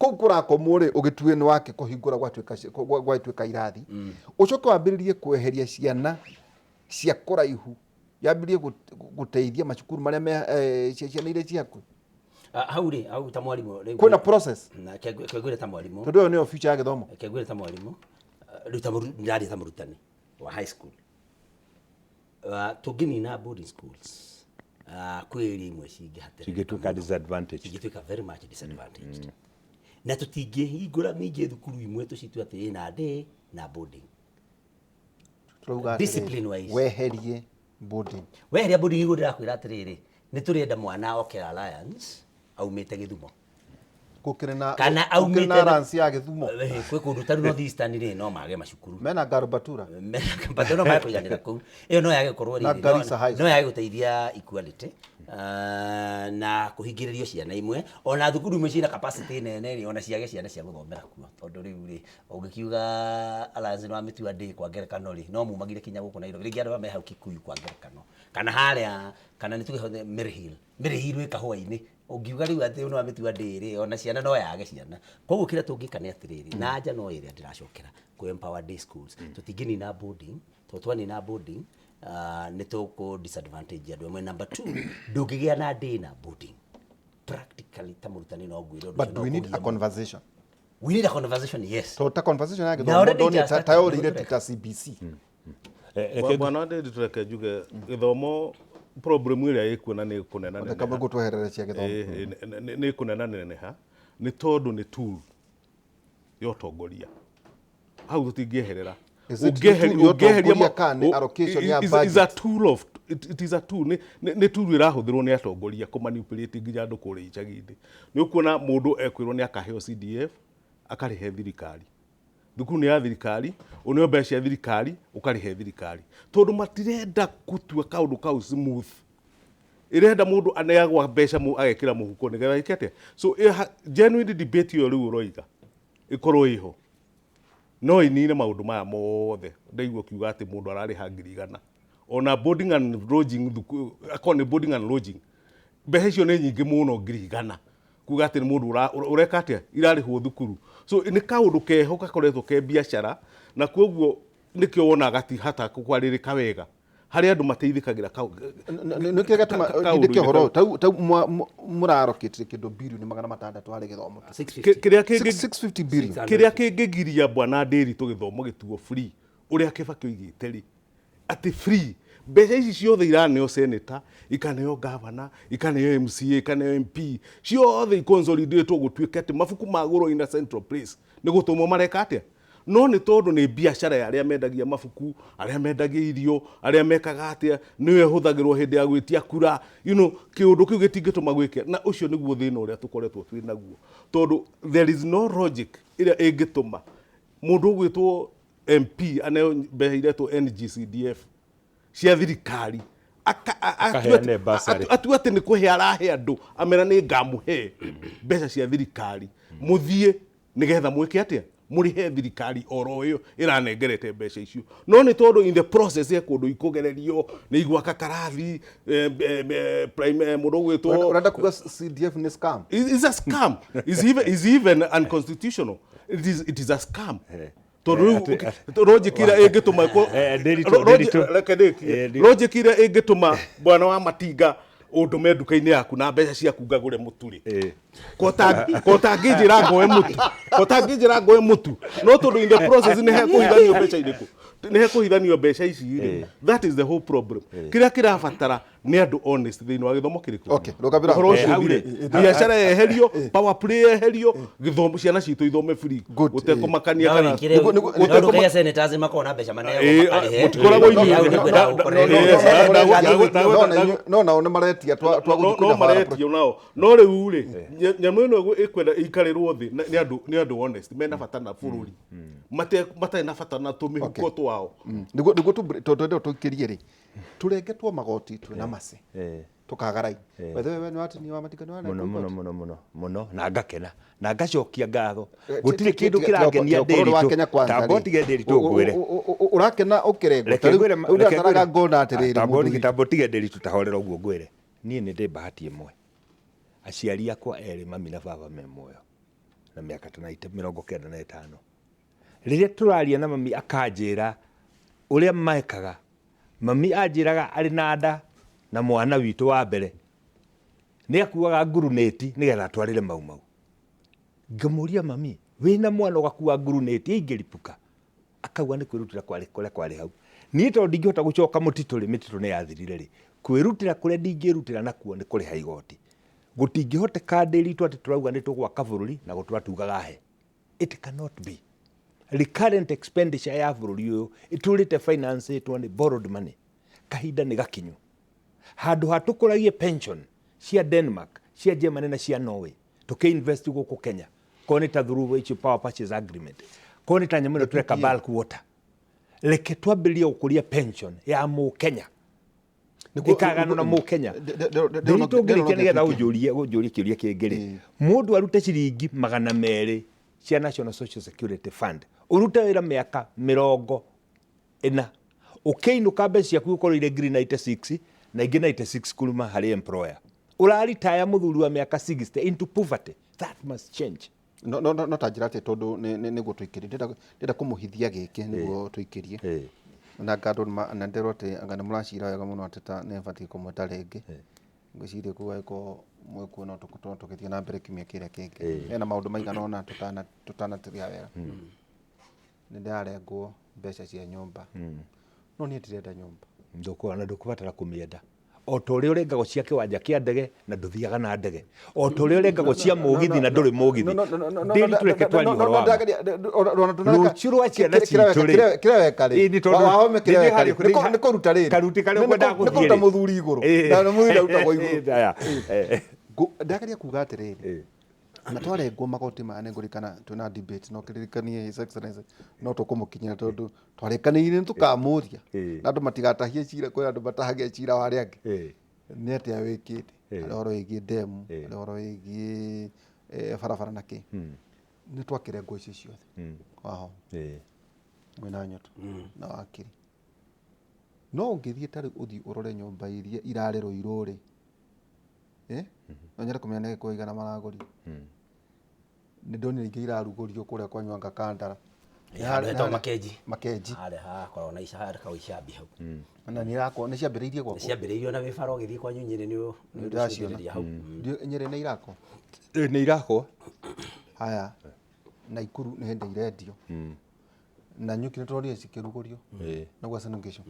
kũu kũrakomwo rĩ, ũgĩtue nĩ wake kũhingũra gwatuĩka irathi, ũcoke wambĩrĩrie kweheria ciana cia kũraihu, yambĩrĩrie gũteithia macukuru marĩa me ciana iria ci hakuhĩ. Ah, hau rĩ, hau ta mwarimũ rĩu- Kwĩna process. Na kengwĩre ta mwarimũ. Tondũ ĩyo nĩyo future ya gĩthomo. Kengwĩre ta mwarimũ, rĩu ta ndĩraria ta mũrutani wa high school. Tũngĩnina boarding schools, kwĩ area imwe cingĩhatĩrĩrĩka Cingĩtuĩka mũno. disadvantaged. Cingĩtuĩka very much disadvantaged, na tũtingĩhingũra ningĩ thukuru imwe tũcitue atĩ ĩna day na boarding. Tũrauga atĩrĩrĩ, Discipline wise. Weherie boarding. Weheria boarding, igũ ndĩrakwĩra atĩrĩrĩ, nĩ tũrenda mwana oke Alliance aumĩte Gĩthumo. Gũkĩrĩ na Kana gũkĩrĩ na aumĩte Alliance ya Gĩthumo. Kwĩ kũndũ ta rĩu North Eastern rĩ, no mage macukuru. Mena Garbatura. But no mage kũiganĩra kũu, ĩyo no yage gũkorwo Na rĩrĩ, Garissa High no yage gũteithia equality, na kũhingĩrĩrio ciana imwe, ona thukuru imwe ciĩna capacity nene rĩ, ona ciage ciana cia gũthomera kuo, tondũ rĩu rĩ, ũngĩkiuga Alliance nĩ wamĩtua ndĩ kwa ngerekano rĩ, no mumagire kinya gũkũ Nairobi rĩngĩ andũ arĩa me hau Kikuyu kwa ngerekano, kana harĩa, kana nĩ tuge Maryhill, Maryhill ĩ kahũa-inĩ, ũngiuga rĩu atĩ nĩ wamĩtua ndĩ rĩ, ona ciana no yage ciana. Koguo kĩrĩa tũngĩka nĩ atĩrĩrĩ, na anja no ĩrĩa ndĩracokera kũ empower day schools. Tũtingĩnina boarding, tondũ twanina boarding, nĩ tũkũ disadvantage andũ amwe. Number two, ndũngĩgĩa na day na boarding practically. Practically ta mũrutani no ngwĩre ũndũ But ũcio do no we need a ũkũgia mũno. conversation? We need a conversation, yes. To ta conversation ya Na gĩthomo already ndonire it has ta started, yorĩire nĩguo ti ta CBC. Bwana Ndindi, tũreke njuge gĩthomo problem ĩrĩa ĩkuo na nĩ kũnena Reke neneha. ngũtweherere cia gĩthomo. Nĩ kũnena neneha nĩ tondũ nĩ tool ya ũtongoria, hau tũtingĩeherera. Is it tool ya ũtongoria kana nĩ allocation ya Is a budget? tool of it is a tool, nĩ tool ĩrahũthĩrwo nĩ atongoria kũmanipulate nginya andũ kũrĩa icagi-inĩ. Nĩ ũkuona mũndũ ekwĩrwo nĩ akaheo CDF, akarĩhe thirikari, thukuru nĩ ya thirikari, ũneo mbeca cia thirikari, ũkarĩhe thirikari, tondũ matirenda gũtua kaũndũ kau smooth. Ĩrenda mũndũ aneagwo mbeca agekĩra mũhuko nĩgetha ĩke atĩa? So genuine debate ĩyo rĩu ũroiga ĩkorwo ĩho no ĩnine maũndũ maya mothe. Ndaigua ũkiuga atĩ mũndũ ararĩha 100,000 ona boarding and lodging thukuru, akorwo nĩ boarding and lodging, mbeca icio nĩ nyingĩ mũno, 100,000 kuga atĩ nĩ mũndũ ũreka atĩa irarĩhwo thukuru. So nĩ kaũndũ keho gakoretwo ke biacara, na koguo nĩkĩo wonaga gatihata kwarĩrĩka wega harĩ andũ mateithĩkagĩra Nĩkĩo gĩatũma ndindĩke ũhoro ũyũ. Tau mũrarokĩtire kĩndũ birioni 600 harĩ gĩthomo. Kĩrĩa kĩngĩ 650 billion. Kĩrĩa kĩngĩgiria bwana Ndĩritũ gĩthomo gĩtuo free, ũrĩa Kĩbakĩ oigĩte rĩ, atĩ free, mbeca ici ciothe iraneo senator, ikaneo governor, ikaneo MCA, ikaneo MP, ciothe iconsolidatwo gũtuĩke atĩ mabuku magũrwo in a central place nĩ gũtũmwo mareka atĩa. No nĩ tondũ nĩ biacara ya arĩa mendagia mabuku, arĩa mendagia irio, arĩa mekaga atĩa, nĩyo ĩhũthagĩrwo hĩndĩ ya gwĩtia kura, kĩũndũ kĩu gĩtingĩtũma gwĩke. Na ũcio nĩguo thĩna ũrĩa tũkoretwo twĩ naguo, tondũ there is no logic ĩrĩa ĩngĩtũma mũndũ ũgwĩtwo MP aneo mbeca iretwo NGCDF cia thirikari, Akaheane bursary. Atue atĩ nĩ kũhe arahe andũ, amera nĩ ngamũhe mbeca cia thirikari, mũthiĩ nĩgetha mwĩke atĩa, mũrĩhe thirikari oro ĩyo ĩranengerete mbeca icio. No nĩ tondũ in the process he kũndũ ikũgererio nĩ igwaka karathi, mũndũ ũgwĩtwo Ũrenda kuga CDF nĩ scam? Is a scam, is even unconstitutional. It is a scam, tondũ rĩu logic ĩrĩa ĩngĩtũma reke ndĩkie, logic ĩrĩa ĩngĩtũma bwana wa matinga ũndũme nduka-inĩ yaku na mbeca ciaku ngagũre mũtu rĩ, ko tangĩnjĩra ngoe mũtu, ko tangĩnjĩra ngoe mũtu, no tondũ in the process nĩ hekũhithanio mbeca irĩkũ, nĩ hekũhithanio mbeca ici rĩ, that is the whole problem. Kĩrĩa kĩrabatara nĩ andũ honest thĩinĩ wa gĩthomo kĩrĩkũ. Okay, rũgamĩra. Ũhoro ũcio Hau ũthire. rĩ. Biacara yeherio, power play yeherio, gĩthomo ciana citũ ithome free, gũtekũmakania No kana wĩkĩre- no ndũkaiga senators makoragwo na mbeca maneagwo makarĩhe. Mũtikoragwo inyuĩ. Hau nĩ kwenda gũkorwo- No nao nĩ maretia twagũthiĩ No kwĩna bara. maretio nao, no rĩu rĩ, nyamũ ĩno ĩkwenda ĩikarĩrwo thĩ nĩ andũ honest mena bata na bũrũri, matarĩ na bata na tũmĩhuko twao. Nĩguo tondũ ĩndo tũikĩrie rĩ, tũrengetwo magoti twĩna mace tũkaga rai. By the way, we nĩ watinio wa matinga nĩ Mũno warengwo mũno igoti? Mũno mũno mũno, na ngakena na ngacokia ngatho. Gũtirĩ Gũtirĩ kĩndũ kĩrangenia. Ndĩritũ wa Kenya kwanza Ndĩritũ rĩ. tige Ndĩritũ ngwĩre. Ũrakena ũkĩrengwo. Reke Ta rĩu ngwĩre rĩu reke ndĩrataraga ngwĩre. ngona atĩrĩrĩ, mũndũ witũ. Tambo tige Ndĩritũ, tahorera ũguo ngwĩre. Niĩ nĩ ndĩ bahati ĩmwe, aciari akwa erĩ, mami na baba, me muoyo na mĩaka ta 95. Rĩrĩa tũraria na mami akanjĩra ũrĩa mekaga, mami anjĩraga arĩ na nda na mwana witũ wa mbere nĩ akuaga ngurunĩti nĩgetha atwarĩre mau mau. Ngamũria, "Mami, wĩna mwana ũgakua ngurunĩti ĩingĩripũka?" Akauga nĩ kwĩrutĩra kwarĩ kũrĩa kwarĩ hau. Niĩ tondũ ndingĩhota gũcoka mũtitũ rĩ, mĩtitũ nĩ yathirire rĩ, kwĩrutĩra kũrĩa ndingĩrutĩra nakuo nĩ kũrĩha igoti. Gũtingĩhoteka Ndĩritũ atĩ tũrauga nĩ tũgwaka bũrũri na gũtũra tugaga he. It cannot be. Recurrent expenditure ya bũrũri ũyũ ĩtũrĩte finance ĩtwo nĩ borrowed money. Kahinda nĩ gakinyu handũ ha tũkũragie pension cia Denmark, cia Germany na cia Norway, tũkĩinvest gũkũ Kenya, korwo nĩ ta through icio power purchase agreement, korwo nĩ ta nyamũ ĩno tũreka bulk water. Reke twambĩrĩrie gũkũria pension ya mũkenya, ĩkaganwo na mũkenya. Ndĩritũ ngĩrĩkia nĩgetha ũnjũrie kĩũria kĩngĩ rĩ, mũndũ arute ciringi 200 cia National Social Security Fund, ũrute wĩra mĩaka 40, ũkĩinũka mbeca ciaku gũkorwo irĩ ngiri 96 na ingĩ 96 kuruma harĩ employer. Ũraritaya mũthuri wa mĩaka 60 into poverty. That must change. No ta njĩra atĩ tondũ nĩguo tũikĩrie, ndĩrenda kũmũhithia gĩkĩ nĩguo tũikĩrie na ngandũ na ndĩrwo atĩ anga nĩ mũracira wega mũno atĩ ta nĩ batiĩ kũmwĩta rĩngĩ. Ngwĩciria kũu angĩkorwo Mwĩkuo no tũkorwo tũgĩthiĩ na mbere kiumia kĩrĩa kĩngĩ. Hena maũndũ maigana ũna tũtanatĩria wega. Nĩ ndĩrarengwo mbeca cia nyũmba. No niĩ ndirenda nyũmba. Ndũkuona ndũkũbatara kũmĩenda. O ta ũrĩa ũrengagwo cia kĩwanja kĩa ndege na ndũthiaga na ndege. O ta ũrĩa ũrengagwo cia mũgithi na ndũrĩ mũgithi. Ndĩri tũreke twarie ũhoro wa ma. Rũciũ rwa ciana citũ rĩ. Kĩrĩa weka rĩ. Ĩĩ, nĩ tondũ- Wahome kĩrĩa nĩ weka rĩ. harĩ- Nĩ kũruta rĩrĩ. Karuti karĩa Nĩ ũkwendaga gũthiĩ kũruta rĩ. mũthuri igũrũ. Ĩĩ. Na mũthuri ndarutagwo igũrũ. Aya. Ndageria kuga atĩrĩrĩ. Na twarengwo magoti maya nĩngũririkana twĩna debate no kĩririkanie His Excellency no tũkũmũkinyĩra tondũ twarĩkanĩire nĩ tũkamũria na andũ matigatahie cira kwĩ andũ matahagia cira wa arĩa angĩ nĩ atĩa wĩkĩte harĩ ũhoro wĩgiĩ ndemu harĩ ũhoro wĩgiĩ barabara na kĩ nĩ twakĩrengwo icio ciothe waho mwĩna nyoto na wakiri no ũngĩthiĩ ta rĩu ũthiĩ ũrore nyũmba iria irarĩ Ruiru rĩ no nyende kũmenya nĩ gĩkũyũ igana maragũrire. Nĩ ndonire ingĩ irarugũrio kũrĩa kwa Nywanga Kandara. Handũ hetagwo Makenji. Makenji. Harĩa hakoragwo na harĩa icambi hau. Na nĩ irakwo nĩ ciambĩrĩirie gwakwo. Nĩ ciambĩrĩirio na wĩ bara ũgĩthiĩ kwanyu Nyĩrĩ nĩ Ndĩraciona. hau. Nyĩrĩ nĩ irakwo. Nĩ irakwo. Haya. Naikuru nĩ hĩndĩ irendio. Na nyuki nĩ tũronire cikĩrugũrio. Na Uasin Gishu.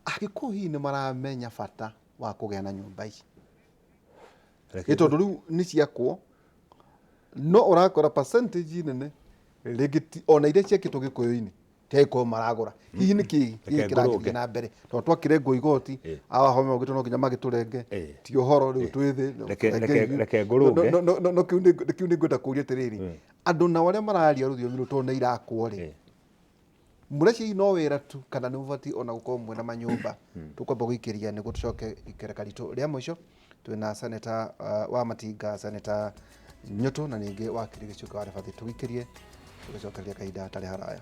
Agĩkũyũ hihi nĩ maramenya bata wa kũgĩa na nyũmba ici. Ĩ tondũ rĩu nĩ ciakwo no ũrakora percentage nene rĩngĩ ona iria ciakĩtwo gĩkũyũ-inĩ ti agĩkũyũ maragũra. Hihi nĩ kĩĩ Reke kĩragĩthiĩ ngũrũnge. na mbere tondũ twakĩrengwo igoti aba home maugĩte no nginya magĩtũrenge ti ũhoro rĩu twĩ thĩ Reke ngũrũnge. No kĩu nĩ ngwenda kũũria atĩrĩrĩ andũ nao arĩa mararia rũthiomi rũu tondũ nĩ irakwo rĩ mũreciria no wĩra tu kana nĩ mũbatiĩ ona gũkorwo mwĩna manyũmba tũkwamba gũikĩria nĩguo tũcoke ikereka ritũ rĩa mũico twĩna seneta wa Matinga seneta Nyoto na ningĩ wakiri Gĩcuka wa Rebathi tũgĩikĩrie tũgĩcokereria kahinda hatarĩ haraya.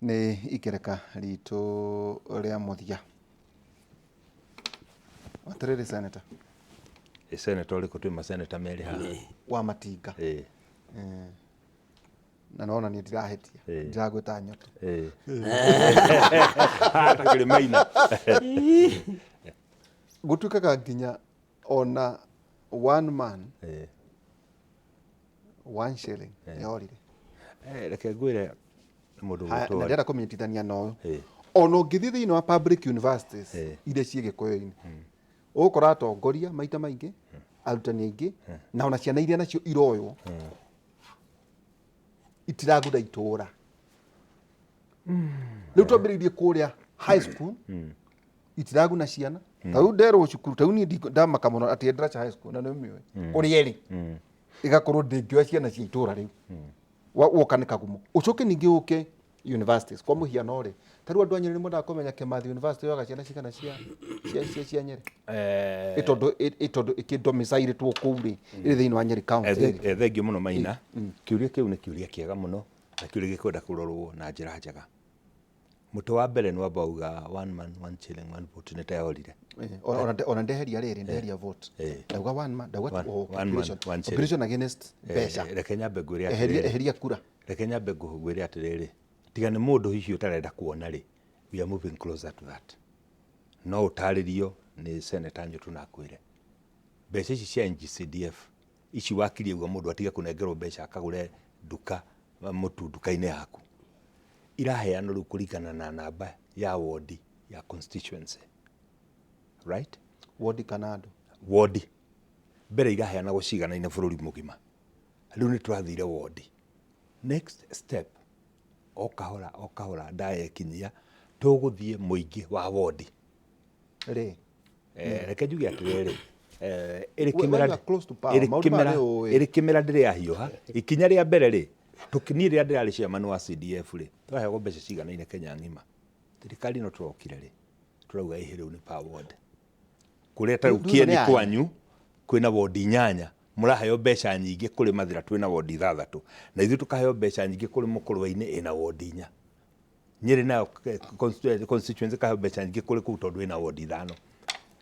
Nĩ ikereka ritũ rĩa mũthia. Atĩrĩrĩ seneta. Seneta ũrĩkũ twĩ maseneta merĩ haha? Wa Matinga. Na nona niĩ ndirahĩtia. Ndiragwĩta Nyoto. Ta kĩrĩmaina. Gũtuĩkaga nginya ona one man one shilling yorire. Reke ngwĩre mũndũ Na ũgwĩtwo ndĩrenda kũmĩnyitithania na ũyũ. Ona ũngĩthiĩ thĩinĩ wa public universities iria ciĩ gĩkũyũ-inĩ ũgũkora atongoria maita maingĩ arutani aingĩ na ona ciana iria nacio iroywo itiragunda itũra. Rĩu twambĩrĩirie kũrĩa high school itiraguna ciana ta rĩu nderwo cukuru ta rĩu niĩ ndamaka mũno atĩ Endracha high school na nĩ ũmĩũĩ kũrĩa ĩrĩ ĩgakorwo ndĩngĩoya ciana cia itũra rĩu woka nĩ kagumo ũcoke ningĩ ũke universities kwa mũhiano rĩ ta rĩu andũ a Nyĩrĩ nĩ mendaga kũmenya Kimathi University yoyaga ciana cigana cia cia Nyĩrĩ ĩ tondũ ĩ tondũ ĩkĩdomicilĩtwo kũu rĩ ĩrĩ thĩinĩ wa Nyĩrĩ county rĩ. Thengiũ mũno Maina. Kĩũria kĩu nĩ kĩũria kĩega mũno na kĩũria gĩkwenda kũrorwo na njĩra njega. Mũtĩ wa mbere nĩ wamba uga one man one shilling one vote nĩ ta yorire. Ona ndeheria rĩrĩ ndeheria vote ndauga one man ndauga One man, one shilling. population against mbeca. Reke nyambe ngwĩre Eheria atĩrĩrĩ. eheria kura. Reke nyambe ngwĩre atĩrĩrĩ tiga nĩ mũndũ hihi ũtarenda kuona rĩ we are moving closer to that. No ũtarĩrio nĩ Senator Nyotu na akwĩre mbeca ici cia NGCDF ici wakirie uga mũndũ atige kũnengerwo mbeca akagũre nduka mũtu nduka-inĩ yaku iraheanwo rĩu kũringana na namba ya wodi ya constituency right wodi kana andũ wodi mbere iraheanagwo ciganaine bũrũri mũgima rĩu nĩ tũrathire wodi next step o kahora o kahora ndayekinyia tũgũthiĩ mũingĩ wa wodi rĩ Reke njuge atĩrĩrĩ ĩrĩ When kĩmera you are close to power, ĩrĩ maũndũ maya kĩmera nĩ ũĩ. ĩrĩ kĩmera ndĩrĩ yahiũha ikinya rĩa mbere rĩ niĩ rĩrĩa ndĩrarĩ chairman wa CDF rĩ tũraheagwo mbeca ciganaine Kenya ng'ima thirikari ĩno tũrokire rĩ tũrauga ĩhĩ rĩu nĩ per ward kũrĩa ta rĩu Rĩu nĩ Kieni yanyu. kwanyu kwĩna wondi 8 mũraheo mbeca nyingĩ kũrĩ Mathĩra twĩna wondi 6 na ithuĩ tũkaheo mbeca nyingĩ kũrĩ Mũkũrwe-inĩ ĩna wondi 4 Nyĩrĩ nayo constituency ĩkaheo mbeca nyingĩ kũrĩ kũu tondũ ĩna ward ithano.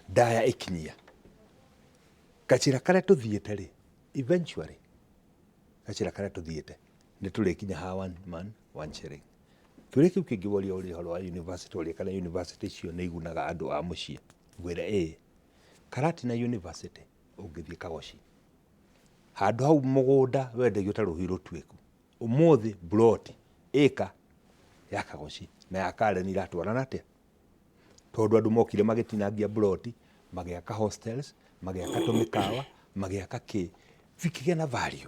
Ndaya ĩkinyia. Gacĩra karĩa tũthiĩte rĩ, eventually gacĩra karĩa tũthiĩte nĩ tũrĩkinya ha one man one shilling. Kĩũria kĩu kĩngĩ woria ũrĩa ũhoro wa university ũrĩa kana university icio nĩ igunaga andũ a mũciĩ, ngwĩre ĩĩ. Karatina University ũngĩthiĩ Kagoci, handũ hau mũgũnda wendagio ta rũhiũ rũtuĩku. Ũmũthĩ mburoti ĩka ya Kagoci na ya Karen iratwarana atĩa? Tondũ andũ mokire magĩtinangia mburoti, magĩaka hostels, magĩaka tũmĩkawa, magĩaka kĩ, cikĩgĩa na value.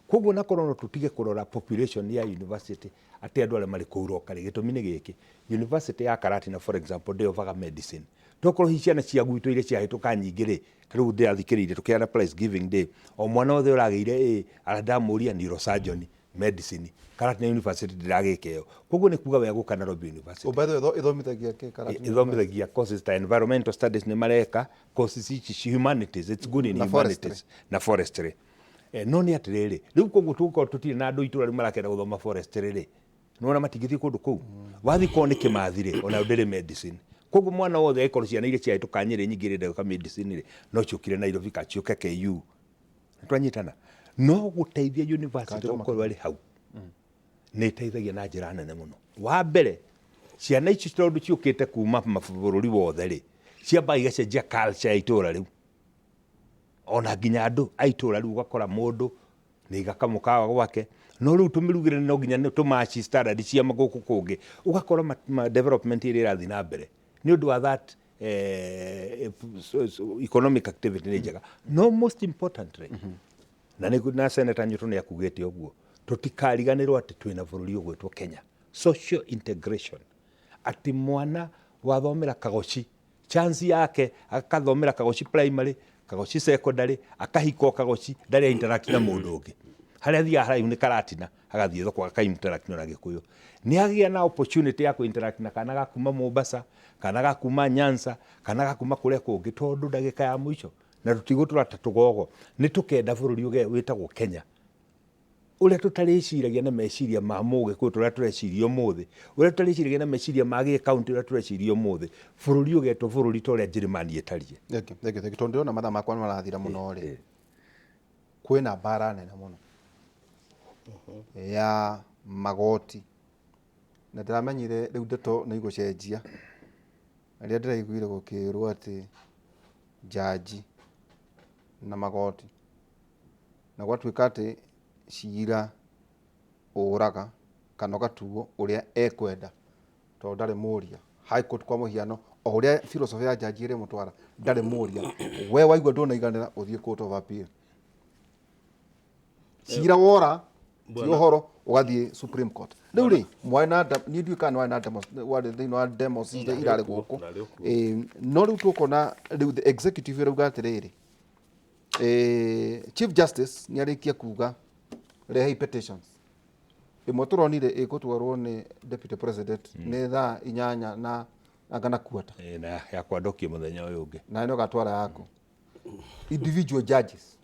Koguo na korwo no tũtige kũrora population ya university atĩ andũ arĩa marĩ kũu roka rĩ, gĩtũmi nĩ gĩkĩ, university ya Karatina for example ndĩovaga medicine. Tokorwo hihi ciana cia gwitũ iria ciahĩtũka nyingĩ rĩ, ta rĩu ndĩrathikĩrĩirie tũkĩheana prize giving day, o mwana wothe ũragĩire A ndamũria neurosurgeon, medicine, Karatina University ndĩragĩka ĩyo. Koguo nĩ kuga we gũka Nairobi University. Oh, by the way, ĩthomithagia kĩ Karatina? Ĩthomithagia courses ta environmental studies nĩ mareka, courses ici humanities, it's good in Na humanities. forestry. Na forestry. No nĩ atĩrĩrĩ, rĩu koguo tũgũkorwo tũtirĩ na andũ itũra rĩu marakĩenda gũthoma forestry rĩ, nĩwona matingĩthiĩ kũndũ kũu. Wathiĩ korwo nĩ Kĩmathi rĩ, onayo ndĩrĩ medicine. Koguo mwana wothe angĩkorwo ciana iria ciahĩtũka Nyĩrĩ nyingĩ irenda gwĩka medicine rĩ, no ciũkire Nairobi kana ciũke KU. Nĩtwanyitana? No gũteithia university gũkorwo ĩrĩ hau nĩ ĩteithagia na njĩra nene mũno. Wa mbere, ciana ici tondũ ciũkĩte kuma mabũrũri wothe rĩ, ciambaga igacenjia culture ya itũra rĩu. Ona nginya andũ a itũra rĩu ũgakora mũndũ nĩ aiga kamũkawa gwake, no rĩu tũmĩrugĩre no nginya tũmaci standard cia gũkũ kũngĩ, ũgakora development ĩrĩa ĩrathiĩ na mbere nĩ ũndũ wa that economic activity nĩ njega. No most importantly, na nĩ na Senator Nyutu nĩ akugĩte ũguo, tũtikariganĩrwo atĩ twĩna bũrũri ũgwĩtwo Kenya, social integration, atĩ mwana wathomera Kagoci chance yake akathomera Kagoci primary, Kagoci secondary, akahika o Kagoci, ndarĩ interact na mũndũ ũngĩ. Harĩa athiaga haraihu nĩ Karatina, agathiĩ thoko aka interact na Gĩkũyũ. Nĩ agĩa na opportunity ya kũ interact na kana ga kuma Mombasa, kana ga kuma Nyanza, kana ga kuma kũrĩa kũngĩ, tondũ ndagĩka ya mũico, na tũtigũtũra ta tũgogo, nĩ tũkenda bũrũri wĩtagwo Kenya. Ũrĩa tũtarĩciragia na meciria ma mũgĩkũyũ tũrĩa tũreciria ũmũthĩ, ũrĩa tũtarĩciragia na meciria ma gĩkaũntĩ ũrĩa tũreciria ũmũthĩ, bũrũri ũgetwo bũrũri ta ũrĩa Njĩrĩmani ĩtariĩ. Thank you, thank you, thank you. Tondũ ndĩrona mathaa makwa nĩ marathira mũno rĩ, kwĩna mbara nene mũno ya magoti, na ndĩramenyire rĩu ndeto nĩ igũcenjia rĩrĩa ndĩraiguire gũkĩrwo atĩ njanji na magoti na gwatuĩka atĩ cira ũraga kana ũgatuo ũrĩa ekwenda tondũ ndarĩ mũria. High Court kwa mũhiano, o ũrĩa philosophy ya jaji ĩrĩmũtwara, ndarĩ mũria. We waigua ndũnaiganĩra, ũthiĩ Court of Appeal. Cira wora, ti ũhoro, ũgathiĩ Supreme Court. Rĩu rĩ, mwarĩ na niĩ ndiũĩ kana nĩ warĩ na demos, warĩ thĩinĩ wa demos iria irarĩ gũkũ. No rĩu tũkona rĩu the executive ĩrauga atĩrĩrĩ, Chief Justice nĩ arĩkia kuga rehei petitions. Ĩmwe tũronire ĩgũtwarwo nĩ Deputy President nĩ thaa inyanya na anga na quarter. Na yakwa ndokie mũthenya ũyũ ũngĩ. Na nĩ ũgatwara yaku. Individual judges.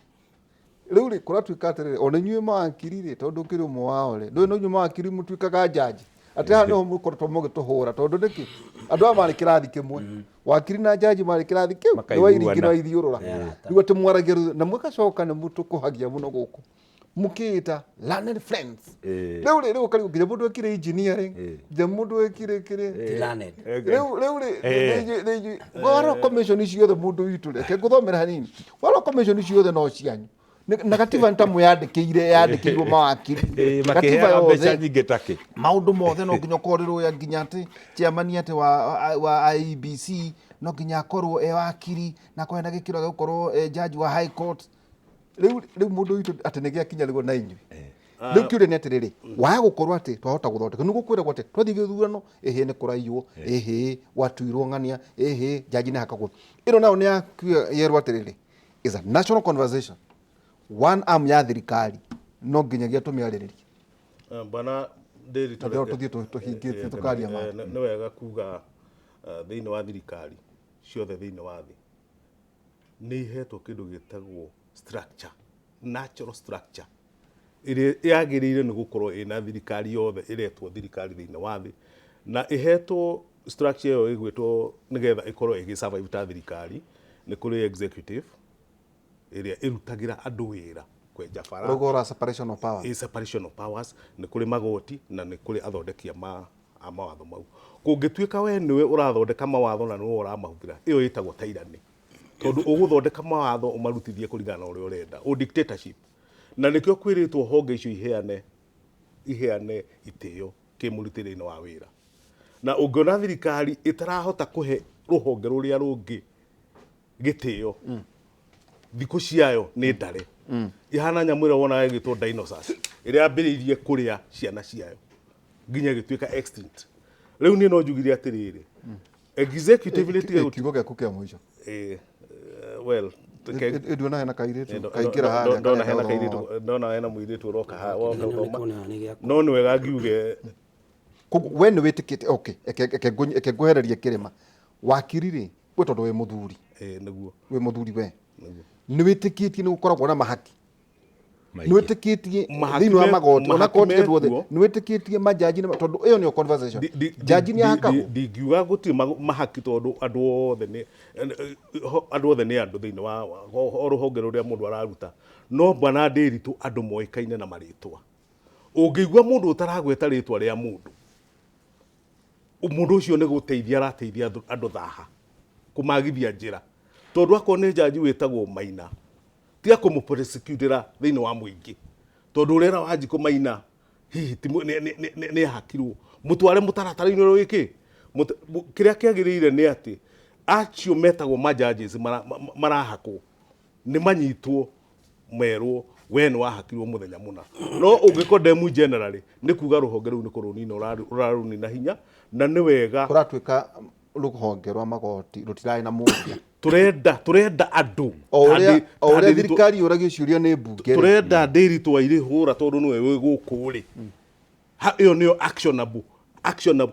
Rĩu rĩ, kũratuĩka atĩrĩrĩ, ona inyuĩ mawakiri rĩ, tondũ ũkĩrĩ ũmwe wao rĩ, ndũĩ no inyuĩ mawakiri mũtuĩkaga jaji. Atĩ haha nĩho mũkoretwo mũgĩtũhũra, tondũ nĩkĩ? Andũ aya marĩ kĩrathi kĩmwe. Wakiri na jaji marĩ kĩrathi kĩu, nĩ Wairingi na Waithiũrũra. Rĩu atĩ mwaragia rũthiomi, na mũgacoka nĩ mũtũkũhagia mũno gũkũ. Mũkĩĩta learned friends. Rĩu rĩ, rĩu ũkarigwo nginya mũndũ wekire engineering, nginya mũndũ wekire kĩrĩa. Ti learned. Rĩu, rĩu rĩ, nĩ inyuĩ, warora commission ciothe mũndũ witũ rĩ, reke ngũthomere hanini. Warora commission ciothe no cianyu. Na gatiba nĩ ta mwĩyandĩkĩire, yandĩkĩirwo mawakiri. Gatiba Makĩheaga mbeca yothe. nyingĩ takĩ. Maũndũ mothe no nginya ũkorwo rũya nginya atĩ chairman atĩ wa IEBC no nginya akorwo e wakiri na akorwo ena gĩkĩro gĩa gũkorwo e judge wa High Court. Rĩu, rĩu mũndũ witũ atĩ nĩ gĩakinya rĩu na inyuĩ. Rĩu kĩũria nĩ atĩrĩrĩ, waya gũkorwo atĩ twahota gũthondeka, nĩ gũkwĩragwo atĩ twathiĩ gĩthurano, ĩhĩ nĩ kũraiywo, ĩhĩ gwatuirwo ng'ania, ĩhĩ jaji nĩ hakagwo. Ĩno nayo nĩ yerwo atĩrĩrĩ, is a national conversation. One arm ya thirikari no nginyagia tũmĩarĩrĩrie. Bwana Ndĩri, Na ndĩrona tũthiĩ tũhingĩtie tũkaria ma. Nĩ wega kuga thĩinĩ wa thirikari ciothe thĩinĩ wa thĩ nĩ ihetwo kĩndũ gĩtagwo structure, natural structure ĩrĩa yagĩrĩire nĩ gũkorwo ĩna thirikari yothe ĩretwo thirikari thĩinĩ wa thĩ. Na ĩhetwo structure ĩyo ĩgwĩtwo nĩgetha ĩkorwo ĩgĩ survive ta thirikari. Nĩ kũrĩ executive ĩrĩa ĩrutagĩra andũ wĩra kwenja bara. Ũrauga ũra separation of powers. Ĩ separation of powers. Nĩ kũrĩ magoti na nĩ kũrĩ athondeki a mawatho mau. Kũngĩtuĩka we nĩwe ũrathondeka mawatho na nĩwe ũramahũthĩra, ĩyo ĩtagwo tyranny, tondũ ũgũthondeka mawatho ũmarutithie kũringana na ũrĩa ũrenda, o dictatorship. Na nĩkĩo kwĩrĩtwo honge icio iheane itĩo kĩmũrutĩre-inĩ wa wĩra. Na ũngĩona thirikari ĩtarahota kũhe rũhonge rũrĩa rũngĩ gĩtĩo, thikũ ciayo nĩ ndare. Ihana nyamũ ĩrĩa wonaga ĩgĩtwo dinosaurs, ĩrĩa yambĩrĩirie kũrĩa ciana ciayo nginya ĩgĩtuĩka extinct. Rĩu niĩ no njugire atĩrĩrĩ, executive nĩ tige. Kiugo gĩaku kĩa mũico. Well, Nduona hena kairĩtu kaingĩra harĩa. Ndona hena karenda kairĩtu, ndona hena mũirĩtu ũroka haha woka gũthoma, no nĩ wega ngiuge. Koguo we nĩ wĩtĩkĩtie, okay, eke ngwehererie kĩrĩma wakiri rĩ, we tondũ wĩ mũthuri. Ĩĩ, nĩguo. Wĩ mũthuri we. Nĩguo. Nĩ wĩtĩkĩtie nĩ gũkoragwo na mahaki? Maingĩ. Nĩ wĩtĩkĩtie Mahaki thĩinĩ wa magoti ona mahaki koti kĩndũ othe mekuo. nĩ wĩtĩkĩtie majaji tondũ ĩyo nĩyo conversation, jaji nĩ ahakagwo? Ndingiuga gũtirĩ mahaki, tondũ andũ othe nĩ andũ thĩinĩ wa o rũhonge rũrĩa mũndũ araruta. No bwana Ndĩritũ, andũ moĩkaine na marĩtwa. Ũngĩigua mũndũ ũtaragweta rĩtwa rĩa mũndũ, mũndũ ũcio nĩ gũteithia arateithia andũ thaha kũmagithia njĩra, tondũ akorwo nĩ jaji wĩtagwo Maina, tiga kũmũprosecutĩra thĩinĩ wa mũingĩ, tondũ ũrera Wanjikũ Maina hihi ti nĩ ahakirwo, mũtware mũtaratara-inĩ ũrĩa wĩkĩ. Kĩrĩa kĩagĩrĩire nĩ atĩ acio metagwo ma-judges marahakwo nĩ manyitwo, merwo we nĩ wahakirwo mũthenya mũna. No ũngĩ condemn generally, nĩ kuga rũhonge rũu nĩ kũrũnina ũrarũnina hinya, na nĩ wega. Kũratuĩka rũhonge rwa magoti rũtirarĩ na mũthia. Turenda andũ o ũrĩa o ũrĩa thirikari yũragio ciũria nĩ mbunge rĩ. Turenda Ndĩritũ wa Irĩhũra, tondũ nĩwe wĩ gũkũ rĩ. Ha, ĩyo nĩyo actionable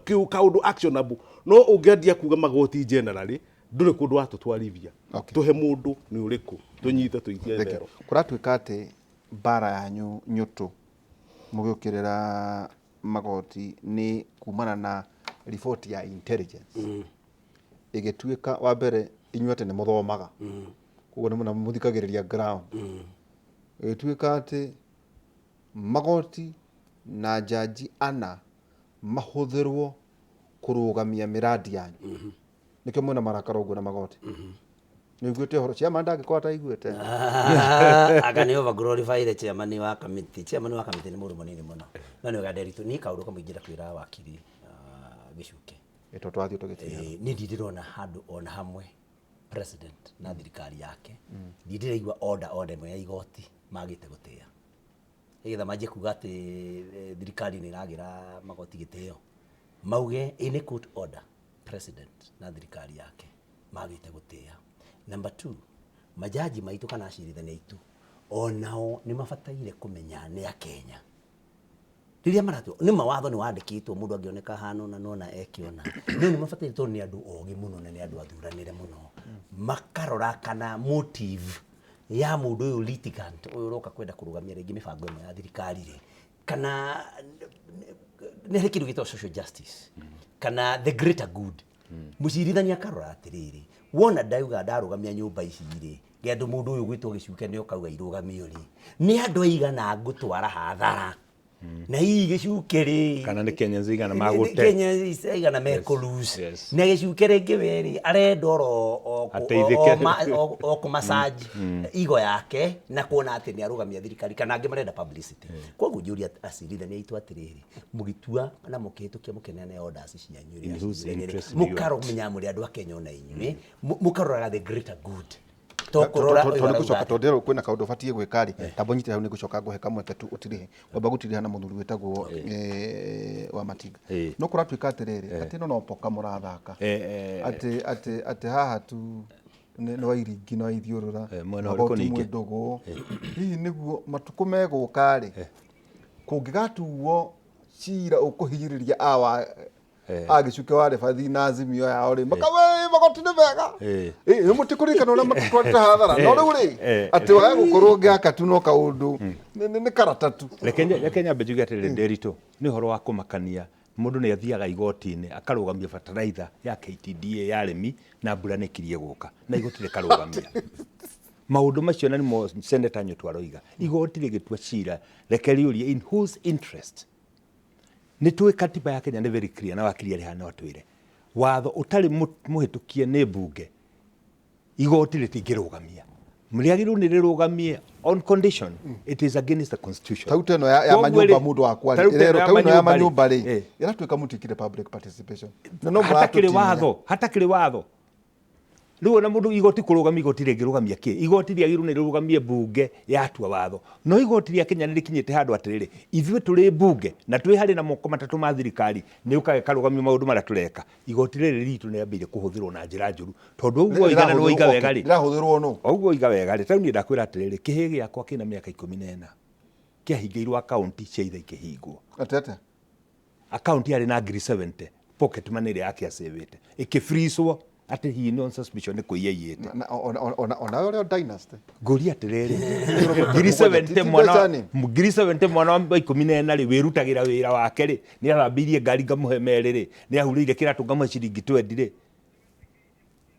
kĩu kaũndũ actionable. No ũngĩandia kuga magoti generally, ndũrĩ kũndũ watũtwarithia. Tũhe mũndũ nĩ ũrĩkũ, tũnyite tũikie Thank you. thero. Kũratuĩka atĩ mbara yanyu nyũtũ mũgĩũkĩrĩra magoti nĩ kumana na riboti ya intelligence ĩgĩtuĩka wa mbere inyuĩ atĩ nĩ mũthomaga, koguo nĩ mũthikagĩrĩria ground, ĩgĩtuĩka atĩ magoti na jaji ana mahũthĩrwo kũrũgamia mĩrandi yanyu. Nĩkĩo mwĩna marakara ũguo na magoti. Nĩ ũiguĩte ũhoro chairman ndangĩkorwo ataiguĩte? Anga nĩ over glorified chairman wa committee. Chairman wa committee nĩ mũndũ mũnini mũno, no nĩ wega Nderitu niĩ kaũndũ kamwe ingĩenda kwĩra wakiri Gĩcuke. Ĩ, tondũ twathiĩ tũgĩtiga. Niĩ ndirĩrona handũ ona hamwe president na thirikari yake, ndirĩraigua order ona ĩmwe ya igoti magĩte gũtĩĩa, nĩgetha manjie kuga atĩ thirikari nĩ ĩragĩra magoti gĩtĩo, mauge any court order president na thirikari yake magĩte gũtĩĩa. Number two, majaji maitũ kana acirithania aitũ onao nĩ mabataire kũmenya nĩ akenya rĩrĩa maratua. Nĩ mawatho nĩ wandĩkĩtwo mũndũ angĩoneka hana ona nona ekĩona, no nĩ mabataire tondũ nĩ andũ ogĩ mũno na nĩ andũ athuranĩre mũno, makarora kana motive ya mũndũ ũyũ litigant ũyũ ũroka kwenda kũrũgamia rĩngĩ mĩbango ĩmwe ya thirikari rĩ, kana nĩ harĩ kĩndũ gĩtagwo social justice kana the greater good. Mũcirithania akarora atĩrĩrĩ, wona ndauga ndarũgamia nyũmba ici rĩ, nĩ andũ mũndũ ũyũ gwĩtwo Gĩcuke nĩ okauga irũgamio rĩ, nĩ andũ aigana ngũtwara hathara, na hihi Gĩcuke rĩ, kana nĩ Kenyans igana magũte. Kenyans aigana mekũ lose. Na Gĩcuke rĩngĩ we rĩ, arenda oro Ateithĩke. O kũmassage ego yake na kuona atĩ nĩ arũgamia thirikari, kana angĩ marenda publicity. Koguo njũria acirithania aitũ atĩrĩrĩ, mũgĩtua na mũkĩhĩtũkia mũkĩneana orders cianyu rĩ, In whose acirithania rĩ, interest do you act? mũkaromenya mũrĩ andũ a Kenya ona inyuĩ, mũkaroraga the greater good, to kũrora ũyũ tondũ arauga ngũcoka atĩa. tondũ kwĩna kaũndũ ũbatiĩ gwĩka rĩ, tamba ũnyite hau, nĩ ngũcoka ngũhe kamweke tu ũtirihe. Wamba gũtiriha na mũthuri wĩtagwo wa Matinga. No kũratuĩka atĩrĩrĩ, atĩ ĩno no poka mũrathaka, atĩ haha tu nĩ wairingi na waithiũrũra Mwena ũrĩkũ magoti ningĩ? Mwĩ ndũgũ hihi nĩguo matukũ megũka rĩ, kũngĩgatuo cira ũkũhinyĩrĩria awa agĩcuke wa Rebathi na Azimio yao rĩ, makawe magoti nĩ mega. Ĩ mũtikũririkana ũrĩa matũtwarĩte hathara, no rĩu rĩ, atĩ waya gũkorwo gĩaka tu no kaũndũ nĩ karata tu. Reke nyambe njuge atĩrĩrĩ, Nderitu, nĩ ũhoro wa kũmakania. Mũndũ nĩ athiaga igoti-inĩ akarũgamia fertilizer ya KTDA ya arĩmi na mbura nĩ ĩkirie gũka na igoti rĩkarũgamia maũndũ macio, na nĩmo Senator Nyũtũ aroiga igoti rĩgĩtua cira reke rĩũrie in whose interest. Nĩ tũĩ katiba ya Kenya nĩ very clear, na wakiri arĩ haha no atwĩre watho ũtarĩ mũhĩtũkie nĩ mbunge igoti rĩtingĩrũgamia, rĩagĩrĩirwo nĩ rĩrũgamie on condition it is against the constitution. Tau ĩno ya Koguo manyũmba mũndũ wakwa ta rĩu ta ĩno tau ĩno ya manyũmba manyũmba rĩ, rĩ ĩratuĩka mũtiĩkire public participation na no hatakĩrĩ mũratũtinia. Watho hatakĩrĩ watho rĩu ona mũndũ igoti kũrũgamia, igoti rĩngĩrũgamia kĩ? Igoti rĩagĩrĩirwo nĩ rĩrũgamie mbunge yatua watho, no igoti rĩa Kenya nĩ rĩkinyĩte handũ atĩrĩrĩ, ithuĩ tũrĩ mbunge na twĩ harĩ na moko matatũ ma thirikari nĩ ũkaga ĩkarũgamia maũndũ marĩa tũreka. Igoti rĩrĩ ritũ nĩ rĩambĩrĩirie kũhũthĩrwo na njĩra njũru tondũ ũguo oiga na nĩwoiga wega rĩ, Rĩrahũthĩrwo nũ? Ũguo oiga wega rĩ, tarĩu niĩ ndakwĩra atĩrĩrĩ, kĩhĩ gĩakwa kĩna mĩaka 14 kĩahingĩirwo akaunti cia ithe ikĩhingwo. Atĩ atĩa? Akaunti yarĩ na ngiri 70 pocket money ĩrĩa yake acĩvĩte ĩkĩfreezwo atĩ he on suspicion nĩ kũiya iyĩte. Ona ũrĩa dynasty. Ngũria atĩrĩrĩ, ngiri 70 mwana, ngiri 70 mwana wa 14 rĩ, wĩrutagĩra wĩra wake rĩ, nĩ athambĩirie ngari ngamũhe merĩ rĩ, nĩ ahurĩire kĩratũ ngamũhe ciringi 20 rĩ,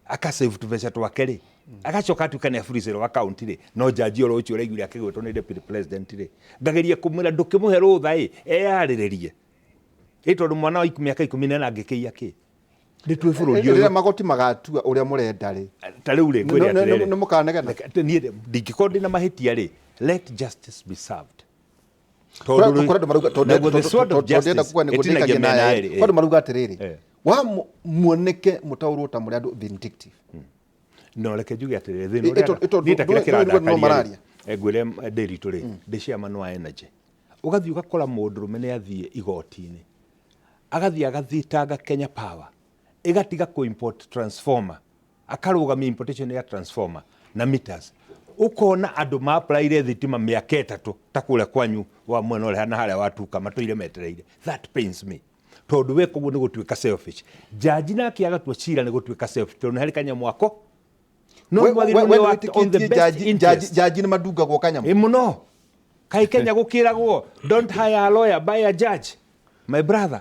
akasave tũbeca twake rĩ, agacoka atuĩka nĩ aburizĩrwo akaunti rĩ, no jaji oro ũcio ũraiguire akĩgwetwo nĩ deputy president rĩ, ngageria kũmwĩra ndũkĩmũhe rũtha ĩ eyarĩrĩrie ĩ, tondũ mwana wa mĩaka 14 angĩkĩiya kĩ? Nĩ twĩ bũrũri Rĩrĩa ũyũ magoti magatua ũrĩa mũrenda rĩ, ta rĩu rĩ, ngwĩre atĩrĩrĩ, nĩ mũkanegena. Niĩ ndingĩkorwo ndĩna mahĩtia rĩ, let justice be served. Kũrĩ andũ marauga tondũ Naguo the sword of tondũ ndĩrenda justice kuga nĩguo ĩtinagia ndĩkagie mĩena na yerĩ, kwĩ andũ marauga atĩrĩrĩ, wa muoneke mũtaũrwo ta mũrĩ andũ vindictive. No reke njuge atĩrĩrĩ, thĩna ũrĩa tondũ niĩ ta kĩrĩa ndũĩ no kĩrandakaria mararia. rĩ, ngwĩre Ndĩritũ rĩ, ndĩ chairman wa energy, ũgathiĩ ũgakora mũndũrũme nĩ athiĩ igoti-inĩ, agathiĩ agathitanga Kenya Power ĩgatiga kũ import transformer, akarũgamia importation ya transformer na meters, ũkona andũ ma-applyire thitima mĩaka 3 ta kũrĩa kwanyu wa mwena ũrĩa na harĩa watuka matũire metereire. That pains me tondũ we koguo nĩ gũtuĩka selfish. Jaji nake agatua cira nĩ gũtuĩka selfish tondũ nĩ harĩ kanyamũ ako no mwagĩrĩirwo We nĩ act on the nĩwĩtĩkĩtie best interest. Jaji nĩ mandungagwo kanyamũ? Ĩ mũno. Kaĩ Kenya gũkĩragwo don't hire a lawyer, buy a judge, my brother.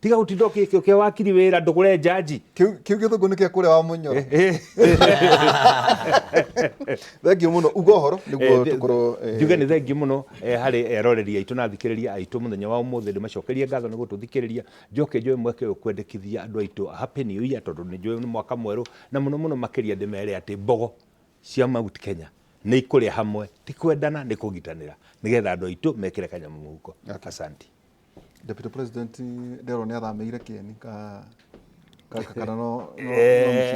Tiga gũtinda ũkĩũkia wakiri wĩra, ndũgũre jaji. Kĩu gĩthũngũ nĩ kĩa kũrĩa wa mũnyoro. Thengiũ mũno uga ũhoro nĩguo tũkorwo Njuge nĩ thengiũ mũno harĩ eroreri aitũ na athikĩrĩria aitũ mũthenya wa ũmũthĩ, ndĩmacokerie ngatho nĩ gũtũthikĩrĩria, njoke njoe mweke ũyũ kwendekithia andũ aitũ happy new year tondũ nĩ njũĩ nĩ mwaka mwerũ, na mũno mũno makĩria ndĩmere atĩ mbogo cia Mount Kenya nĩ ikũrĩa hamwe, ti kwendana, nĩ kũgitanĩra nĩgetha andũ aitũ mekĩre kanyamũ mũhuko. Asanti. Deputy President nderwo nĩ athamĩire kĩeni ka kana no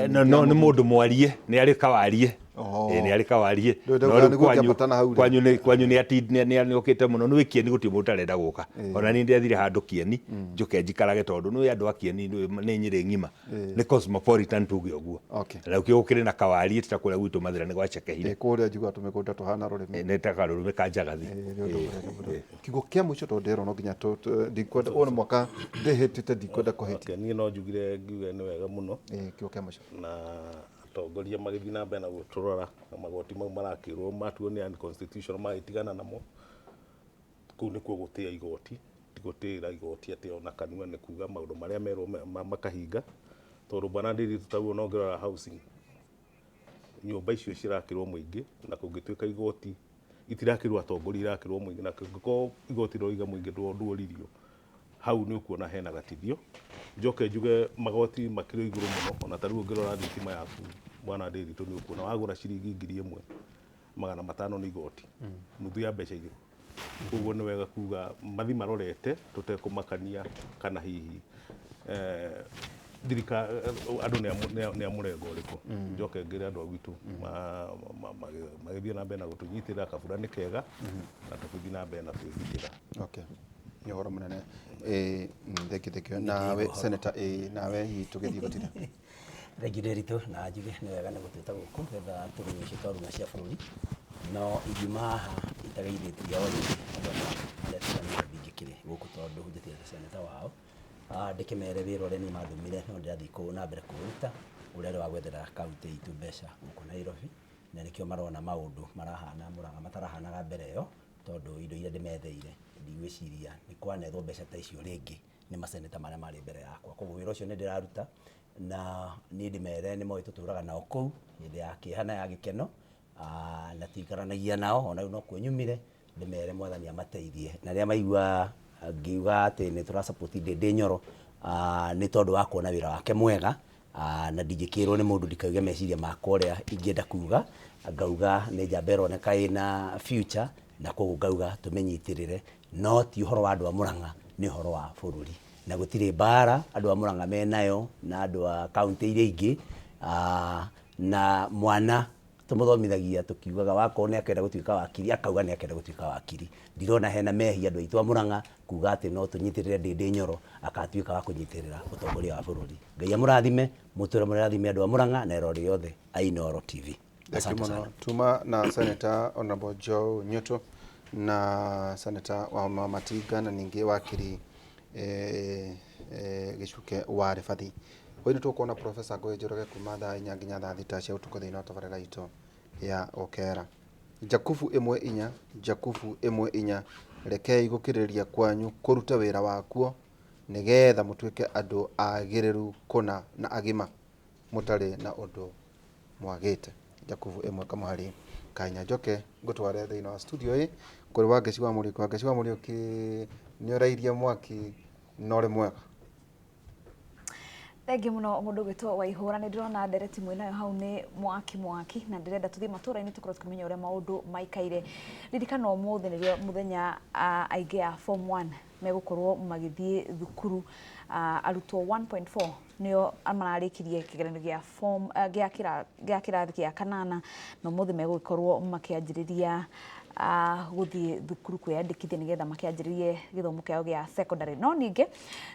No, nĩ mũndũ mwarie, nĩ arĩ kawarie. Nĩ arĩ kawarie. Ndũĩ No ndauga rĩu nĩguo ngĩambatana hau rĩ. Kwanyu nĩ okĩte mũno, nĩ kĩeni gũtirĩ mũndũ ũtarenda gũka. Ona niĩ ndĩathire handũ kĩeni njũke njikarage tondũ nĩ andũ a kĩeni nĩ Nyĩrĩ ng'ima, nĩ cosmopolitan tuge ũguo. Na kĩo gũkĩrĩ na kawarie ta kũrĩa gwitũ Mathĩra nĩ gwacekehire. Kũrĩa njiguaga tũmĩgũnda tũhana rũrĩmĩ. Nĩ ta karũrĩmĩ ka njagathi. Kiugo kĩa mũico tondũ nderwo no nginya ndikwenda ũyũ nĩ mwaka ndĩhĩtĩte, ndikwenda kũhĩtia. Niĩ no njugire ngiuge nĩ wega mũno. Kiugo kĩa mũico. Na atongoria magĩthiĩ na mbere na gũtũrora na magoti mau marakĩrwo matuo nĩ unconstitutional magĩtigana namo, kũu nĩkuo gũtĩa igoti, ti gũtĩĩra igoti atĩ ona kanua nĩ kuga maũndũ marĩa merwo makahinga, tondũ bwana Ndiritu taguo no ngĩrora housing nyũmba icio cirakĩrwo mũingĩ, na kũngĩtuĩka igoti itirakĩrwo atongoria, irakĩrwo mũingĩ, na kũngĩkorwo igoti rĩroiga mũingĩ ndworirio, hau nĩ ũkuona hena gatithio. Njoke njuge magoti makĩrĩ igũrũ mũno, ona ta rĩu ũngĩrora thitima yaku bwana Ndiritu nĩ ũkuona wagũra ciringi 1500 nĩ igoti, nuthu ya mbeca irĩkũ. Koguo nĩ wega kuga mathi marorete tũtekũmakania kana hihi thirikari andũ nĩ a mũrengo ũrĩkũ. Njoke ngĩre andũ a gwitũ magĩthiĩ na mbere na gũtũnyitĩrĩra, kabura nĩ kega na tũgĩthiĩ na mbere na kwĩgitĩra. Okay. Nĩ ũhoro mũnene. Thengiũ, thengiũ. Nawe Senator, nawe hihi tũgĩthiĩ gũtira. Thengiũ Ndiritu, na njuge nĩ wega nĩ gũtwĩta gũkũ getha tũrũgĩcie twaruma cia bũrũri, no ingiuma haha itageithĩtie o rĩngĩ andũ arĩa tũrĩ Nairobi ngĩkĩrĩ gũkũ tondũ njĩtĩte senator wao, ndĩkĩmere wĩra ũrĩa niĩ mandũmire no ndĩrathiĩ na mbere kũũruta, ũrĩa ũrĩ wa gwethera kaunti itũ mbeca gũkũ Nairobi, na nĩkĩo marona maũndũ marahana Mũrang'a matarahanaga mbere ĩyo, tondũ indo iria ndĩmetheire ndigwĩciria nĩ kwanethwo mbeca ta icio rĩngĩ Nĩ maseneta marĩa marĩ mbere yakwa. Koguo wĩra ũcio nĩ ndĩraruta, na niĩ ndĩmere nĩ moĩ tũtũraga nao kũu hĩndĩ ya kĩeha na ya gĩkeno, na tuikaranagia nao ona rĩu no kuo nyumire. Ndĩmere Mwathani amateithie, na rĩrĩa maigua ngiuga atĩ nĩ tũra support Ndĩndĩ Nyoro, nĩ tondũ wa kuona wĩra wake mwega, na ndingĩkĩrwo nĩ mũndũ ndikauge meciria makwa ũrĩa ingĩenda kuga. Ngauga nĩ njamba ĩroneka ĩna future, na koguo ngauga tũmĩnyitĩrĩre, no ti ũhoro wa andũ a Murang'a, nĩ ũhoro wa bũrũri, na gũtirĩ mbara andũ a Murang'a menayo na andũ a kaunti iria ingĩ. Na mwana tũmũthomithagia tũkiugaga wakorwo nĩ akenda gũtuĩka wakiri, akauga nĩ akenda gũtuĩka wakiri. Ndirona hena mehia andũ aitũ a Murang'a kuga atĩ no tũnyitĩrĩre Ndĩndĩ Nyoro akatuĩka wa kũnyitĩrĩra ũtongoria wa bũrũri. Ngai amũrathime, mũtũre mũrathime andũ a Murang'a na erori othe a Inooro TV. Asante mũno. Tuma na Senator Honorable Joe Nyutu na Senator wa Matinga na ningĩ wakiri Gicuke wa Ribathi. Hwaĩ-inĩ tũkuona Professor Ngũgĩ Njoroge kuma thaa 4 nginya thaa 6 cia ũtukũ thĩinĩ wa tabarĩra itũ ya Gũkera. Jakubu 1:4, Jakubu 1:4, rekei gũkirĩrĩria kwanyu kũrute wĩra wakuo, nĩgetha mũtuĩke andũ agĩrĩru kũna na agima, mũtarĩ na ũndũ mwagĩte. Jakubu 1:4. Njoke ngũtware thĩinĩ wa studio ĩ kũrĩ Wangeci wa Mũriũki. Wangeci wa Mũriũki, nĩ ũrairie mwaki na ũrĩ mwega. Thengi muno mundu gwitwo Waihura. Nĩ ndĩrona ndereti mwĩnayo hau nĩ mwaki mwaki, na ndĩrenda tũthiĩ matũra-inĩ tũkorwo tũkĩmenya ũrĩa maũndũ maikaire. Ririkana ũmũthĩ nĩrĩo mũthenya aingĩ a form 1 megũkorwo magĩthiĩ thukuru. Arutwo 1.4 nĩo mararĩkirie kĩgeranio gĩa form gĩa kĩrathi gĩa kanana, na ũmũthĩ megũgĩkorwo makĩanjĩrĩria gũthiĩ thukuru kwĩyandĩkithia nĩgetha makĩanjĩrĩrie gĩthomo kĩao gĩa secondary. No ningĩ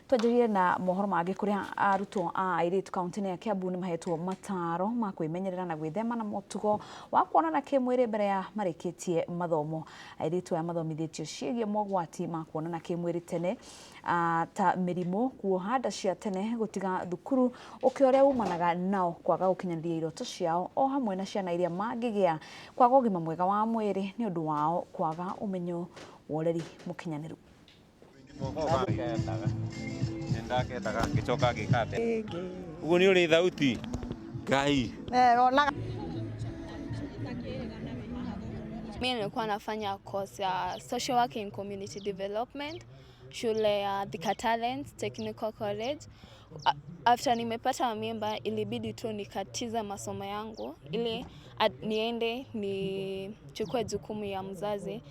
twanjĩrĩrie na mohoro mangĩ kũrĩa arutwo a airĩtu kaunti-inĩ ya Kiambu nĩ mahetwo mataro ma kwĩmenyerera na gwĩthema na mũtugo wa kuonana kĩmwĩrĩ mbere ya marĩkĩtie mathomo. Airĩtu aya mathomithĩtio ciĩgiĩ mogwati ma kuonana kĩmwĩrĩ tene, ta mĩrimũ, kuoha nda cia tene, gũtiga thukuru, ũkĩa ũrĩa umanaga nao, kwaga gũkinyanĩria iroto ciao, o hamwe na ciana iria mangĩgĩa, kwaga ũgima mwega wa mwĩrĩ nĩ ũndũ wao kwaga ũmenyo wa ũreri mũkinyanĩru. Ũguo nĩ ũrĩ thauti Ngai. Mimi nilikuwa nafanya course ya social work in community development shule ya Thika Talents Technical College. After nimepata mimba ilibidi tu nikatize masomo yangu ili niende nichukue jukumu ya mzazi.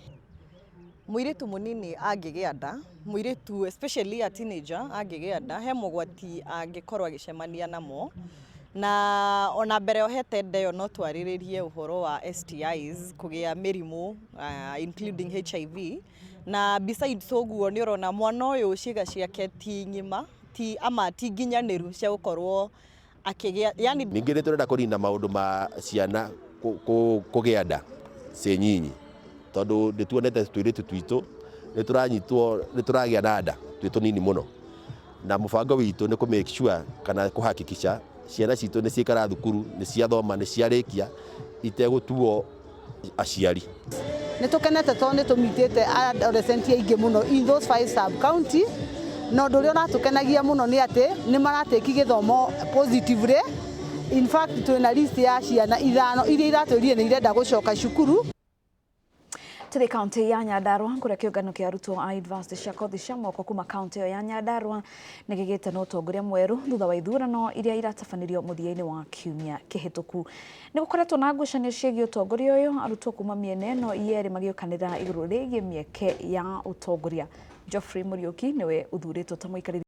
Mũirĩtu mũnini angĩgĩa nda, mũirĩtu especially a teenager angĩgĩa nda, he mogwati angĩkorwo agĩcemania namo. Na ona mbere ohete nda ĩyo no twarĩrĩrie ũhoro wa STIs, kũgĩa mĩrimũ, including HIV. Na besides ũguo nĩ ũrona mwana ũyũ ciĩga ciake ti ng'ima, ti ama ti nginyanĩru cia gũkorwo akĩgĩa, yani. Ningĩ nĩ tũrenda kũnina maũndũ ma ciana kũgĩa nda ciĩ nyinyi, tondũ nĩ tuonete tũirĩtu twitũ nĩ tũranyitwo, nĩ tũragĩa na nda twĩ tũnini mũno, na mũbango witũ nĩ kũ make sure kana kũhakikisha ciana citũ nĩ ciikara thukuru, nĩ ciathoma, nĩ ciarĩkia itegũtuo aciari. Nĩ tũkenete tondũ nĩ tũmitĩte adolescent aingĩ mũno in those 5 sub county, na ũndũ ũrĩa ũratũkenagia mũno nĩ atĩ nĩ maratĩki gĩthomo positively. In fact twĩna list ya ciana 5 iria iratwĩrire nĩ irenda gũcoka cukuru. Tũthiĩ kaunti ya Nyandarua kũrĩa kĩũngano kĩa arutwo a university cia kothi cia moko kuma kaunti ĩyo ya Nyandarua nĩ gĩgĩte na ũtongoria mwerũ thutha wa ithurano iria iratabanirio mũthia-inĩ wa kiumia kĩhĩtũku. Nĩ gũkoretwo na ngucanio ciĩgiĩ ũtongoria ũyũ, arutwo kuma mĩena ĩno yerĩ magĩũkanĩra igũrũ rĩgiĩ mĩeke ya ũtongoria. Geoffrey Mũriũki nĩwe ũthurĩtwo ta mũikarĩri